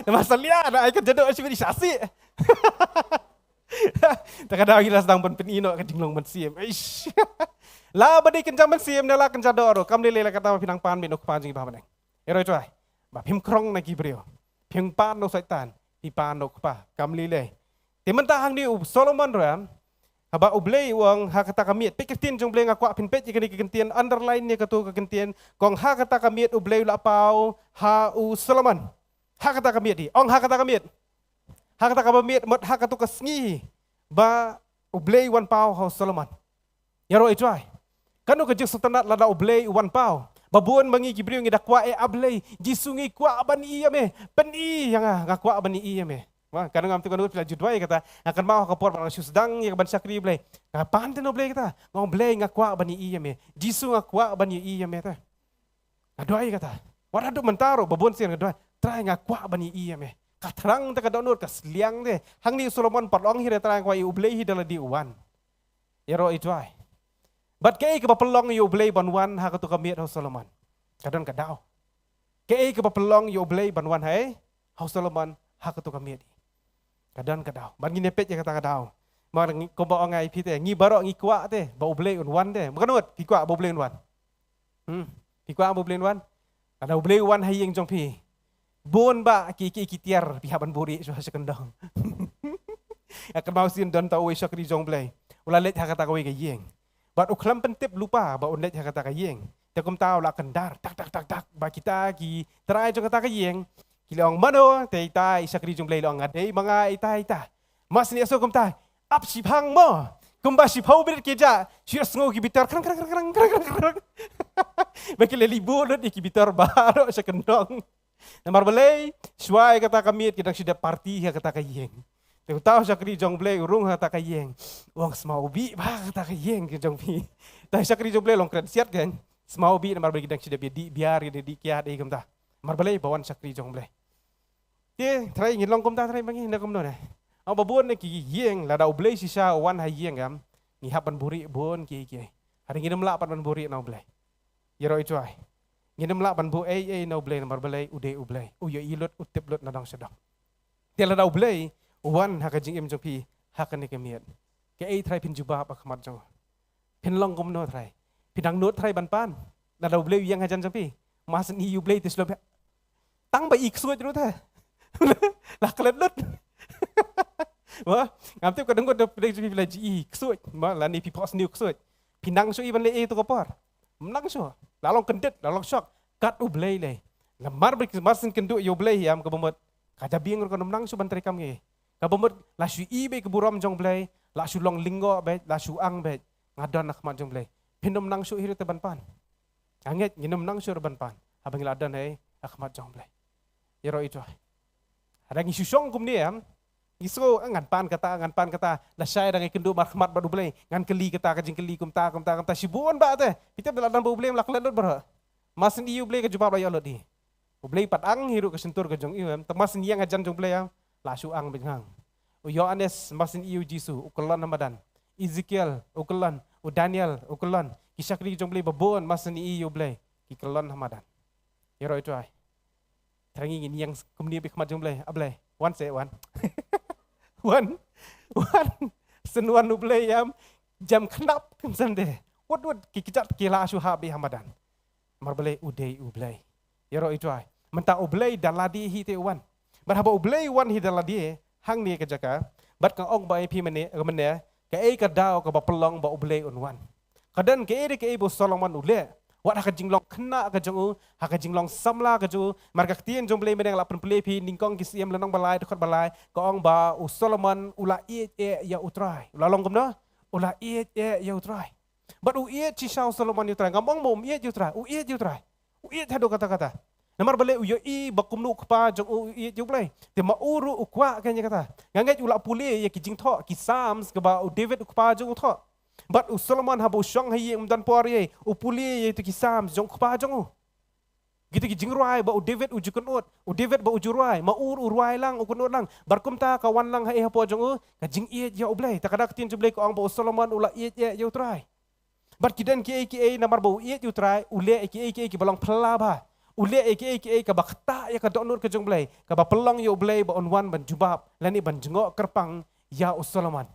Namar salia da ai kynja doh, shi bri shasi. Ta ka daw ngi la sdang ban pyni noh ka jinglong mynsiem. Eish. La ba dei kynja mynsiem ne la kynja doh ruh, kam lei lei, la kata ba phi nang pan beit na U Kpa jong ngi ba ha bneng. Ïaroh ïa u Trai. Ba phim khrong na ki briew. Phim pan na u Soitan, phi pan na U Kpa. Kam lei lei. Te mynta hangne u Solomon ruh, haba U Blei u ong ha kata ka miet, peit ka ktien jong U Blei, nga kwah phin peit ïa kane ka ktien, underline ïa kato ka ktien, ka ong ha kata ka miet U Blei u la paw ha u Solomon. Ha kata ka miet hi, ong ha kata ka miet. Ha kata kaba miet, mut ha kato ka sngi ba U Blei u wan paw ha u Solomon. Ïaroh ïa u Trai. Kano ka jingsngewtynnat lada U Blei u wan paw? Ba bun ma ngi ki briew ngi da kwah, eh, A Blei, Jisu, ngi kwah ban ïohi ïa me. Pyni ïa nga, nga kwah ban ïohi ïa me. Mo, kano ngam tip kano phi la ju duwai kata, nga kynmaw ha ka por ba nga shu sdang ïa ka ban shakri Blei. Nga pan te na U Blei kata, nga ong, Blei, nga kwah ban ïohi ïa me. Jisu, nga kwah ban ïohi ïa me te. Nga duwai kata. Wat haduh mynta ruh, ba bun sien nga duwai, Trai, nga kwah ban ïohi ïa me. Ka thrang te ka dohnud, ka sliang te. Hangne u Solomon pat u ong hi re, Trai, nga kwah ïohi U Blei hi da lade u wan. Ïaroh ïa u Trai. Bad kaei kaba pynlong ïa U Blei ban wan ha kato ka miet ha u Solomon? Ka don ka daw. Kaei kaba pynlong ïa U Blei ban wan ha, eh, ha u Solomon ha kato ka miet? Ka don ka daw. Bad ngin ïa peit ïa kata ka daw. Namar ngi, kumba ong nga ïa phi te, ngi baroh ngi kwah te ba U Blei un wan te. Ba ka nud, phi kwah ba U Blei un wan? Hmm. Phi kwah ba U Blei un wan? Lada U Blei u wan ha ïing jong phi, bun bah ki, ki, ki tiar phi hap ban buhrieh shuwa sha kyndong. Nga kynmaw shisien don uta uwei u shakri jong U Blei, u la leit ha kata kawei ka ïing. Bad u khlem pyntip lypa ba un leit ha kata ka ïing. Te kumta u la kyndar, tak, tak, tak, tak, ba kita ki trai jong kata ka ïing ki la ong, mano? Te ita i shakri jong U Blei i la ong, nga dei ma nga ita, ita. Mas ne so kumta, ap shiphang mo. Kumba shiphew minit ki jah, shu ïohsngew ki bitar, krang, krang, krang. Ba ki la leit buh lut ïa ki bitar baroh sha kyndong. Namar balei? Shuwa ïa kata ka miet ki dang shu dep party ha kata ka ïing. Te uta u shakri jong U Blei u rung ha kata ka ïing. U ong, smaw bih bha kata ka ïing ka jong phi. Uta u shakri jong U Blei long kren siat kein. Smaw bih namar balei ki dang shu dep ïa dih biar, ïa dih kiad, ïa kumta. Namar balei? Ba wan shakri jong U Blei. Te, trai, ngin long kumta, trai, ma ngi, ne kumno ne? Ong ba bun na ki ïing, lada U Blei shisha u wan ha ïing, em, ngi hap ban buhrieh bun kiei kiei. Hynrei ngim lah pat ban buhrieh na U Blei. Ïaroh ïa u Trai. Ngin ym lah ban buh ei ei na U Blei namar balei u dei U Blei. U ïohi lut, u tip lut na dong sha dong. Te lada U Blei u wan ha ka jingim jong phi ha kane ka miet, kaei Trai phin jubab ha khmat jong u? Phin long kumno Trai? Phin dang nud Trai ban pan lada U Blei u ïeng hajan jong phi? Mar syn i ïa U Blei te shlem tang ba i ksuid ruh te. La klet lut. Mo, ngam tip ka dang ngut da pdeng jong phi la ji i ksuid. Mo, lane phi phohsniew ksuid. Phi nang shuh i ban leh ei to ka por? Ym nang shuh. La long kyndit, la long shock. Kat U Blei lei. Namar ba mar syn kynduh ïa U Blei ïam, kaba mut ka jabieng ruh kan ym nang shuh ban treikam ïa i. Kaba mut la shu i beit ka burom jong U Blei, la shu long lyngngoh beit, la shu ang beit. Nga don ha khmat jong U Blei. Phin ym nang shuh hi ruh te ban pan. Nga ngeit ngin ym nang shuh ruh ban pan haba ngi la don hi ha khmat jong U Blei. Ïaroh ïa U Trai. Haba ngi shu shong kumne em, ngi sngew, "Ah, ngan pan kata, ngan pan kata, lashai da ngi kynduh markhmat bad U Blei, ngan kylli kata ka jingkylli kumta, kumta, kumta." Shibun bah te, phi tip da la don bad U Blei ym lah klet lut baroh. Mar syn i ïa U Blei ka jubab la ïoh lut hi. U Blei pat ang hi ruh ka shyntur ka jong u em, te mar syn ïeng hajan jong U Blei em, la shu ang beit ngang. U Ïoannis mar syn i ïa U Jisu, u kyllon ha madan. Ezekiel u kyllon, u Daniel u kyllon. Ki shakri jong U Blei babun mar syn i ïa U Blei ki kyllon ha madan. Ïaroh ïa U Trai. Trai, ngi ngin ïeng kumne beit ha khmat jong U Blei. A Blei, wan seh, wan. Wan. Wan. Shen wan U Blei em, jem khnap kynsan de. Wat wat ki kjat ki la shu hap beit ha madan. Namar balei? U dei U Blei. Ïaroh ïa U Trai. Mynta U Blei da lade hi te u wan. Bad haba U Blei u wan hi da lade hangne ka jaka, bad nga ong bha ïa phi mynne, mynne, kaei ka daw kaba pynlong ba U Blei un wan? Ka don kaei re kaei ba u Solomon u leh, wat ha ka jinglong khynnah ka jong u, ha ka jinglong samla ka jong u. Namar ka ktien jong U Blei mynne nga la pynpule ïa phi, Nyngkong ki Syiem lynnong ba lai, dkhot ba lai, ka ong ba u Solomon u la ïeit eh ïa U Trai. U la long kumno? U la ïeit eh ïa U Trai. Bad u ïeit shisha u Solomon ïa U Trai. Ngam ong ba um ïeit ïa U Trai. U ïeit ïa U Trai. U ïeit haduh katta katta. Namar balei? U ïohi ba kumno u kpa jong u u ïeit ïa U Blei. Te ma u ruh u kwah kane kata. Nga ngeit u la pule ïa ki jingthoh, ki Psalms kaba u David u kpa jong u u thoh. Bad u Solomon haba u shong ha ïing, um don por ïa u pule ïa kito ki Psalms jong u kpa jong u. Kito ki jingrwai ba u David u ju kynud, u David ba u ju rwai, ma u ruh u rwai lang, u kynud lang. Bad kumta ka wan lang ha i hapoh jong u ka jingïeit ïa U Blei. Te ka da ka ktien jong U Blei ka ong ba u Solomon u la ïeit eh ïa U Trai. Bad ki don kiei kiei, namar ba u ïeit ïa U Trai, u leh ïa kiei kiei kiba long phylla bha. U leh ïa kiei kiei kaba ktah ïa ka dohnud ka jong U Blei, kaba pynlong ïa U Blei ba un wan ban jubab lane ban jngoh kyrpang ïa u Solomon.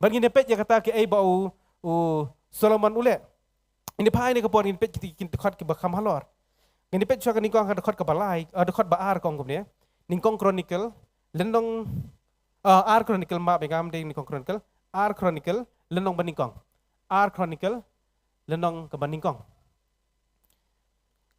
Bad ngin ïa peit ïa kata kaei ba u, u Solomon u leh. Ngin ïa phai ne ka por ngin peit kita ki dkhot kiba kham halor. Ngin ïa peit shuwa ka Nyngkong, ka dkhot kaba lai, eh, dkhot ba ar ka ong kumne. Nyngkong Chronicle, lynnong, eh, ar Chronicle, ma bengam de Nyngkong Chronicle, ar Chronicle, lynnong ba nyngkong. Ar Chronicle, lynnong kaba nyngkong.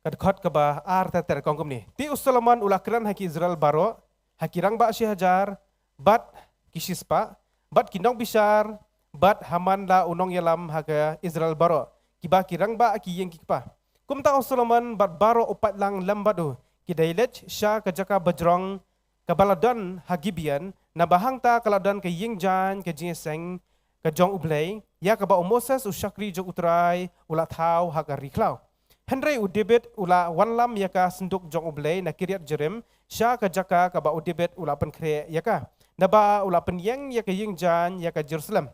Ka dkhot kaba ar ter ter ka ong kumne. Te u Solomon u la kren ha ki Israel baroh, ha ki rangbah shi hajar, bad ki shi spah, bad ki nongbishar, bad ha man la u nongïalam ha ka Israel baroh, kiba ki rangbah ki ïing ki kpa. Kumta u Solomon bad baroh u paidlang lem bad u, ki dei leit sha ka jaka bajrong, kaba la don ha Gibeon, naba hangta ka la don ka ïing jaiñ ka jingïaseng ka jong U Blei, ïa kaba u Moses u shakri jong U Trai u la thaw ha ka ri khlaw. Hynrei u David u la wanlam ïa ka synduk jong U Blei na Kiriath Jearim, sha ka jaka kaba u David u la pynkhreh ïa ka, naba u la pynïeng ïa ka ïing jaiñ ïa ka Jerusalem,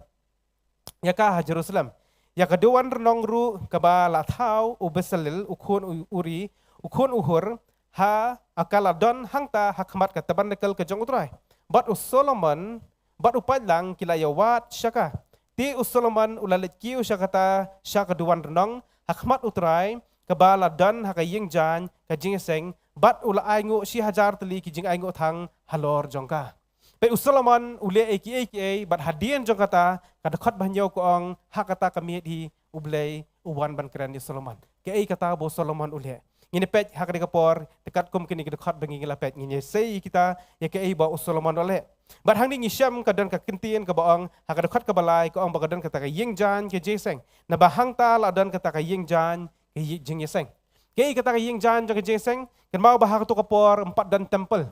ïa ka ha Jerusalem. Ïa ka duwan rnong ruh kaba la thaw u Besalel u khun u Uri, u khun u Hur, ha, ka la don hangta ha khmat ka tabernakl ka jong U Trai. Bad u Solomon bad u paidlang ki la ïawad sha ka. Te u Solomon u la leit kiew sha kata, sha ka duwan rnong, ha khmat U Trai, kaba la don ha ka ïing jaiñ ka jingïaseng, bad u la ainguh shi hajar tylli ki jingainguh thang halor jong ka. Peit, u Solomon u leh ei kiei kiei, bad hadien jong kata, ka dkhot ba hynñiew ka ong, ha kata ka miet hi U Blei u wan ban kren ïa u Solomon. Kaei kata ba u Solomon u leh? Ngin ïa peit ha kane ka por, te katkum kine ki dkhot ba ngi la peit, ngin ïa sei kita ïa kaei ba u Solomon u leh. Bad hangne ngi shem ka don ka ktien kaba ong, ha ka dkhot kaba lai ka ong ba ka don kata ka ïing jaiñ ka jingïaseng. Naba hangta la don kata ka ïing jaiñ ka ïi-, jingïaseng. Kaei kata ka ïing jaiñ jong ka jingïaseng? Kynmaw ba ha kato ka por ym pat don temple.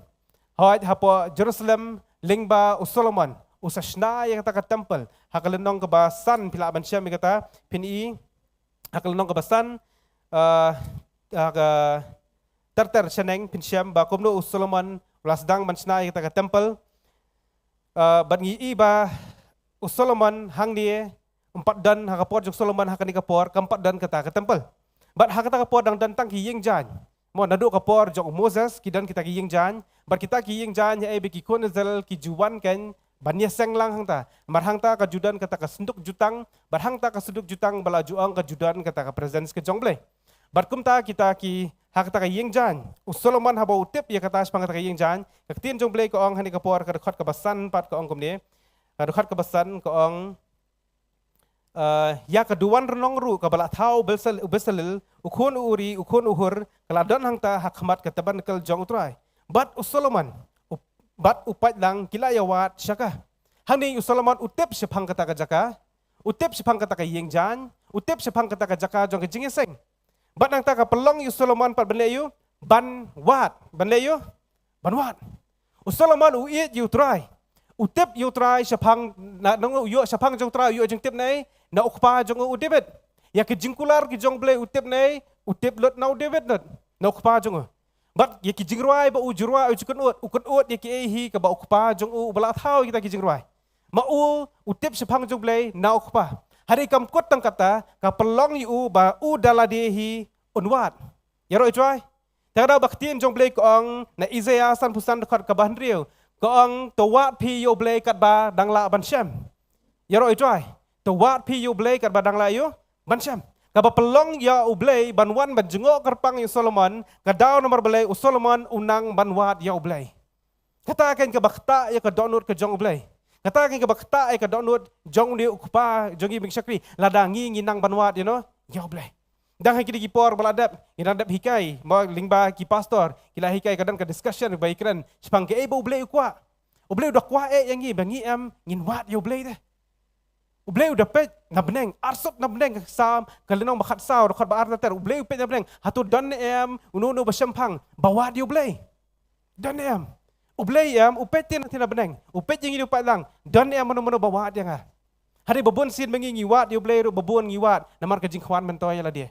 Hooid, hapoh Jerusalem, lyngba u Solomon u sa shna ïa kata ka temple. Ha ka lynnong kaba san phi lah ban shem ïa kata, phin i, ha ka lynnong kaba san, ah, ha ka ter ter shaneng phin shem ba kumno u Solomon u la sdang ban shna ïa kata ka temple. Ah, bad ngi i ba u Solomon hangne ym pat don, ha ka por jong u Solomon ha kane ka por kam pat don kata ka temple. Bad ha kata ka por dang don tang ki ïing jaiñ. Mo, naduh ka por jong u Moses ki don kita ki ïing jaiñ. Bad kita ki ïing jaiñ, hynrei ba ki khun Israel ki ju wan kein ban ïaseng lang hangta. Namar hangta ka ju don kata ka synduk jutang, bad hangta ka synduk jutang ba la ju ong ka ju don kata ka presence ka jong U Blei. Bad kumta kita ki, ha kata ka ïing jaiñ, u Solomon haba u tip ïa kata shaphang kata ka ïing jaiñ, ka ktien jong U Blei ka ong ha kane ka por, ka dkhot kaba san pat ka ong kumne. Ka dkhot kaba san ka ong, eh, ïa ka duwan rnong ruh kaba la thaw u Besal-, u Besalel, u khun u Uri, u khun u Hur, ka la don hangta ha khmat ka tabernacle jong U Trai. Bad u Solomon, u, bad u paidlang ki la ïawad sha ka. Hangne u Solomon u tip shaphang kata ka jaka, u tip shaphang kata ka ïing jaiñ, u tip shaphang kata ka jaka jong ka jingïaseng. Bad nangta ka pynlong ïa u Solomon pat ban leh ïa u, ban wad, ban leh ïa u, ban wad. U Solomon u ïeit ïa U Trai. U tip ïa U Trai shaphang, na, nang u ïoh shaphang jong U Trai, u ïoh jingtip na, na u kpa jong u David. Ïa ki jingkular ki jong U Blei u tip na, u tip lut na u David lut, na u kpa jong u. Bad ïa ki jingrwai ba u ju rwai, u ju kynnoh, u kynnoh ïa kiei hi kaba u kpa jong u uba la thaw ïa kita ki jingrwai. Ma u, u tip shaphang jong U Blei na u kpa. Hynrei kam kut tang kata, ka pynlong ïa u ba u da lade hi un wad. Ïaroh U Trai. Te ka daw ba ka ktien jong U Blei ka ong na Isaiah sanphew san dkhot kaba hynriew. Ka ong, to wad phi ïa U Blei katba dang lah ban shem. Ïaroh U Trai. To wad phi ïa U Blei katba dang lah ïa u ban shem. Kaba pynlong ïa U Blei ban wan ban jngoh kyrpang ïa u Solomon, ka daw namar balei u Solomon u nang ban wad ïa U Blei. Kata kein kaba ktah ïa ka dohnud ka jong U Blei. Kata kein kaba ktah ïa ka dohnud jong une u kpa jong ngi bad ki shakri. Lada ngi ngi nang ban wad ïa no, ïa U Blei. Dang ha kine ki por ba la dep, ngi dang dep hikai, mo lyngba ki pastor, ki la hikai ka dang ka discussion ba ïakren shaphang kaei ba U Blei u kwah. U Blei u da kwah eh ïa ngi ba ngi em ngin wad ïa U Blei te. U Blei u da peit na bneng, arsut na bneng, ka Salm, ka lynnong ba khatsaw, dkhot ba arter. U Blei u peit na bneng, hato don em uno uno ba shemphang ba wad ïa U Blei? Don em? U Blei em, u peit te na, te na bneng, u peit ïa ngi ruh pat lang. Don em mano mano ba wad ïa nga? Hynrei ba bun sien ba ngi ngi wad ïa U Blei ruh, ba bun ngi wad namar ka jingkwah myntoi ïa lade.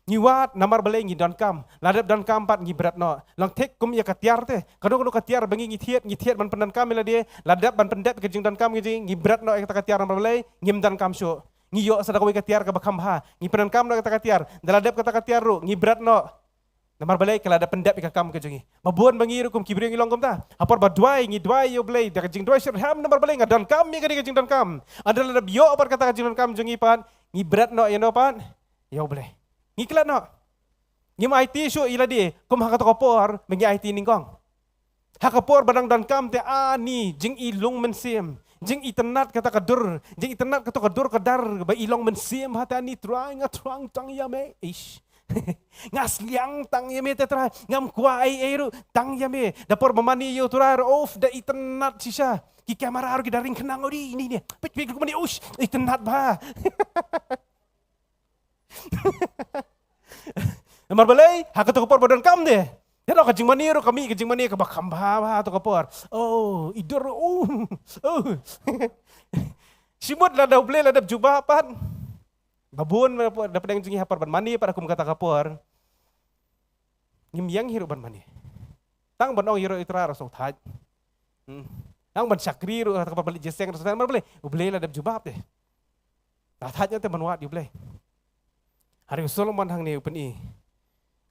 Ngi wad namar balei? Ngi donkam. La dep donkam pat ngi bret noh. Long thik kum ïa ka tiar te. Kano kano ka tiar ba ngi ngi thied, ngi thied ban pyndonkam ïa lade. La dep ban pyndep ka jingdonkam ngi, ngi bret noh ïa kata ka tiar namar balei? Ngim donkam shuh. Ngi ïoh sa da kawei ka tiar kaba kham bha. Ngi pyndonkam noh ïa kata ka tiar. Da la dep kata ka tiar ruh ngi bret noh. Namar balei? Ka la dep pyndep ïa ka kam ka jong ngi. Ba bun ba ngi ruh kum ki briew ngi long kumta. Ha por ba duwai ngi duwai ïa U Blei da ka jingduwai shitrhem namar balei? Nga donkam ïa kane ka jingdonkam. Hynda la dep ïoh pat kata ka jingdonkam jong ngi pat, ngi bret noh ïa no pat? Ïa U Blei. Ngi klet noh. Ngim aiti shuh ïa lade kum ha kato ka por ba ngi aiti nyngkong. Ha ka por ba dang donkam te ani, jing i long mynsiem, jing i tynnad kata ka dur, jing i tynnad kato ka dur ka dar ba i long mynsiem, ha te ani, Trai nga thrang tang ïa me. Ish. Nga sliang tang ïa me te Trai, ngam kwah ei ei ruh, tang ïa me. Da por ba mane ïa U Trai ruh, uf, da i tynnad shisha. Ki kamera ruh ki da ring khnang uri ni ni. Pit pit ruh mane, ush, i tynnad bha. Namar balei? Ha kato ka por ba donkam te. Te noh ka jingmane ruh ka mih ka jingmane kaba kham bha bha ha kato ka por. Oh, i dur, oh, oh. Shimut lada U Blei la dep jubab pat. Ba bun da pdeng jong ngi ha por ban mane pat kum kata ka por. Ngim ïeng hi ruh ban mane. Tang ban ong ïaroh ïa U Trai ruh sngewthait. Hmm. Tang ban shakri ruh ha kato ka por ban leit jingïaseng ruh sngewthait. Namar balei? U Blei la dep jubab te. La thait noh te ban wad ïa U Blei. Hynrei u Solomon hangne u pyni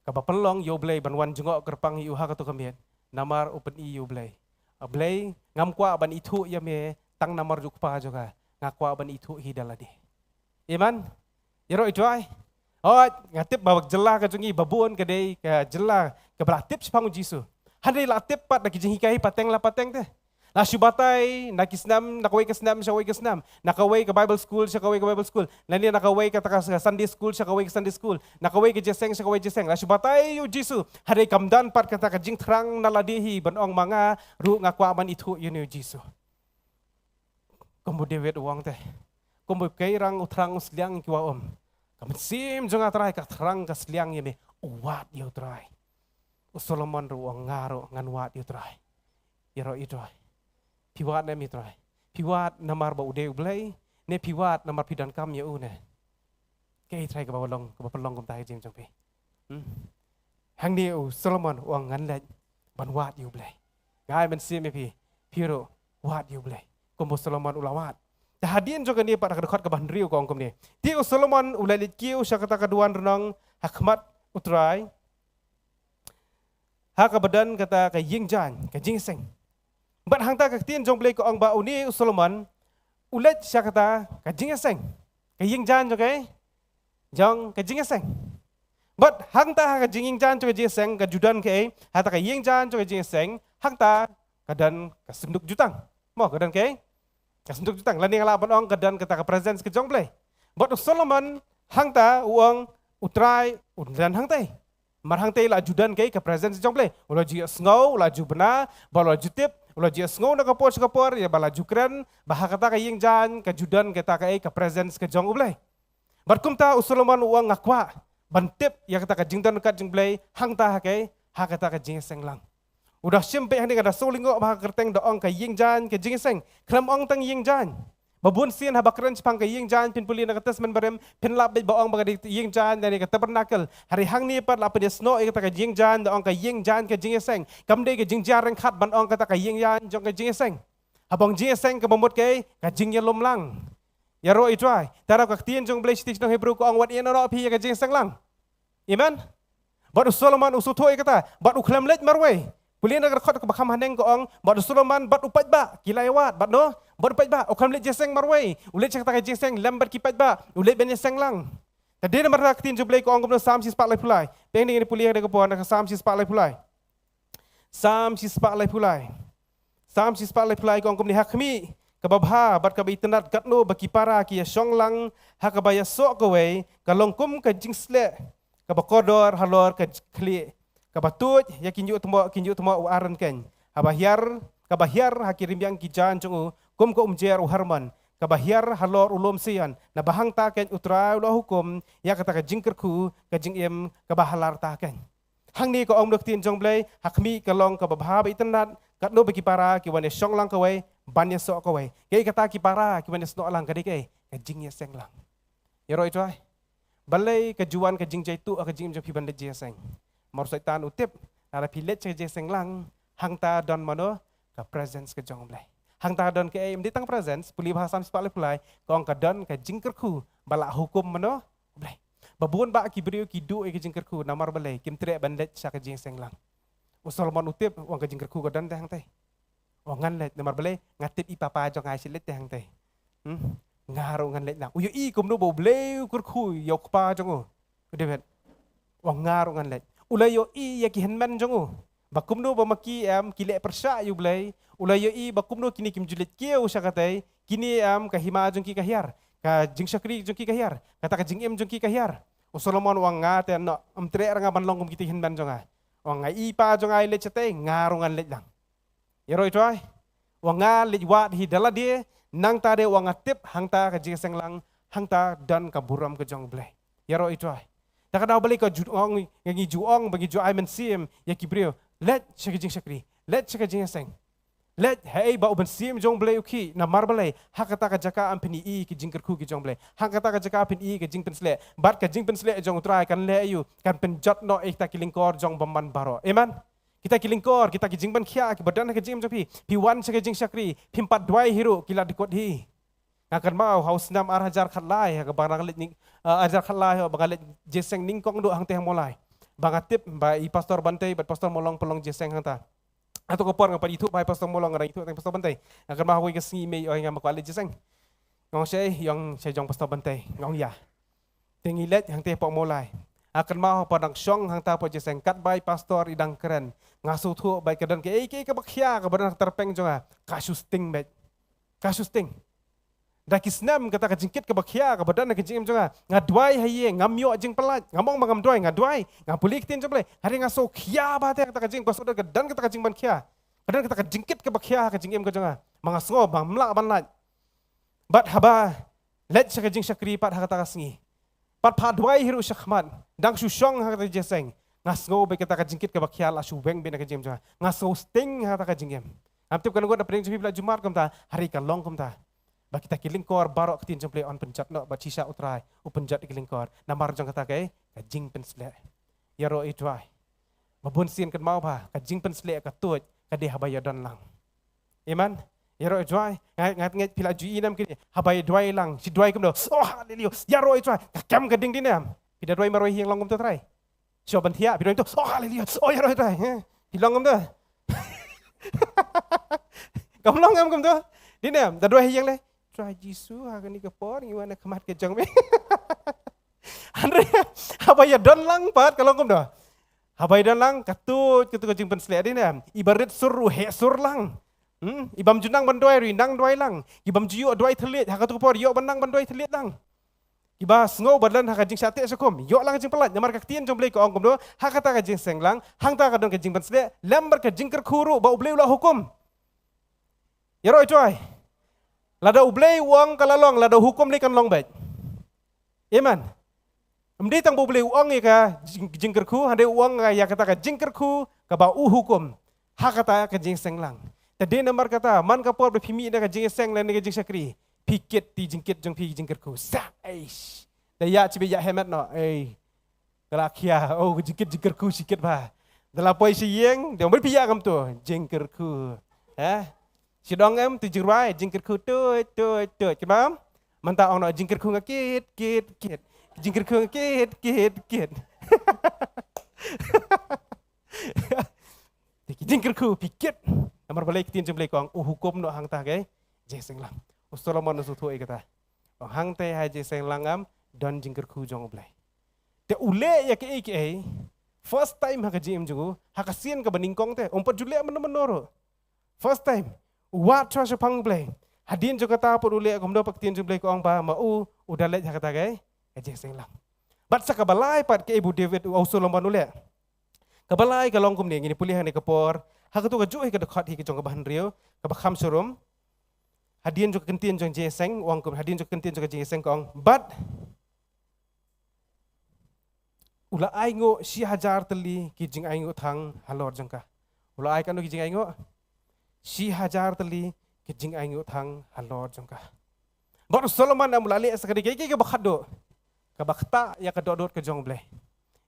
kaba pynlong ïa U Blei ban wan jngoh kyrpang ïa u ha kato ka miet. Namar u pyni ïa U Blei, A Blei, ngam kwah ban ithuh ïa me tang namar u kpa jong nga. Nga kwah ban ithuh hi da lade. Amen. Ïaroh U Trai. Hooid, nga tip ba ka jylla ka jong ngi ba bun ka dei ka jylla kaba la tip shaphang U Jisu. Hynrei la tip pat na ki jinghikai pateng la pateng te. La shu batai na ki snem, na kawei ka snem sha kawei ka snem, na kawei ka Bible school sha kawei ka Bible school, lane na kawei kata ka Sunday school sha kawei ka Sunday school, na kawei ka jingïaseng sha kawei jingïaseng. La shu batai ïa U Jisu, hynrei kam don pat kata ka jingthrang na lade hi ban ong ma nga ruh nga kwah ban ithuh ïa une U Jisu. Kumba u David u ong te, kumba u Kynrad u thrang u sliang ïa ki wah um, ka mynsiem jong nga Trai ka thrang ka sliang ïa me. U wad ïa U Trai. U Solomon ruh u ong nga ruh ngan wad ïa U Trai. Ïaroh U Trai. Phi wad ne em ïa U Trai? Phi wad namar ba u dei U Blei, ne phi wad namar phi donkam ïa u ne? Kaei U Trai kaba long, kaba pynlong kumta ha ka jingim jong phi? Hmm. Hangne u Solomon u ong ngan leit ban wad ïa U Blei. Nga ai mynsiem ïa phi, phi ruh wad ïa U Blei kumba u Solomon u la wad. Te hadien jong kane pat ha ka dkhot kaba hynriew ka ong kumne. Te u Solomon u la leit kiew sha kata ka duwan rnong ha khmat u Trai ha kaba don kata ka ïing jaiñ, ka jingïaseng. Bad hangta ka ktien jong U Blei ka ong ba une u Solomon u leit sha kata ka jingïaseng, ka ïing jaiñ jong ka, jong ka jingïaseng. Bad hangta ha ka jingïing jaiñ jong ka jingïaseng ka ju don kaei? Hata ka ïing jaiñ jong ka jingïaseng, hangta ka don ka synduk jutang. Mo, ka don kaei? Ka synduk jutang. Lane nga lah ban ong ka don kata ka presence ka jong U Blei. Bad u Solomon hangta u ong, u Trai u don hangta. Mar hangta la ju don kaei? Ka presence jong U Blei. U la ju ïohsngew, u la ju bna, bad u la ju tip, u la ju ïohsngew na ka por sha ka por, ïa ba la ju kren ba ha kata ka ïing jaiñ ka ju don kata kaei? Ka presence ka jong U Blei. Bad kumta u Solomon u ong, nga kwah ban tip ïa kata ka jingdon ryngkat jong U Blei hangta ha kaei? Ha kata ka jingïaseng lang. U da shim beit hangne, nga da sngewlyngngoh ba ha ka kyrteng da ong ka ïing jaiñ ka jingïaseng, khlem ong tang ïing jaiñ. Ba bun sien haba kren shaphang ka ïing jaiñ, phin pule na ka Testament Barim, phin lap beit ba ong ba ka dei ïing jaiñ lane ka tabernacle. Hynrei hangne pat la pynïasnoh ïa kata ka ïing jaiñ da ong ka ïing jaiñ ka jingïaseng. Kam dei ka jingjia ryngkat ban ong kata ka ïing jaiñ jong ka jingïaseng. Haba ong jingïaseng kaba mut kaei? Ka jingïalum lang. Ïaroh ïa U Trai. Te da ka ktien jong U Blei shiti sha nong Hebru ka ong, wat ïehnoh noh phi ïa ka jingïaseng lang. Amen. Bad u Solomon u sngewthuh ïa kata, bad u khlem leit marwei. Pule na ka dkhot kaba kham haneng ka ong, bad u Solomon bad u paidbah ki la ïawad, bad no, bad u paidbah, u khlem leit jingïaseng marwei. U leit sha kata ka jingïaseng lem bad ki paidbah, u leit ban ïaseng lang. Te dei namar kata ka ktien jong U Blei ka ong kumno, Salm shispah laiphew lai. Peit hangne, ngin pule ha kane ka por na ka Salm shispah laiphew lai. Salm shispah laiphew lai. Salm shispah laiphew lai ka ong kumne, ha khmih kaba bha bad kaba itynnad, katno ba ki para ki ïashong lang ha kaba ïasoh kawei, ka long kum ka jingsleh kaba kordor halor ka khlieh, kaba tuid ïa ki ñiuhtmoh, ki ñiuhtmoh u Aaron keiñ. Haba hiar, kaba hiar ha ki rmiang ki jaiñ jong u, kum ka umjer u Hermon, kaba hiar halor u lum Sion. Naba hangta keiñ U Trai u la hukum ïa kata ka jingkyrkhu, ka jingim kaba halarta keiñ. Hangne ka ong na ka ktien jong U Blei, ha khmih ka long kaba bha ba itynnad, katno ba ki para ki wan ïashong lang kawei ban ïasoh kawei. Kaei kata ki para ki wan ïasnoh lang? Ka dei kaei? Ka jingïaseng lang. Ïaroh ïa U Trai. Balei ka ju wan ka jingjaituh ha ka jingim jong phi ban leit jingïaseng? Namar u Soitan u tip, lada phi leit sha ka jingïaseng lang, hangta don mano? Ka presence ka jong U Blei. Hangta don kaei? Ym dei tang presence, pule bha Salm shispah laiphew lai, ka ong ka don ka jingkyrkhu ba la hukum mano? U Blei. Ba bun bah ki briew ki duh ïa ka jingkyrkhu, namar balei? Kim treh ban leit sha ka jingïaseng lang. U Solomon u tip, u ong ka jingkyrkhu ka don te hangtei. U ong ngan leit, namar balei? Nga tip i papa jong nga i shu leit te hangtei. Hmm? Nga ruh ngan leit lang. U ïohi kumno ba U Blei u kyrkhu ïa u kpa jong u, u David. U ong nga ruh ngan leit. U la ïohi ïa ki hynmen jong u, ba kumno ba ma ki em ki leh pyrshah ïa U Blei. U la ïohi ba kumno kine kim ju leit kiew sha katei, kine em ka hima jong ki ka hiar, ka jingshakri jong ki ka hiar, kata ka jingim jong ki ka hiar. U Solomon u ong nga te noh, ym treh ruh nga ban long kum kita ki hynmen jong nga. U ong nga i pa jong nga i leit shatei, nga ruh ngan leit lang. Ïaroh ïa U Trai. U ong nga leit wad hi da lade, nangta de u ong nga tip hangta ka jingïaseng lang, hangta don ka burom ka jong U Blei. Ïaroh ïa U Trai. Te ka daw balei ka ju ong, ngi ju ong ba ngi ju ai mynsiem ïa ki briew, leit sha ka jingshakri, leit sha ka jingïaseng. Leit, haei ba u mynsiem jong U Blei u khih, namar balei? Ha kata ka jaka ym phin ïohi ka jingkyrkhu ka jong U Blei. Ha kata ka jaka phin ïohi ka jingpynsleh. Bad ka jingpynsleh jong U Trai kan leh aïu? Kan pynjot noh ïa kita ki lyngkor jong bymman baroh. Amen. Kita ki lyngkor, kita ki jingpynkhia kiba don ha ka jingim jong phi. Phi wan sha ka jingshakri, phim pat duwai hi ruh ki la dkut hi. Nga kynmaw ha u snem ar hajar khatlai, ha kaba nga leit ning, eh, ar hajar khatlai, ha kaba nga leit jingïaseng nyngkong duh hangtei ha Mawlai. Ba nga tip ba i Pastor Bantei bad Pastor Mawlong pynlong jingïaseng hangta. Hato ka por nga pat ithuh ba i Pastor Mawlong, nga dang ithuh tang Pastor Bantei. Nga kynmaw ha kawei ka sngi, mei ong ïa nga, ma kwah leit jingïaseng? Nga ong shaei? Ong shaei jong Pastor Bantei. Nga ong ïa. Te ngi leit hangtei hapoh Mawlai. Nga kynmaw haba dang shong hangta hapoh jingïaseng, katba i Pastor i dang kren, nga sngewthuh ba ka don kaei kaei kaba khia kaba don ha tyrpeng jong nga. Ka shu sting beit. Ka shu sting. Da ki snem kata ka jingkit kaba khia kaba don ha ka jingim jong nga. Nga duwai ha ïing, ngam ïoh jingpynlait. Ngam ong ba ngam duwai, nga duwai, nga pule ktien jong U Blei. Hynrei nga sngewkhia bha te kata ka jingim, ka sngewdon ka don kata ka jingpynkhia. Ka don kata ka jingkit kaba khia ha ka jingim ka jong nga. Ma nga sngew ba ngam lah ban lait. Bad haba leit sha ka jingshakri pat ha kata ka sngi, pat phah duwai hi ruh shakhmat, dang shu shong ha kata ka jingïaseng, nga sngew ba kata ka jingkit kaba khia la shu weng beit na ka jingim jong nga. Nga sngew sting ha kata ka jingim. Ngam tip kano ka ngut na pdeng jong phi ba la ju mad kumta, hynrei ka long kumta. Ba kita ki lyngkor baroh ka ktien jong U Blei yn pynjot noh, bad shisha U Trai u pynjot ïa ki lyngkor. Namar jong kata ka, ka jingpynsleh. Ïaroh ïa U Trai. Ba bun sien kynmaw ba ka jingpynsleh ka tuid, ka dei haba ïadon lang. Amen. Ïaroh ïa U Trai. Nga, nga ngeit phi la ju ïohi ne em kine, haba ïa duwai lang, shi duwai kumno? Oh, haleluya. Ïaroh ïa U Trai. Ka kem ka ding dien em? Phi da duwai marwei ha ïing long kumto Trai? Shu ban thiah, phi duwai kumto, oh haleluya, oh ïaroh Trai. Heh. Phi long kumto? Kam long em kumto? Dei ne em, da duwai ha ïing leh, Trai Jisu, ha kane ka por ngi wan ha khmat ka jong me. Hynrei haba ïa don lang pat ka long kumto? Haba ïa don lang ka tuid, ka tuid ka jingpynshlur, dei ne em. Iba rit sur ruh heh sur lang. Hmm? Ibym ju nang ban duwai ruh i nang duwai lang. Ibym ju ïoh duwai thylliej, ha katu ka por ïoh ban nang ban duwai thylliej lang. Kiba sngew ba don ha ka jingshah teh shah kum, ïoh lang ka jingpyllait, namar ka ktien jong U Blei ka ong kumno, ha kata ka jingïaseng lang, hangta ka don ka jingpynshlur, lem bad ka jingkyrkhu ruh ba U Blei u la hukum. Ïaroh ïa U Trai. Lada U Blei u ong ka la long, lada u hukum ne kan long beit. Amen. Ym dei tang ba U Blei u ong ïa ka jing-, jingkyrkhu, hynrei u ong ïa kata ka jingkyrkhu kaba u hukum. Ha kata ka jingïaseng lang. Te dei namar kata, man ka por ba phi mih na ka jingïaseng lane ka jingshakri, phi kit ti jingkit jong phi jingkyrkhu. Sa, eish. Da ïa chibai ïa helmet noh, ei. Ka la khia, oh, jingkit jingkyrkhu shi kit bha. Da la poi sha ïing, da ym phi ïa kumto, jingkyrkhu. Eh? Shi dang em, tu jingrwai, jingkyrkhu tuid, tuid, tuid. Kit bam? Mynta ong noh, jingkyrkhu nga kit, kit, kit. Jingkyrkhu nga kit, kit, kit. Te ki jingkyrkhu phi kit. Namar balei ka ktien jong U Blei ka ong, u hukum noh hangta ka jingïaseng lang. U Solomon u sngewthuh ïa kata. Ong hangta ha jingïaseng lang em don jingkyrkhu jong U Blei. Te u leh ïa kaei kaei, first time ha ka jingim jong u, ha ka sien kaba nyngkong te, um pat ju leh mynno mynno ruh. First time, u wad shuwa shaphang U Blei. Hadien jong kata pat u leh kumno pat ka ktien jong U Blei ka ong ba ma u, u da leit ha kata ka, ka jingïaseng lang. Bad sa kaba lai pat kaei ba u David, u Solomon u leh. Kaba lai ka long kumne, ngin ïa pule hangne ka por, ha kato kajuh hi ka dkhot hi ka jong kaba hynriew, kaba kham sharum. Hadien jong ka ktien jong jingïaseng, u ong kum, hadien jong ka ktien jong ka jingïaseng ka ong. Bad u la ainguh shi hajar tylli ki jingainguh thang halor jong ka. U la ai katno ki jingainguh? Shi hajar tylli ki jingainguh thang halor jong ka. Bad u Solomon em u la leh sa kane kaei kaei kaba khatduh. Kaba ktah ïa ka dohnud ka jong U Blei.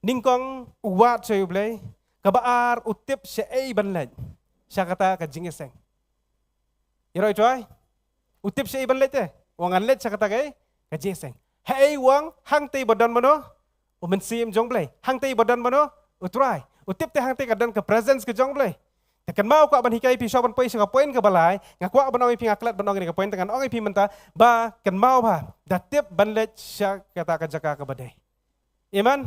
Nyngkong u wad sha U Blei, kaba ar u tip shaei ban leit sha kata ka jingïaseng. Ïaroh ïa U Trai. U tip shaei ban leit te. U ong ngan leit sha kata ka, ka jingïaseng. Haei u ong, hangtei ba don mano? U Mynsiem jong U Blei. Hangtei ba don mano? U Trai. U tip te hangtei ka don ka presence ka jong U Blei. Te kynmaw kwah ban hikai ïa phi shuwa ban poi sha ka point kaba lai, nga kwah ban ong ïa phi, nga klet ban ong ïa ka point, te ngan ong ïa phi mynta ba kynmaw bha, da tip ban leit sha kata ka jaka kaba dei. Amen.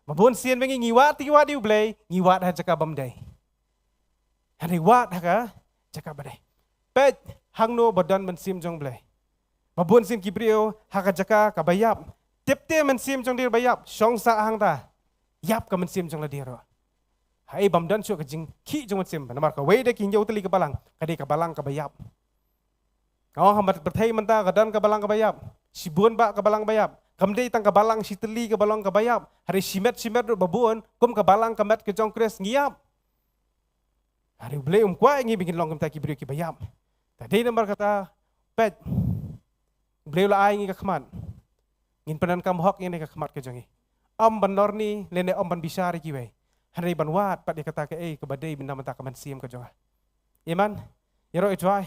Ba bun sien ba ngi, ngi wad, ngi wad ïa U Blei, ngi wad ha jaka bym dei. Hynrei wad ha ka jaka ba dei. Peit hangno ba don Mynsiem jong U Blei. Ba bun sien ki briew ha ka jaka kaba ïap. Tip te Mynsiem jong U Blei ba ïap, shong sah hangta. Ïap ka mynsiem jong lade ruh. Haei bym don shuh ka jingkhih jong mynsiem, namar kawei de ki hynñiew tylli ka balang, ka dei ka balang kaba ïap. Nga ong ha mat pyrthei mynta ka don ka balang kaba ïap. Shibun bah ka balang ba ïap. Kam dei tang ka balang shi tylli ka balang kaba ïap. Hynrei shimet shimet ruh ba bun, kum ka balang ka met ka jong U Khrist ngi ïap. Hynrei U Blei um kwah ïa ngi ba ngin long kumta ki briew kiba ïap. Te dei namar kata, peit. U Blei u la ai ngi ka khmat. Ngin pyndonkam hok ïa kane ka khmat ka jong ngi. Ym ban lorni, lane ym ban bishar ïa kiwei. Hynrei ban wad pat ïa kata kaei kaba dei namar ka mynsiem ka jong nga. Amen. Ïaroh ïa U Trai.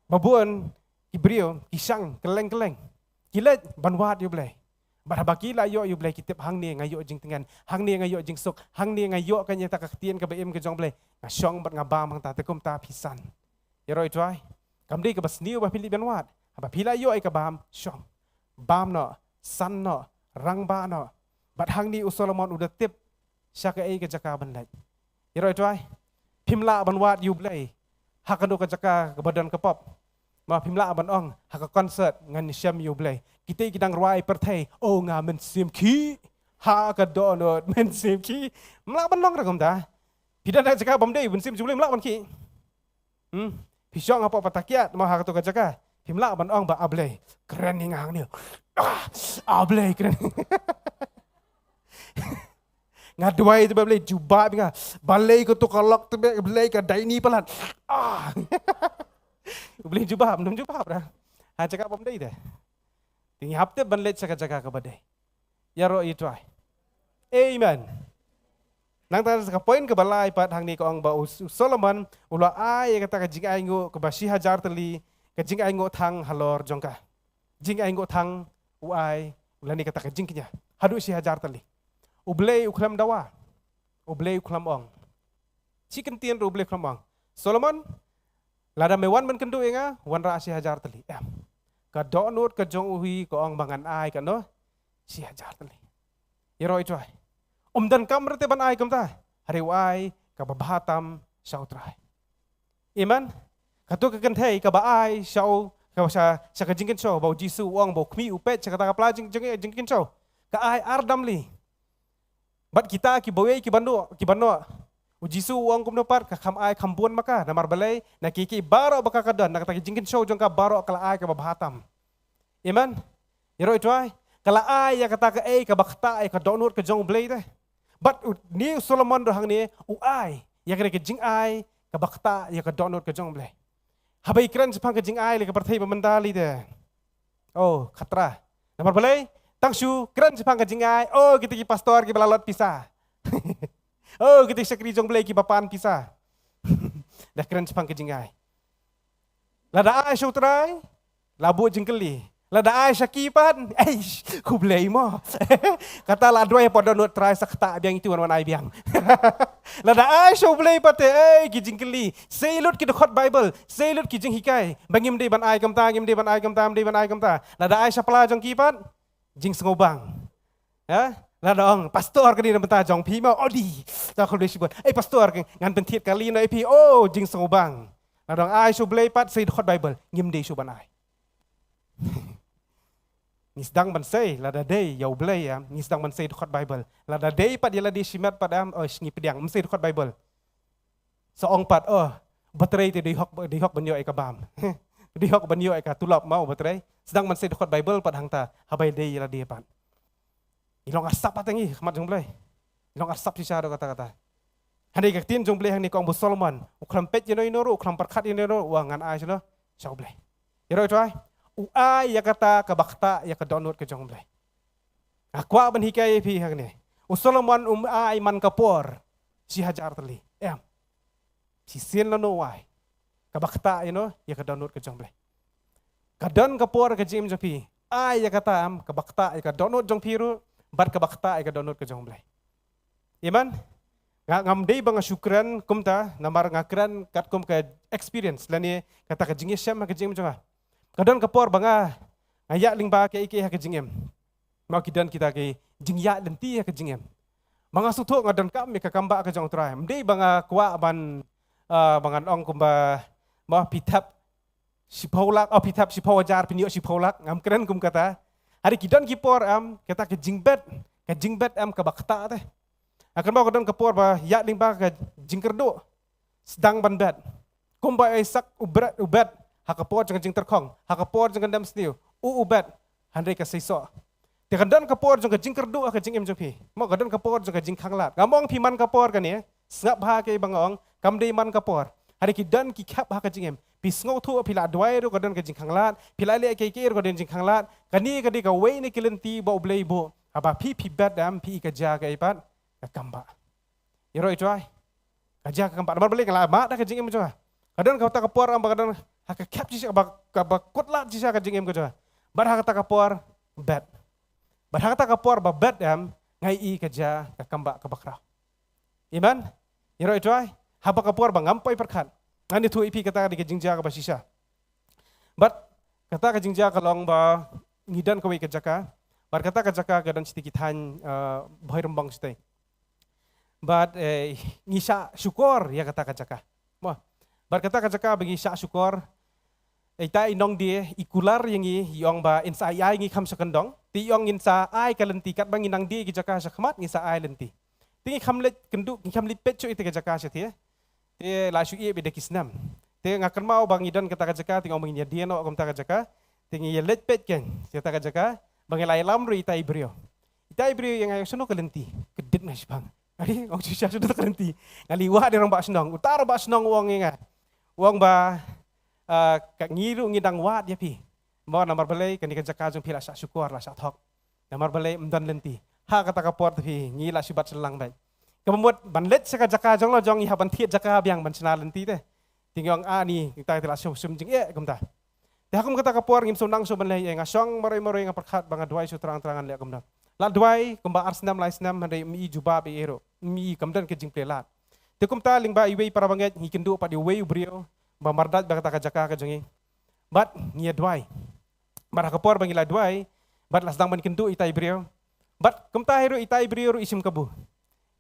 Ba bun ki briew ki shang kylleng kylleng. Ki leit ban wad ïa U Blei. Bad haba ki la ïoh ïa U Blei ki tip hangne nga ïoh jingtngen, hangne nga ïoh jingsuk, hangne nga ïoh kane kata ka ktien kaba im ka jong U Blei. Nga shong bad nga bam hangta, te kumta phi san. Ïaroh ïa U Trai. Kam dei kaba sniew ba phi leit ban wad. Haba phi la ïoh ïa ka bam, shong. Bam noh, san noh, rangbah noh. Bad hangne u Solomon u da tip sha kaei ka jaka ban leit. Ïaroh ïa U Trai. Phim lah ban wad ïa U Blei ha kano ka jaka kaba don ka pop. Ma phim lah ban ong ha ka concert ngan shem ïa U Blei. Kita ki dang rwai pyrthei, oh nga mynsiem khih. Ha ka dohnud mynsiem khih. Phim lah ban ong ruh kumta. Phi don ha ka jaka bym dei, mynsiem jong U Blei phim lah ban khih. Hmm? Phi shong hapoh patakiat, ma ha kato ka jaka. Phim lah ban ong ba A Blei, kren ïa nga hangne. Ah, A Blei kren. Nga duwai te ba Blei jubab ïa nga. Balei kato ka lok te ba Blei ka daini palat. Ah. U Blei jubab, ym jubab ruh. Ha jaka bym dei te. Te ngi hap tip ban leit sha ka jaka kaba dei. Ïaroh ïa U Trai. Amen. Nangta sa ka point kaba lai pat hangne ka ong ba u, u Solomon u la ai ïa kata ka jingainguh kaba shi hajar tylli, ka jingainguh thang halor jong ka. Jingainguh thang u ai, lane kata ka jingkñia haduh shi hajar tylli. U Blei u khlem dawa. U Blei u khlem ong. Shi kyntien ruh U Blei u khlem ong, Solomon, lada me wan ban kynduh ïa nga, wanrah shi hajar tylli. Em. Ka dohnud ka jong u hi ka ong ba ngan ai katno? Shi hajar tylli. Ïaroh ïa u trai. Um donkam ruh te ban ai kumta. Hynrei u ai kaba bha tam sha u Trai. Amen. Kato ka kynthei kaba ai sha u, kaba sha, sha ka jingkynshew, ba u Jisu u ong ba u khmih u peit sha kata ka pla jing, jing, jingkynshew. Ka ai ar dam lei. Bad kita kiba wei kiba noh, kiba noh, u Jisu u ong kumno pat, ka kham ai kham bun ma ka, namar balei, na ki, ki baroh ba ka ka don, na kata ki jingkynshew jong ka baroh ka la ai kaba bha tam. Amen. Ïaroh ïa u trai, ka la ai ïa kata kaei kaba ktah ïa ka dohnud ka jong U Blei te. Bad u, une u Solomon ruh hangne u ai ïa kane ka jingai kaba ktah ïa ka dohnud ka jong U Blei. Haba ngi kren shaphang ka jingai lei ka pyrthei ba mynta lei te, oh, khatra. Namar balei? Tang shu kren shaphang ka jingai, oh, kita ki pastor kiba la lot pisa. Oh, kita ki shakri jong U Blei kiba pan pisa. Da kren shaphang ka jingai. Lada ai sha u Trai, la buh jingkylli. Lada ai sha ki pat, eish, khublei mo. Kata la duwai pat dohnud Trai, sa ktah biang ïa tu, wan wan ai biang. Lada ai sha U Blei pat te, ei, ki jingkylli. Sei lut ki dkhot Bible, sei lut ki jinghikai. Ba ngim dei ban ai kumta, ngim dei ban ai kumta, ngim dei ban ai kumta. Lada ai sha pla jong ki pat, jingsngewbang. Ha? Lada ong, pastor, kane na bynta jong phi mo, odi. Ta khublei shibun. Ei, pastor, ngan pynthied kali noh ïa phi, oh, jingsngewbang. Lada ong ai sha U Blei pat, sei dkhot Bible, ngim dei shuh ban ai. Ngi sdang ban sei, lada dei ïa U Blei, em, ngi sdang ban sei dkhot Bible. Lada dei pat ïa lade shimet pat, em, oh, ngi pdiang, ym sei dkhot Bible. Sa ong pat, oh, u Batrei te dei hok, dei hok ban ïoh ïa ka bam. Dei hok ban ïoh ïa ka tulop mo u Batrei. Sdang ban sei dkhot Bible pat hangta, haba ïadei ïa lade pat. Ngi long arsap pat ngi ha khmat jong U Blei. Ngi long arsap shisha ruh katta katta. Hynrei ka ktien jong U Blei hangne ka ong ba u Solomon u khlem peit ïano ïano ruh, u khlem pyrkhat ïano ïano ruh, u ong ngan ai sha no, sha U Blei. Ïaroh ïa u trai, u ai ïa kata kaba ktah ïa ka dohnud ka jong U Blei. Nga kwah ban hikai ïa phi hangne. U Solomon um ai man ka por shi hajar tylli. Em. Shisien lano u ai. Kaba ktah ïano, ïa ka dohnud ka jong U Blei. Ka don ka por ka jingim jong phi. Ai ïa kata, em, kaba ktah ïa ka dohnud jong phi ruh, bad kaba ktah ïa ka dohnud ka jong U Blei. Amen. Nga, ngam dei ba nga shu kren kumta, namar nga kren katkum ka experience lane kata ka jingïashem ha ka jingim jong nga. Ka don ka por ba nga, nga ïaid lyngba kaei kaei ha ka jingim. Mo, ki don kita ki jingïaid lynti ha ka jingim. Ba nga sngewthuh nga donkam ïa ka kam bah ka jong U Trai. Ym dei ba nga kwah ban, ah, ba ngan ong kumba, mo, phi thep shiphew lak, oh, phi thep shiphew hajar, phin ïoh shiphew lak, ngam kren kum kata. Hynrei ki don ki por, em, kata ka jingbet, ka jingbet, em, kaba ktah te. Nga kynmaw ka don ka por ba ïaid lyngba ka jingkyrduh, sdang ban bet. Kumba u Isak u bet, u bet ha ka por jong ka jingtyrkhong, ha ka por jong ka dem sniew, u, u bet, hynrei ka seisoh. Te ka don ka por jong ka jingkyrduh ha ka jingim jong phi. Mo, ka don ka por jong ka jingkhanglad. Ngam ong phi man ka por kane, sngap bha kaei ba nga ong, kam dei man ka por. Hynrei ki don ki khep ha ka jingim. Phi sngewthuh, phi la duwai ruh ka don ka jingkhanglad, phi la leh kaei kaei ruh ka don jingkhanglad. Kane ka dei kawei na ki lynti ba U Blei u buh. Haba phi, phi bet, em, phi i ka jia kaei pat, ka kam bah. Ïaroh ïa u trai. Ka jia ka kam bah. Namar balei? Nga la mad ha ka jingim jong nga. Ka don kata ka por, em, ba ka don ha ka khep shisha, ba, kaba kut lad shisha ka jingim ka jong nga. Bad ha kata ka por, bet. Bad ha kata ka por ba bet, em, nga i ka jia ka kam bah kaba khraw. Amen. Ïaroh ïa u trai. Haba ka por ba ngam poi pyrkhat. Ngan ïathuh ïa phi kata ka dei ka jingjia kaba shisha. Bad kata ka jingjia ka long ba ngi don kawei ka jaka. Bad kata ka jaka ka don shatei ki thaiñ, eh, Bhoirymbong shatei. Bad, eh, ngi shah shukor ïa kata ka jaka. Mo. Bad kata ka jaka ba ngi shah shukor, ita i nongdie i kular ïa ngi, i ong ba in sa ai ïa ngi kham sha kyndong. Te i ong ngin sa ai ka lynti, katba ngi nang die ki jaka sha khmat, ngin sa ai lynti. Te ngi kham leit kynduh, ngi kham leit peit shuh ita ka jaka shatei. Te la shu ïeh beit da ki snem. Te nga kynmaw ba ngi don kata ka jaka, te nga ong ba ngin ïa die noh kumta ka jaka. Te ngi ïa leit peit kein sha kata ka jaka, ba ngi la ïalam ruh ita i briew. Ita i briew ïa nga, ïa shano ka lynti. Ka dei nga shipang. Nga dei, ong shisha shano ka lynti. Nga la wad ïa u rangbah shnong. Uta u rangbah shnong u ong ïa nga. U ong ba, ah, ka ngi ruh ngi dang wad ïa phi. Mo, namar balei? Kane ka jaka jong phi la shah shukor, la shah thok. Namar balei? Ym don lynti. Ha kata ka por te phi, ngi la shu bat sha lang beit. Kaba mut ban leit sha ka jaka jong la jong ngi hap ban thied jaka biang ban shna lynti te. Te ngi ong ani, kita te la shu shim jingeh kumta. Te ha kum kata ka por ngim shu nang shu ban leh, eh, nga shong marwei marwei, nga pyrkhat ba nga duwai shu thrang thrang ngan leh kumno. La duwai kumba ar snem lai snem, hynrei ym i jubab ei ei ruh, ym i, kam don ka jingplie lad. Te kumta lyngba iwei i para bangeit, ngi kynduh pat ïa uwei u briew ba mardait bad kata ka jaka ka jong ngi. Bad ngi ïa duwai. Bad ha ka por ba ngi la duwai, bad la sdang ban kynduh ita i briew. Bad kumta hi ruh ita i briew ruh i shim kabu.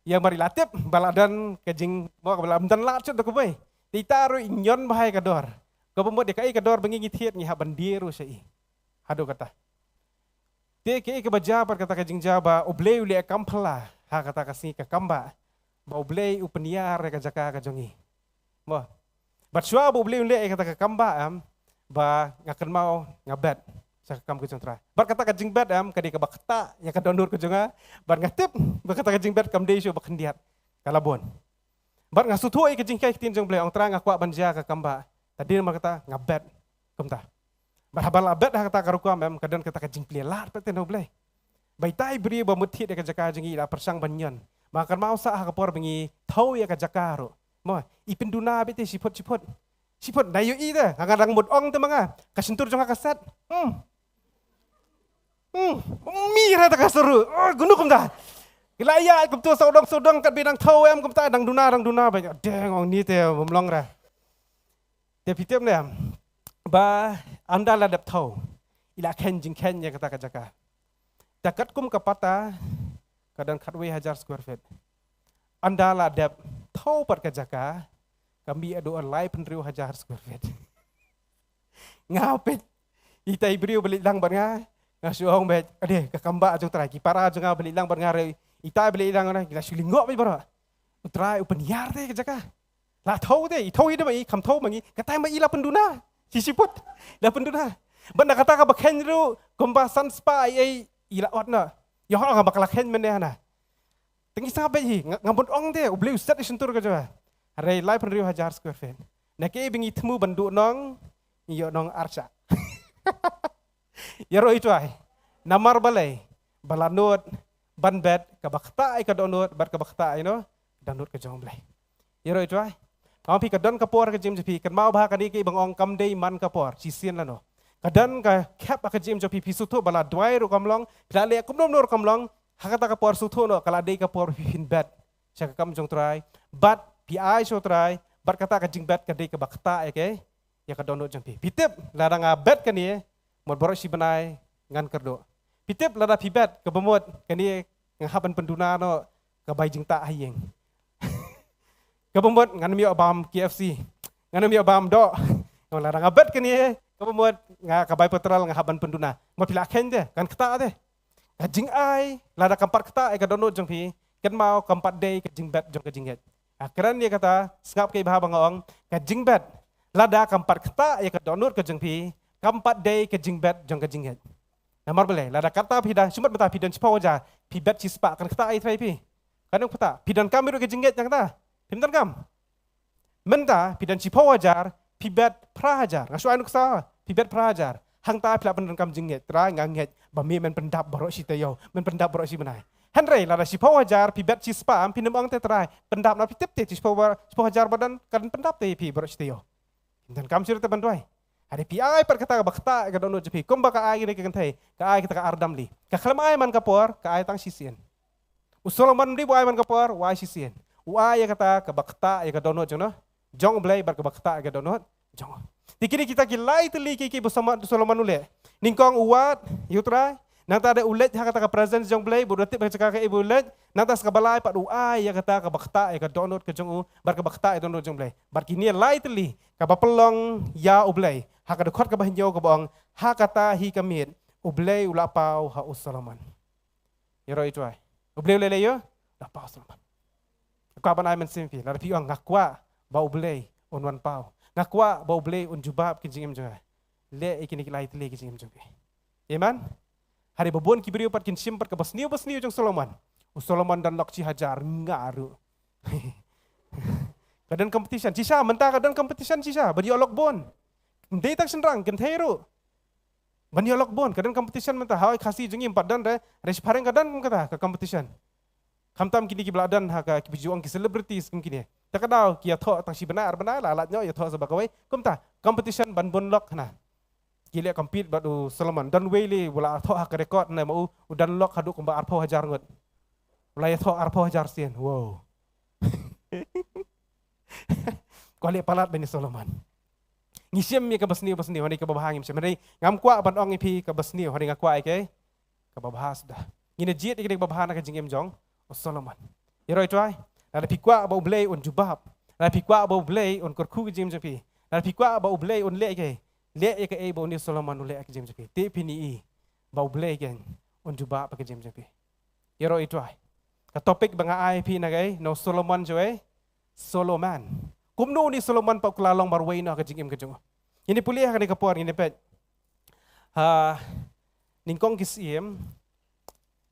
Ïa mar i la tip ba la don ka jing, ba la ym don lad shuh da kawei. Te ita ruh i ñion bha ïa ka dor. Kaba mut ïa kaei ka dor ba ngi ngi thied, ngi hap ban die ruh sha i. Haduh katta. Te kaei kaba jia pat kata ka jingjia ba U Blei u leh kam phylla ha kata ka sngi ka kambah, ba U Blei u pynïar ïa ka jaka ka jong ngi. Mo. Bad shuwa ba U Blei u leh ïa kata ka kambah, em, ba nga kynmaw nga bet sha ka kam ka jong U Trai. Bad kata ka jingbet, em, ka dei kaba ktah ïa ka dohnud ka jong nga. Bad nga tip ba kata ka jingbet kam dei shuh ba khyndiat, ka la bun. Bad nga sngewthuh ïa ka jinghikai ktien jong U Blei, ong Trai, nga kwah ban jia ka kambah. Tang dei namar kata nga bet kumta. Bad haba la bet ha kata ka rukom, em, ka don kata ka jingplie lad pat te na U Blei. Ba ita i briew ba mut thied ïa ka jaka jong ngi i la pyrshang ban ñion. Ba nga kynmaw sa ha ka por ba ngi thew ïa ka jaka ruh, mo, i pynduna beit te shi phut shi phut. Shi phut, da ïohi te, nga dang mut ong te ma nga, ka shyntur jong nga ka set. Hmm. Hmm. Mi ra ta ka saru. Oh, gunu kumta. Ki la ïa kumtu sawdong sawdong, kat ba dang thew, em, kumta dang duna dang duna ba. Deng, ong ni te bym long re. Te phi tip ne em, ba ynda la dep thew, i la kheiñ jingkheiñ ïa kata ka jaka. Te katkum ka patta ka don khatwei hajar square feet. Ynda la dep thew pat ka jaka, ka mih haduh laiphew hynriew hajar square feet. Nga peit ita i briew ba leit lang bad nga, nga shu ong beit, ade, ka kambah jong U Trai, ki para jong nga ba leit lang bad nga ruh, ita ba leit lang na, ki la shu lyngngoh beit baroh. U Trai u pynïar te ka jaka. La thew te, i thew hi da ma i, kham thew ma ngi, katai ma i la pynduna. Shi shi phut la pynduna. Bad na kata kaba kheiñ ruh kumba san spah ei ei i la ot na. Ïoh nga ba ka la kheiñ mynne hana. Te ngi sngap beit hi, nga, nga mut ong te, U Blei u set ïa shyntur ka jaka. Hynrei laiphew hynriew hajar square feet. Na kaei ba ngi thmu ban duh nong, ngi ïoh nong ar shah. Ïaroh ïa U Trai. Namar balei? Ba la nud ban bet kaba ktah ïa ka dohnud bad kaba ktah ïa, no, dohnud ka jong U Blei. Ïaroh ïa U Trai. Nga ong phi ka don ka por ha ka jingim jong phi, kynmaw bha kane kaei ba nga ong kam dei man ka por shisien lano. Ka don ka khep ha ka jingim jong phi, phi sngewthuh ba la duwai ruh kam long, phi la leh kumno kumno ruh kam long, ha kata ka por sngewthuh noh ka la dei ka por phi phin bet sha ka kam jong U Trai, bad phi ai sha U Trai, bad kata ka jingbet ka dei kaba ktah ïa ka, ïa ka dohnud jong phi. Phi tip lada nga bet kane, mut baroh shi bnai ngan kyrduh. Phi tip lada phi bet kaba mut kane nga hap ban pynduna noh ka bai jingtah ha ïing. Kaba mut ngan ym ïoh bam K F C. Ngan ym ïoh bam doh. Nga ong lada nga bet kane, kaba mut nga ka bai petrol nga hap ban pynduna. Mut phi la kheiñ te, kan ktah te. Ka jingai lada kam pat ktah ïa ka dohnud jong phi, kynmaw kam pat dei ka jingbet jong ka jingngeit. Ha kren ïa kata, sngap kaei bha ba nga ong, ka jingbet lada kam pat ktah ïa ka dohnud ka jong phi, kam pat dei ka jingbet jong ka jingngeit. Namar balei? Lada kata phi da, shu mut mynta phi don shiphew hajar, phi bet shispah, kan ktah ei ei phi? Kan ym ktah. Phi donkam ruh ka jingngeit na kata? Phim donkam. Mynta phi don shiphew hajar, phi bet phra hajar. Nga shu ai nuksa, phi bet phra hajar. Hangta phi la pyndonkam jingngeit, Trai nga ngeit ba me men pyndap baroh shi taïew, men pyndap baroh shi bnai. Hynrei lada shiphew hajar phi bet shispah, phin ym ong te Trai pyndap, na phi tip te shiphew, shiphew hajar ba don kan pyndap te phi baroh shi taïew. Phim donkam shuh te ban duwai. Hynrei phi ai pat kata kaba ktah ïa ka dohnud jong phi, kumba ka ai kane ka kynthei, ka ai kata ka ar damli. Ka khlem ai man ka por, ka ai tang shisien. U Solomon ym dei ba u ai man ka por, u ai shisien. U ai ïa kata kaba ktah ïa ka dohnud jong, no, jong U Blei bad kaba ktah ïa ka dohnud jong u. Te kine kita ki lai tylli ki, kiba u Solomon, u Solomon u leh. Nyngkong u wad ïa U Trai, nangta de u leit ha kata ka presence jong U Blei, bad u da tip ha ka jaka kaei ba u leit, nangta sa kaba lai pat u ai ïa kata kaba ktah ïa ka dohnud ka jong u bad kaba ktah ïa ka dohnud jong U Blei. Bad kine lai tylli, kaba pynlong ïa U Blei, ha ka dkhot kaba hynñiew kaba ong, ha kata hi ka miet U Blei u la paw ha u Solomon. Ïaroh ïa U Trai. U Blei u leh leh ïa u, la paw Solomon. Nga kwah ban ai mynsiem phi, lada phi ong nga kwah ba U Blei un wan paw, nga kwah ba U Blei un jubab ki jingim jong nga, leh ïa kine ki lai tylli ki jingim jong phi. Amen. Hynrei ba bun ki briew pat kin shim pat kaba sniew ba sniew jong Solomon. U Solomon don lok shi hajar, nga ruh. Ka don competition shisha, mynta ka don competition shisha ban ïoh lok bun. Ym dei tang shynrang, kynthei ruh. Ban ïoh lok bun, ka don competition mynta. Ha i Khasi jong ngi ym pat don re, hynrei shiphareng ka don kum kata ka competition. Khamtam kine kiba la don ha ka, kiba ju ong ki celebrities kum kine. Te ka daw ki ïathoh tang shi bnai ar bnai la lait noh ïathoh sa ba kawei. Kumta competition ban bun lok hana. ki leh compete bad u Solomon. Don wei lei u la thoh ha ka record ne ma u, u don lok haduh kumba arphew hajar ngut. U la ïathoh arphew hajar sien. Wow. Kwah leh palat ban ïa Solomon. Ngi shim ïa kaba sniew ba sniew, hynrei kaba bha ngim shim. Hynrei ngam kwah ban ong ïa phi kaba sniew, hynrei nga kwah ïa ka kaba bha suda. Ngin ïa jied ïa kane kaba bha na ka jingim jong u Solomon. Ïaroh ïa u Trai. Lada phi kwah ba U Blei un jubab, lada phi kwah ba U Blei un kyrkhu ka jingim jong phi, lada phi kwah ba U Blei un leh ïa ka, leh ïa kaei ba une u Solomon u leh ïa ka jingim jong phi. Te phin ïohi ba U Blei kan un jubab ïa ka jingim jong phi. Ïaroh ïa u Trai. Ka topic ba nga ai phi na ka, na u Solomon jong u, Solomon. Kumno une u Solomon pat u kylla long marwei noh ha ka jingim ka jong u. Ngin ïa pule ha kane ka por, ngin ïa peit. Ha Nyngkong Ki Syiem,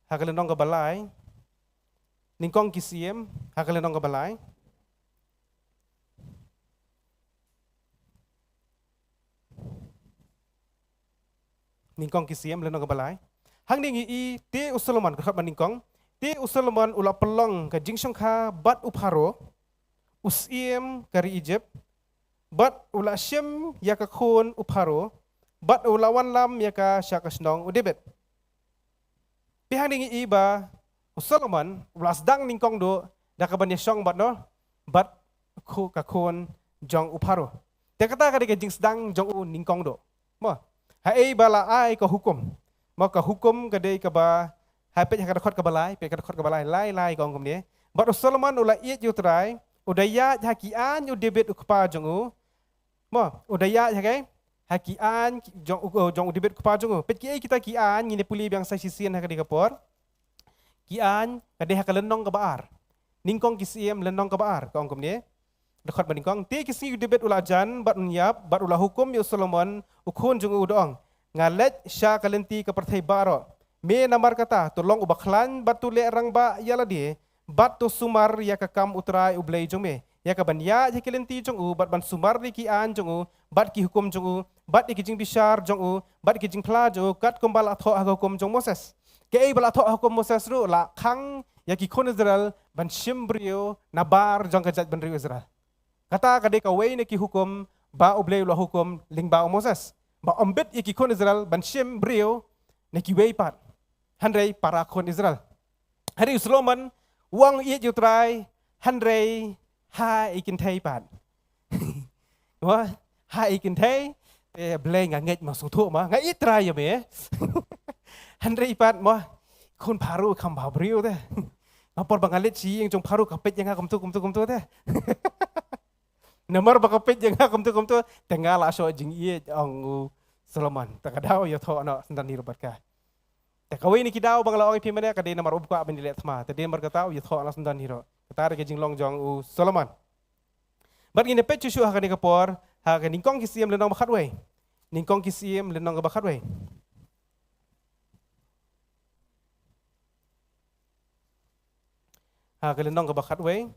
ha ka lynnong kaba lai. Nyngkong Ki Syiem, ha ka lynnong kaba lai. Nyngkong Ki Syiem, lynnong kaba lai. Hangne ngi ïohi, te u Solomon, ka dkhot ba nyngkong. Te u Solomon u la pynlong ka jingshongkha bad u Pharaoh, u syiem ka ri Ijipt, bad u la shim ïa ka khun u Pharaoh, bad u la wanlam ïa ka sha ka shnong u Dabid. Te hangne ngi ïohi ba u Solomon u la sdang nyngkong duh da kaban ïashong bad no, bad khu-, ka khun jong u Pharaoh. Te kata ka dei ka jingsdang jong u nyngkong duh. Mo, haei ba la ai ka hukum. Mo, ka hukum ka dei kaba, ha peit ha ka dkhot kaba lai, peit ka dkhot kaba lai, lai lai ka ong kumne. Bad u Solomon u la ïeit ïa u Trai, u da ïaid ha ki aiñ u Dabid u kpa jong u. Mo, u da ïaid ha ki, ha ki aiñ jong u, jong u Dabid u kpa jong u. Peit kiei kita ki aiñ, ngin ïa pule biang sa shisien ha kane ka por. Ki aiñ, ka dei ha ka lynnong kaba ar. Nyngkong Ki Syiem lynnong kaba ar, ka ong kumne. Dkhot ba nyngkong, te ki sngi u Dabid u la jan bad un ïap, bad u la hukum ïa u Solomon u khun jong u, u da ong, nga leit sha ka lynti ka pyrthei baroh. Me namar kata, to long uba khlaiñ bad to leh rangbah ïa lade, bad to sumar ïa ka kam u Trai U Blei jong me, ïa kaban ïaid ha ki lynti jong u, bad ban sumar ïa ki aiñ jong u, bad ki hukum jong u, bad ïa ki jingbishar jong u, bad ïa ki jingphla jong u, katkum ba la thoh ha ka hukum jong Moses. Kaei ba la thoh ha ka hukum Moses ruh, la khang ïa ki khun Israel ban shim briew nabar jong ka jaitbynriew Israel. Kata ka dei kawei na ki hukum ba U Blei u la hukum lyngba u Moses, ba ym bit ïa ki khun Israel ban shim briew na kiwei pat, hynrei para khun Israel. Hynrei u Solomon u ong ïeit ïa u Trai, hynrei ha i kynthei pat. Mo, ha i kynthei, te Blei nga ngeit ma sngewthuh ma, nga ïeit Trai ïa me. Hynrei pat mo, khun Pharaoh kham bha briew te. Nga por ba nga leit sha ïing jong Pharaoh ka peit ïa nga kumtu kumtu kumtu te. Namar ba ka peit ïa nga kumtu kumtu, te nga la shoh jingïeit, ong u Solomon. Te ka daw ïathoh noh syndon hi ruh bad ka. Te kawei na ki daw ba nga la ong ïa phi mynne ka dei namar um kwah ban ïaleh thma. Te dei namar kata u ïathoh noh syndon hi ruh. Kata dei ka jinglong jong u Solomon. Bad ngin ïa peit shuh shuh ha kane ka por, ha ka Nyngkong Ki Syiem lynnong ba khatwei. Nyngkong Ki Syiem lynnong ba khatwei. Ha ka lynnong kaba khatwei.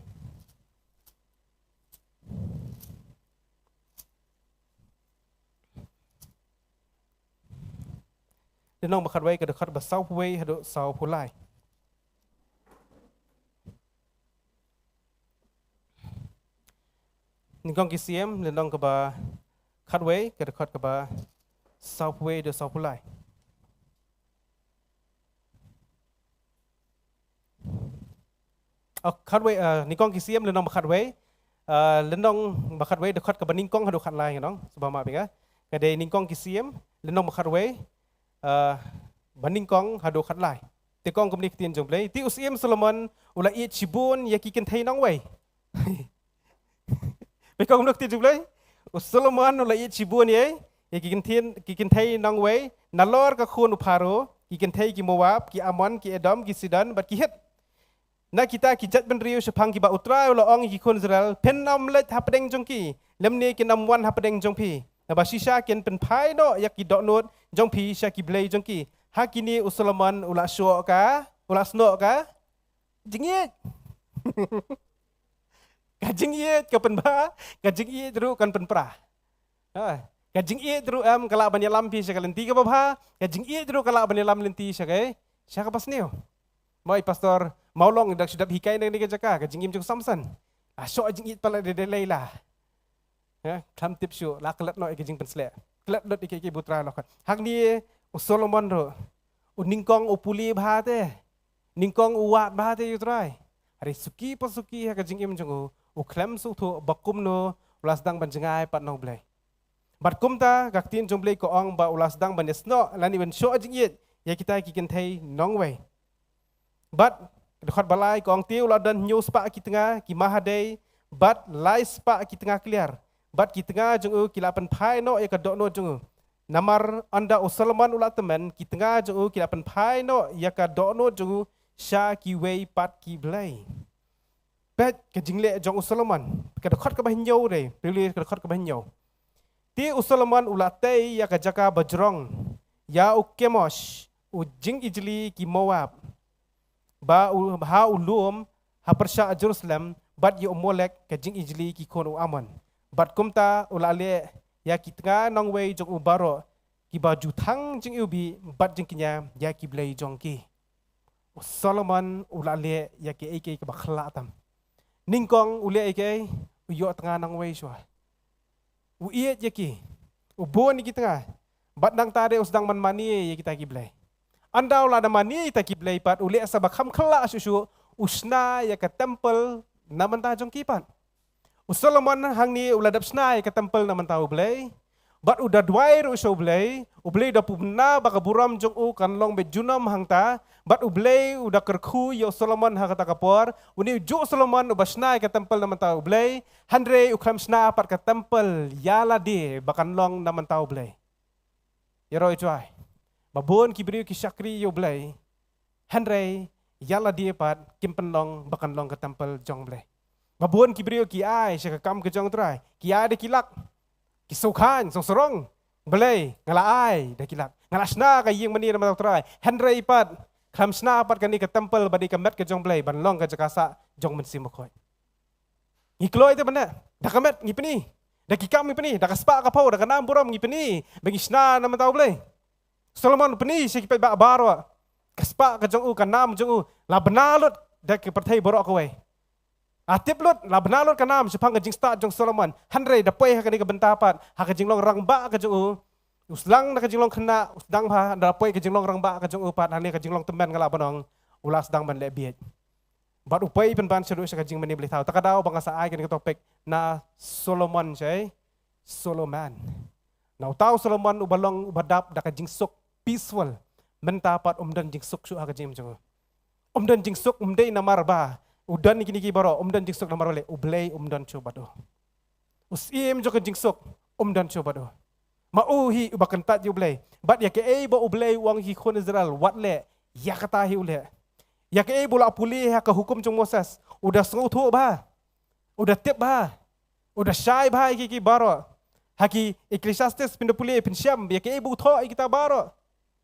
Lynnong ba khatwei, ka dkhot ba sawphew wei haduh sawphew lai. Nyngkong Ki Syiem lynnong kaba khatwei, ka dkhot kaba sawphew wei haduh sawphew lai. Oh, khatwei, eh, Nyngkong Ki Syiem lynnong ba khatwei. Eh, lynnong ba khatwei, dkhot kaba nyngkong haduh khatlai, ngan ong shuwa ma bynta. Ka dei Nyngkong Ki Syiem lynnong ba khatwei, eh, ba nyngkong haduh khatlai. Te ka ong kumne ka ktien jong U Blei: Te u Syiem Solomon u la ïeit shibun ïa ki kynthei nongwei. Peit kumno ka ktien jong U Blei. U Solomon u la ïeit shibun ïa, ïa ki kynthei, ki kynthei nongwei, nalor ka khun u Pharaoh, ki kynthei ki Moab, ki Ammon, ki Edom, ki Sidon, bad ki Hit. Na kita ki jaitbynriew shaphang kiba U Trai u la ong ïa ki khun Israel, phin ym leit hapdeng jong ki, lymne kin ym wan hapdeng jong phi. Naba shisha kin pynphai noh ïa ki dohnud jong phi sha ki blei jong ki. Ha kine u Solomon u la shoh ka, u la snoh ka jingïeit. Ka jingïeit ka pynbha, ka jingïeit ruh kan pynpra. Ha, ka jingïeit ruh em ka lah ban ïalam phi sha ka lynti kaba bha, ka jingïeit ruh ka lah ban ïalam lynti sha ka, sha kaba sniew. Mo i Pastor Mawlong da shu dep hikai na kane ka jaka, ka jingim jong u Samson. La shoh jingïeit palat da Delilah. Ha, khlem tip shuh, la klet noh ïa ka jingpynsleh. Klet lut ïa kiei kiei ba U Trai u la khot. Hangne u Solomon ruh, u nyngkong u pule bha te, nyngkong u wad bha te ïa U Trai. Hynrei suki pa suki ha ka jingim jong u, u khlem sngewthuh ba kumno u la sdang ban jngai pat na U Blei. Bad kumta ka ktien jong U Blei ka ong ba u la sdang ban ïasnoh lane ban shoh jingïeit ïa kita ki kynthei nongwei. Bad ka dkhot ba lai ka ong, te u la don hynñiew spah ki tnga ki mahadei bad lai spah ki tnga kliar, bad ki tnga jong u ki la pynphai noh ïa ka dohnud jong u. Namar ynda u Solomon u la tymmen, ki tnga jong u ki la pynphai noh ïa ka dohnud jong u sha kiwei pat ki blei. Peit ka jingleh jong u Solomon. Ka dkhot kaba hynñiew re, pule ka dkhot kaba hynñiew. Te u Solomon u la tei ïa ka jaka bajrong ïa u Kemosh, u jingijli ki Moab, ba u ha u lum ha pyrshah Jerusalem, bad ïa u Molek, ka jingijli ki khun u Amon. Bad kumta u la leh ïa ki tnga nongwei jong u baroh, kiba ju thang jingiwbih bad jingkñia ïa ki blei jong ki. U Solomon u la leh ïa kiei kiei kiba khyllah tam. Nyngkong u leh ïa kiei, u ïoh tnga nongwei shuwa. U ïeit ïa ki, u bun ïa ki tnga. Bad nangta de u sdang ban mane ïa kita ki blei. Ynda u la da mane ïa kita ki blei pat, u leh sa ba kham khyllah shuh shuh, u shna ïa ka temple na bynta jong ki pat. U Solomon hangne u la dep shna ïa ka temple na bynta U Blei. Bad u da duwai ruh sha U Blei, U Blei u da pynbna ba ka burom jong u kan long beit junom hangta. Bad U Blei u da kyrkhu ïa u Solomon ha kata ka por. Une u juh Solomon uba shna ïa ka temple na bynta U Blei, hynrei u khlem shna pat ka temple ïa lade ba kan long na bynta U Blei. Ïaroh ïa u juh, ba bun ki briew ki shakri ïa U Blei, hynrei ïa lade pat kim pynlong ba kan long ka temple jong U Blei. Ba bun ki briew ki ai sha ka kam ka jong U Trai, ki ai da ki lak, ki sngewkhan sngewsarong, balei nga la ai da ki lak, nga la shna ka ïing mane na bynta U Trai, hynrei pat khlem shna pat kane ka temple ba dei ka met ka jong U Blei ban long ka jaka sah jong U Mynsiem Bakhuid. Ngi kloi te ban leh, da ka met ngi pyni, da ki kam ngi pyni, da ka spah ka phew, da ka nam burom ngi pyni ba ngi shna na bynta U Blei. Solomon u pyni sha ki paidbah baroh, ka spah ka jong u, ka nam jong u la bna lut da ki pyrthei baroh kawei. La tip lut, la bna lut ka nam shaphang ka jingstad jong Solomon. Hynrei da poi ha kane ka bynta pat, ha ka jinglong rangbah ka jong u, u sdang da ka jinglong khynnah, u sdang bha, da poi ka jinglong rangbah ka jong u pat, hane ka jinglong tymmen nga lah ban ong, u la sdang ban leh bieit. Bad u poi pynban shaduh sha ka jingmane blei thaw. Ta ka daw ba nga sa ai kane ka topic na Solomon, shai Solomon. Na uta u Solomon uba long uba dap da ka jingsuk, peaceful. Mynta pat um don jingsuk shuh ha ka jingim jong u. Um don jingsuk, um dei namar ba u don kine ki baroh, um don jingsuk namar balei? U Blei um don shuh bad u. U Syiem jong ka jingsuk um don shuh bad u. Ma u hi uba kyntait ïa U Blei. Bad ïa kaei ba U Blei u ong ïa ki khun Israel wat leh, ïa kata hi u leh. Ïa kaei ba u la pule ha ka hukum jong Moses, u da sngewthuh bha, u da tip bha, u da shai bha ïa ki, ki baroh. Ha ki Ecclesiastes phin da pule, phin shem ïa kaei ba u thoh ïa kita baroh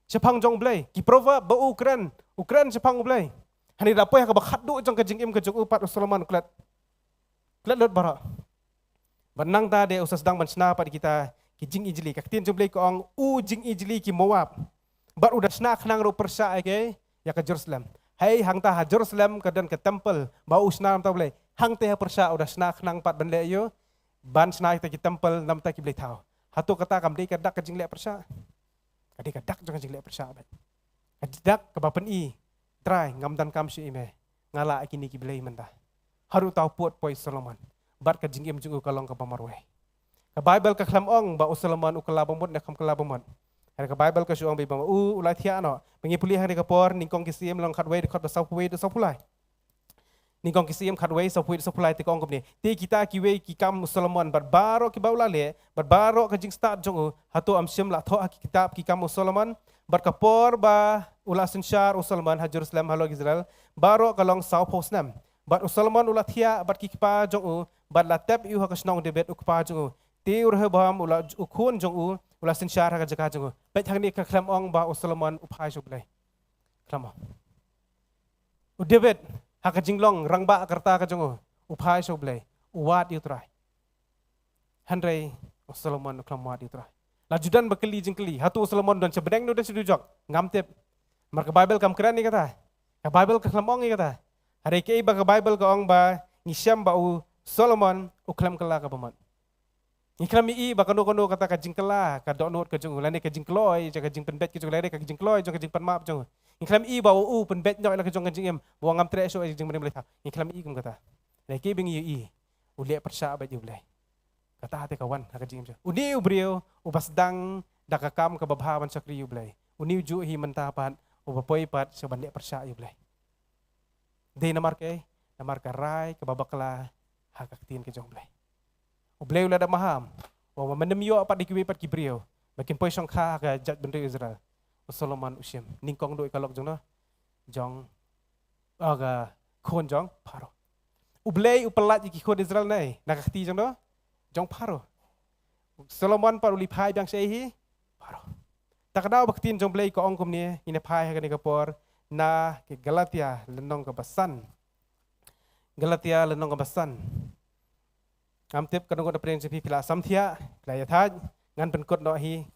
shaphang jong U Blei. Ki Proverb ba u kren, u kren shaphang U Blei. Hynrei da poi ha kaba khatduh jong ka jingim ka jong u pat u Solomon u klet, klet lut baroh. Bad nangta de u sa sdang ban shna pat ïa kita ki jingijli. Ka ktien jong U Blei ka ong, u jingijli ki Moab. Bad u da shna khnang ruh pyrshah ïa ka, ïa ka Jerusalem. Hei, hangta ha Jerusalem ka don ka temple ba u shna na bynta U Blei. Hangta ha pyrshah u da shna khnang pat ban leh ïa u, ban shna ïa kita ki temple na bynta ki blei thaw. Hato kata kam dei ka dak ka jingleh pyrshah? Ka dei ka dak jong ka jingleh pyrshah bad ka dak kaba pyni, Trai, ngam donkam shuh ïa me, nga lah ïa kine ki blei mynta. Haduh uta u pud poi Solomon, bad ka jingim jong u ka long kaba marwei. Ka Baibl ka khlem ong ba u Solomon u kylla bamut ne kam kylla bamut. Hynrei ka Baibl ka shu ong ba u, u la thiah noh. Ba ngi pule ha kane ka por, Nyngkong ki Syiem lynnong khatwei, dkhot ba sawphew wei haduh sawphew lai. Nyngkong ki Syiem khatwei, sawphew wei haduh sawphew lai te ka ong kumne: Te kita kiwei ki kam u Solomon bad baroh kiba u la leh, bad baroh ka jingstad jong u, hato ym shym la thoh ha ki kitab ki kam u Solomon? Bad ka por ba u la synshar u Solomon ha Jerusalem halor Israel baroh ka long sawphew snem. Bad u Solomon u la thiah bad ki kpa jong u, bad la tep ïa u ha ka shnong Dabid u kpa jong u. Te u Rehoboam u la, u khun jong u, u la synshar ha ka jaka jong u. Peit hangne, ka khlem ong ba u Solomon u phai sha U Blei. Khlem ong. U Dabid, ha ka jinglong rangbah ka rta ka jong u, u phai sha U Blei, u wad ïa U Trai. Hynrei u Solomon u khlem wad ïa U Trai. La ju don ba kylli jingkylli, hato u Solomon u don sha bneng ne u don sha dujok? Ngam tip. Namar ka Baibl kam kren ïa kata. Ka Baibl ka khlem ong ïa kata. Hynrei kaei ba ka Baibl ka ong ba ngi shem ba u Solomon u khlem kylla ka bamut. Ngi khlem i ba kano kano kata ka jingkylla, ka dohnud ka jong u, lane ka jingkloi, jong ka jingpynbeit ka jong u, lane ka jingkloi, jong ka jingpynmap jong u. Ngi khlem i ba u, u pynbeit noh ïa la ka jong ka jingim, ba ngam treh shuh ïa ka jingim lei thaw. Ngi khlem i kum kata. Lane ki ba ngi i, u leh pyrshah bad ïa u Blei. Kata te ka wan, ha ka jingim jong u. Une u briew, uba sdang, da ka kam kaba bha ban shakri ïa u Blei. Une u juh hi mynta pat, uba poi pat, sha ban leh pyrshah ïa u Blei. Dei namar kaei, namar ka rai, kaba bakla, ha ka ktien ka jong u Blei. U Blei u la da maham. Wa wa manem ïoh pat da kiwei pat ki briew. Ba kin poi shongkha ha ka jaitbynriew Israel. U Solomon u shim. Nyngkong duh ïa ka lok jong no. Jong. Ah, ka khun jong Pharaoh. U Blei u pyllait ïa ki khun Israel ne. Na ka kti jong no. Jong Pharaoh. U Solomon pat u leit phai biang sha ei hi. Pharaoh. Ta ka daw ba ka ktien jong u Blei ka ong kumne. Ngin ïa phai ha kane ka por. Na ki Galatia lynnong kaba san. Galatia lynnong kaba san. Ngam tip kano kano pyrshah jong phi phi la sam thiah, phi la ïa thait, ngan pynkut noh hi,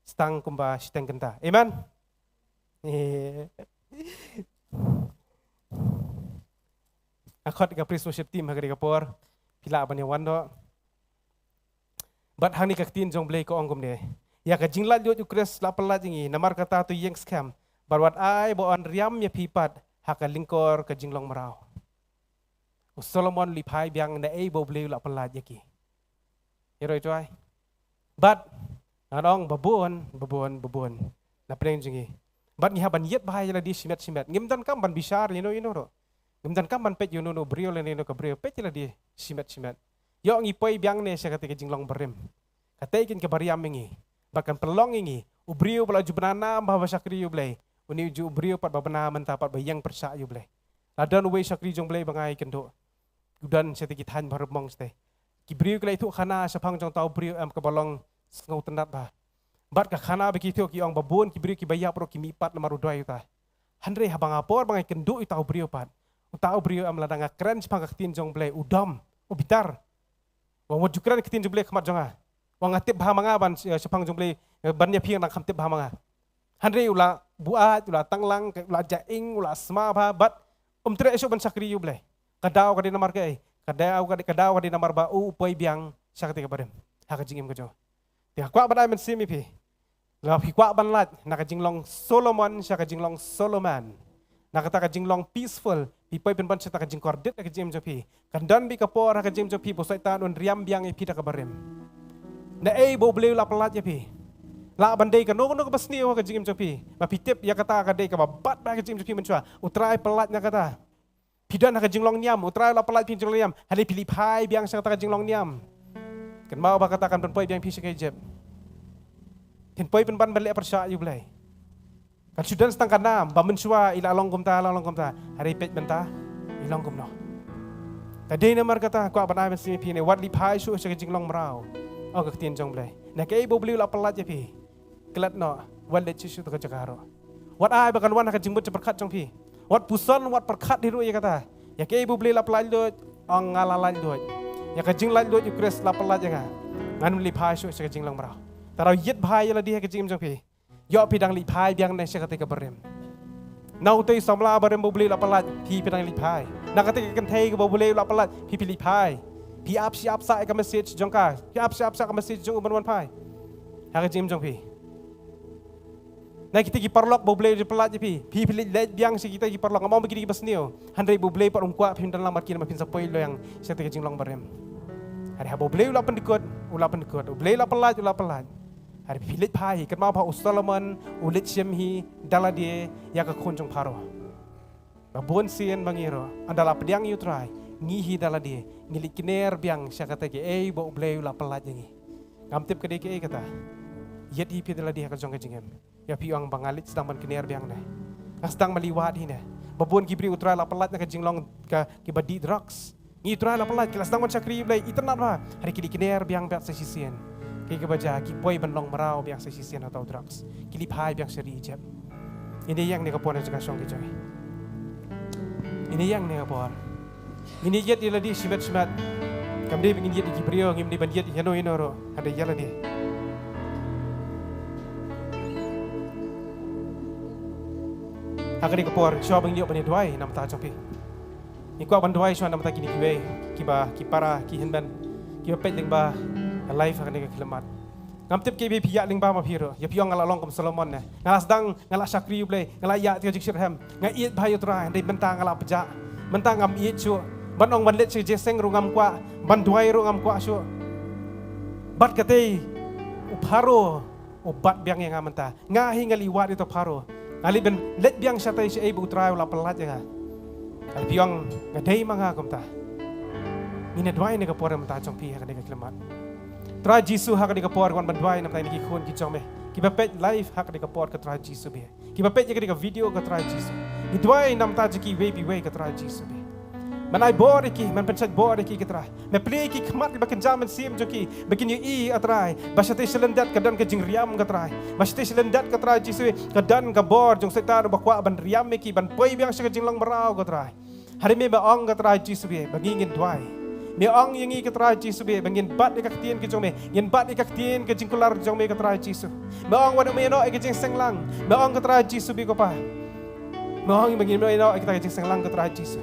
stang kumba shiteng kynta. Amen? Nga khot ka praise worship team ha kane ka por, phi lah ban ïa wan noh. Bad hangne ka ktien jong u Blei ka ong kumne. Ïa ka jinglaitluid u Khrist la pyllait ïa ngi, namar kata to ïeng skhem. Bad wat ai ba un riam ïa phi pat, ha ka lyngkor ka jinglong mraw. U Solomon u leit phai biang na ei ba u Blei u la pyllait ïa ki. Ïa roi tuai. Bad, ngan ong babun, babun, babun. Na pdeng jong ngi. Bad ngi hap ban ïit bha ïa lade shimet shimet. Ngim donkam ban bishar ïa no ïa no ruh. Ngim donkam ban peit ïa no no briew lane no ka briew. Peit ïa lade shimet shimet. Ïoh ngi poi biang ne sha kata ka jinglong barim. Kata kin ka bariam ïa ngi. Bad kan pynlong ïa ngi. U briew ba la ju bna nam bha ba shakri ïa u Blei. Une u ju u briew pat ba bna mynta pat ba ïeng pyrshah ïa u Blei. La don uwei shakri jong u Blei ba nga ïakynduh. U don shatei ki thaiñ ba rymong shatei. Ki briew ki la ïathuh khana shaphang jong uta u briew em kaba long sngewtynnat bha. Bad ka khana ba ki ïathuh ki ong ba bun ki briew kiba ïap ruh ki mihpat namar u doi uta. Hynrei haba nga por ba nga ïakynduh ïa uta u briew pat. Uta u briew em lada nga kren shaphang ka ktien jong u Blei u dom, u bitar. Wa wat ju kren ka ktien jong u Blei khmat jong nga. Wa nga tip bha ma nga ban, eh, shaphang jong u Blei, eh, ban ïa phi nga dang kham tip bha ma nga. Hynrei u la buaid, u la tanglang, u la jaing, u la sma bha, bad um treh shuh ban shakri ïa u Blei. Ka daw ka dei namar kaei, ka daw ka dei, ka daw ka dei namar ba u poi biang sha kata ka barim. Ha ka jingim ka jong. Te nga kwah ban ai mynsiem ïa phi. Lada phi kwah ban lait, na ka jinglong Solomon, sha ka jinglong Solomon. Na kata ka jinglong peaceful, phi poi pynban sha kata ka jingkordit ha ka jingim jong phi. Kan don beit ka por ha ka jingim jong phi, ba u Soitan un riam biang ïa phi da ka barim. Na ei ba u Blei u la pyllait ïa phi. Lah ban dei kano kano kaba sniew ha ka jingim jong phi. Ba phi tip ïa kata ka dei kaba bad bha ha ka jingim jong phi mynshuwa. U Trai pyllait na kata. Phi don ha ka jinglong niam, u Trai u la pyllait phi jinglong niam. Hynrei phi leit phai biang sha kata ka jinglong niam. Kynmaw ba kata kan pynpoi biang phi sha ka Ijipt. Phin poi pynban ban leh pyrshah ïa u Blei. Kan shu don tang ka nam, ba mynshuwa i la long kumta, la long kumta. Hynrei peit mynta, i long kumno. Te dei namar kata, kwah ban ai mynsiem ïa phi ne, wat leit phai shuh sha ka jinglong mraw. Ong ka ktien jong u Blei. Na kaei ba u Blei u la pyllait ïa phi. Klet noh, wat leit shuh shuh to ka jaka ruh. Wat ai ba kan wan ha ka jingmut jingpyrkhat jong phi. Wat puson, wat pyrkhat hi ruh ïa kata. Ïa kaei ba u Blei la pyllait luid, ong nga la lait luid. Ïa ka jinglait luid u Khrist la pyllait ïa nga. Ngan ym leit phai shuh sha ka jinglong mraw. Te rah ïit bha ïa lade ha ka jingim jong phi. Ïoh phi dang leit phai biang ne sha kata ka barim. Na utei u samla barim ba u Blei u la pyllait, phi phi dang leit phai. Na kata ka kynthei kaba u Blei u la pyllait, phi phi leit phai. Phi ap shi ap sah ïa ka message jong ka. Phi ap shi ap sah ka message jong u ban wan phai. Ha ka jingim jong phi. Na kita ki paralok ba u Blei u pyllait ïa phi. Phi phi leit leit biang sha kita ki paralok. Ngam ong ba kine kiba sniew. Hynrei ba u Blei pat um kwah phin don lang bad ki namar phin sa poi lang sha kata ka jinglong barim. Hynrei haba u Blei u la pyndkut, u la pyndkut. U Blei u la pyllait, u la pyllait. Hynrei phi leit phai hi, kynmaw ba u Solomon, u leit shim hi, da lade, ïa ka khun jong Pharaoh. Ba bun sien ba ngi ruh, ynda la pdiang ïa u Trai, ngi hi da lade, ngi leit kner biang sha kata kaei ba u Blei u la pyllait ïa ngi. Ngam tip ka dei kaei kata. Ïit hi phi da lade ha ka jong ka jingim. Ïa phi ong ba nga leit sdang ban kner biang ne. Nga sdang ban leit wad hi ne. Ba bun ki briew u Trai la pyllait na ka jinglong ka kiba dih drugs. Ngi u Trai la pyllait ki la sdang ban shakri ïa u Blei itynnat bha. Hynrei ki leit kner biang biang sa shisien. Ki kiba jia ki poi ban long mraw biang sa shisien ha uta u drugs. Ki leit phai biang sha ri Ijipt. Ngin ïeng ne ka por na jaka shong ki jong ngi. Ngin ïeng ne ka por. Ngin ïit ïa lade shimet shimet. Kam dei ba ngin ïit ïa ki briew, ngim dei ban ïit ïa no ïa no ruh. Hynrei ïa lade. Ha kane ka por, shuwa ba ngin ïoh ban ïa duwai na ka bynta jong phi. Ngi kwah ban duwai shuwa na ka bynta kine kiwei, kiba, ki para, ki hynmen, kiba peit lyngba Ka life ha kane ka khyllipmat. Ngam tip kiba phi ïaid lyngba ma phi ruh. Ïa phi ong nga la long kum Solomon ne. Nga la sdang, nga la shakri U Blei, nga la ïaid ka jingshitrhem. Nga ïeit bha ïa U Trai, hynrei mynta nga la pjah. Mynta ngam ïeit shuh. Ban ong ban leit sha jingïaseng ruh ngam kwah. Ban duwai ruh ngam kwah shuh. Bad katei u Pharaoh u bat biang ïa nga mynta. Nga hi nga la wad ïa uto u Pharaoh. Nga la ban leit biang shatai shaei ba U Trai u la pyllait ïa nga. Nga la phi ong nga dei ma nga kumta. Ngin ïa duwai ha kane ka por mynta jong phi ha kane ka khyllipmat. Trai Jisu, ha kane ka por ngi wan ban duwai namar ïa kine ki khun ki jong me kiba peit live ha kane ka por, ko Trai Jisu bha. Kiba peit ïa kane ka video, ko Trai Jisu. Ngi duwai namar jong kiwei pa kiwei, ko Trai Jisu bha. Men ai bor ïa ki, men pynshait bor ïa ki, ko Trai. Men plie ïa ki khmat, ïa ki khmat kynja mynsiem jong ki ba kin ïohi, ko Trai, ba shatei sha lyndet ka don ka jingriam, ko Trai. Ba shatei sha lyndet, ko Trai Jisu, ka don ka bor jong Soitan ba kwah ban riam ïa ki, ban poi biang sha ka jinglong mraw, ko Trai. Hynrei me, me ong, ko Trai Jisu bha, ba ngi ngin duwai. Me ong ïa ngi, ko Trai Jisu bha, ba ngin bat ïa ka ktien ka jong me, ngin bat ïa ka ktien ka jingkular jong me, ko Trai Jisu. Me ong wat ym ïehnoh ïa ka jingseng lang. Me ong, ko Trai Jisu bha, ko Pa, me ong ba ngin ym ïehnoh ïa kita ka jingseng lang, ko Trai Jisu.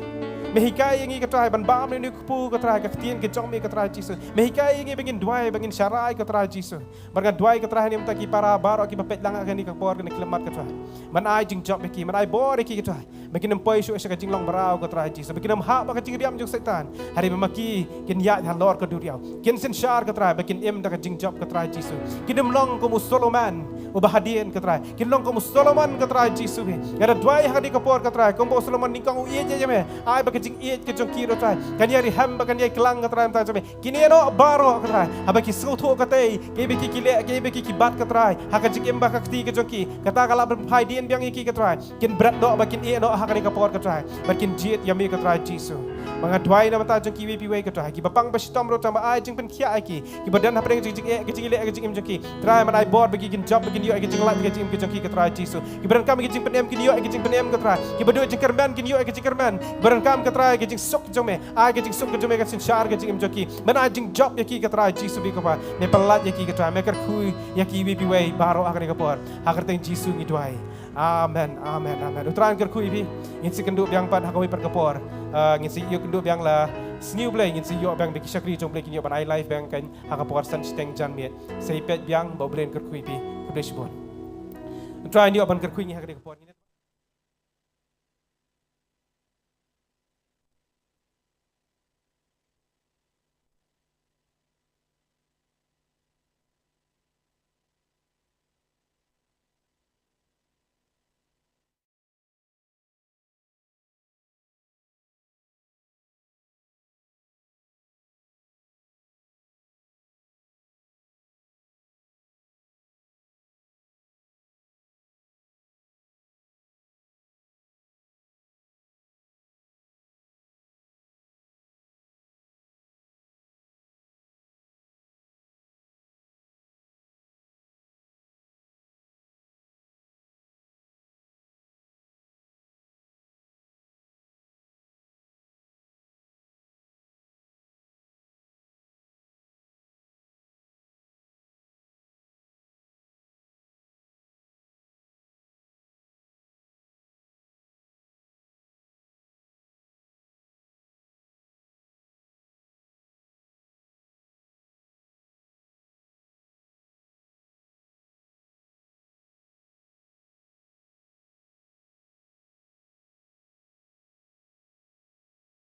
Me hikai ïa ngi, ko Trai, ban bam ïa une u kpu, ko Trai, ka ktien ka jong me, ko Trai Jisu. Me hikai ïa ngi ba ngin duwai, ba ngin sharai, ko Trai Jisu. Bad nga duwai, ko Trai, ha kine mynta ki para baroh kiba peit lang ha kane ka por, ha kane ka khyllipmat, ko Trai. Men ai jingjop ïa ki, men ai bor ïa ki, ko Trai, ba kin ym poi shuh sha ka jinglong mraw, ko Trai Jisu. Ba kin ym hap ha ka jingriam jong Soitan. Hynrei ba ma ki kin ïaid halor ka duriaw. Kin synshar, ko Trai, ba kin im da ka jingjop, ko Trai Jisu. Kin ym long kum u Solomon uba hadien, ko Trai. Kin long kum u Solomon, ko Trai Jisu bha. Nga da duwai ha kane ka por, ko Trai, kumba u Solomon nyngkong u ïeit ïa me. Ai ba ka jingïeit ka jong ki, ko Trai, kan ïai rihem bad kan ïai klang, ko Trai, mynta jong me. Kin ïehnoh baroh, ko Trai, haba ki sngewthuh katei, kiba ki, ki leh, kiba ki, ki bat, ko Trai, ha ka jingim bad ka kti ka jong ki. Kata ka lah ban phai dien biang ïa ki, ko Trai. Kin bret noh bad kin ïehnoh ha kane ka por, ko Trai, bad kin jied ïa me, ko Trai Jisu. Ba nga duwai namar jong kiwei pa kiwei, ko Trai, kiba pang ba shitom ruh, tang ba ai jingpynkhiah ïa ki. Kiba don hapdeng jing, jingeh, ka jingleh, ka jingim jong ki, Trai, men ai bor ba ki kin jop, ba kin ïoh ïa ka jinglait ka jingim ka jong ki, ko Trai Jisu. Kiba donkam ïa ka jingpynim kin ïoh ïa ka jingpynim, ko Trai. Kiba duh jingkyrmen kin ïoh ïa ka jingkyrmen. Kiba donkam, ko Trai, ka jingsuk jong me, ai ka jingsuk ka jong me kan synshar ka jingim jong ki. Men ai jingjop ïa ki, ko Trai Jisu bha, ko Pa. Me pyllait ïa ki, ko Trai. Me kyrkhu ïa kiwei pa kiwei baroh ha kane ka por. Ha ka kyrteng Jisu ngi duwai. Amen, amen, amen. U Trai un kyrkhu ïa phi. Ngin sa ïakynduh biang pat ha kawei pat ka por. Ah, ngin sa ïakynduh biang la sngi U Blei, ngin sa ïoh biang da ki shakri jong U Blei kin ïoh ban ai live biang kein ha ka por san shiteng janmiet. Sa ïa peit biang, ba U Blei un kyrkhu ïa phi. Khublei shibun. U Trai un ïoh ban kyrkhu ïa ngi ha kane ka por.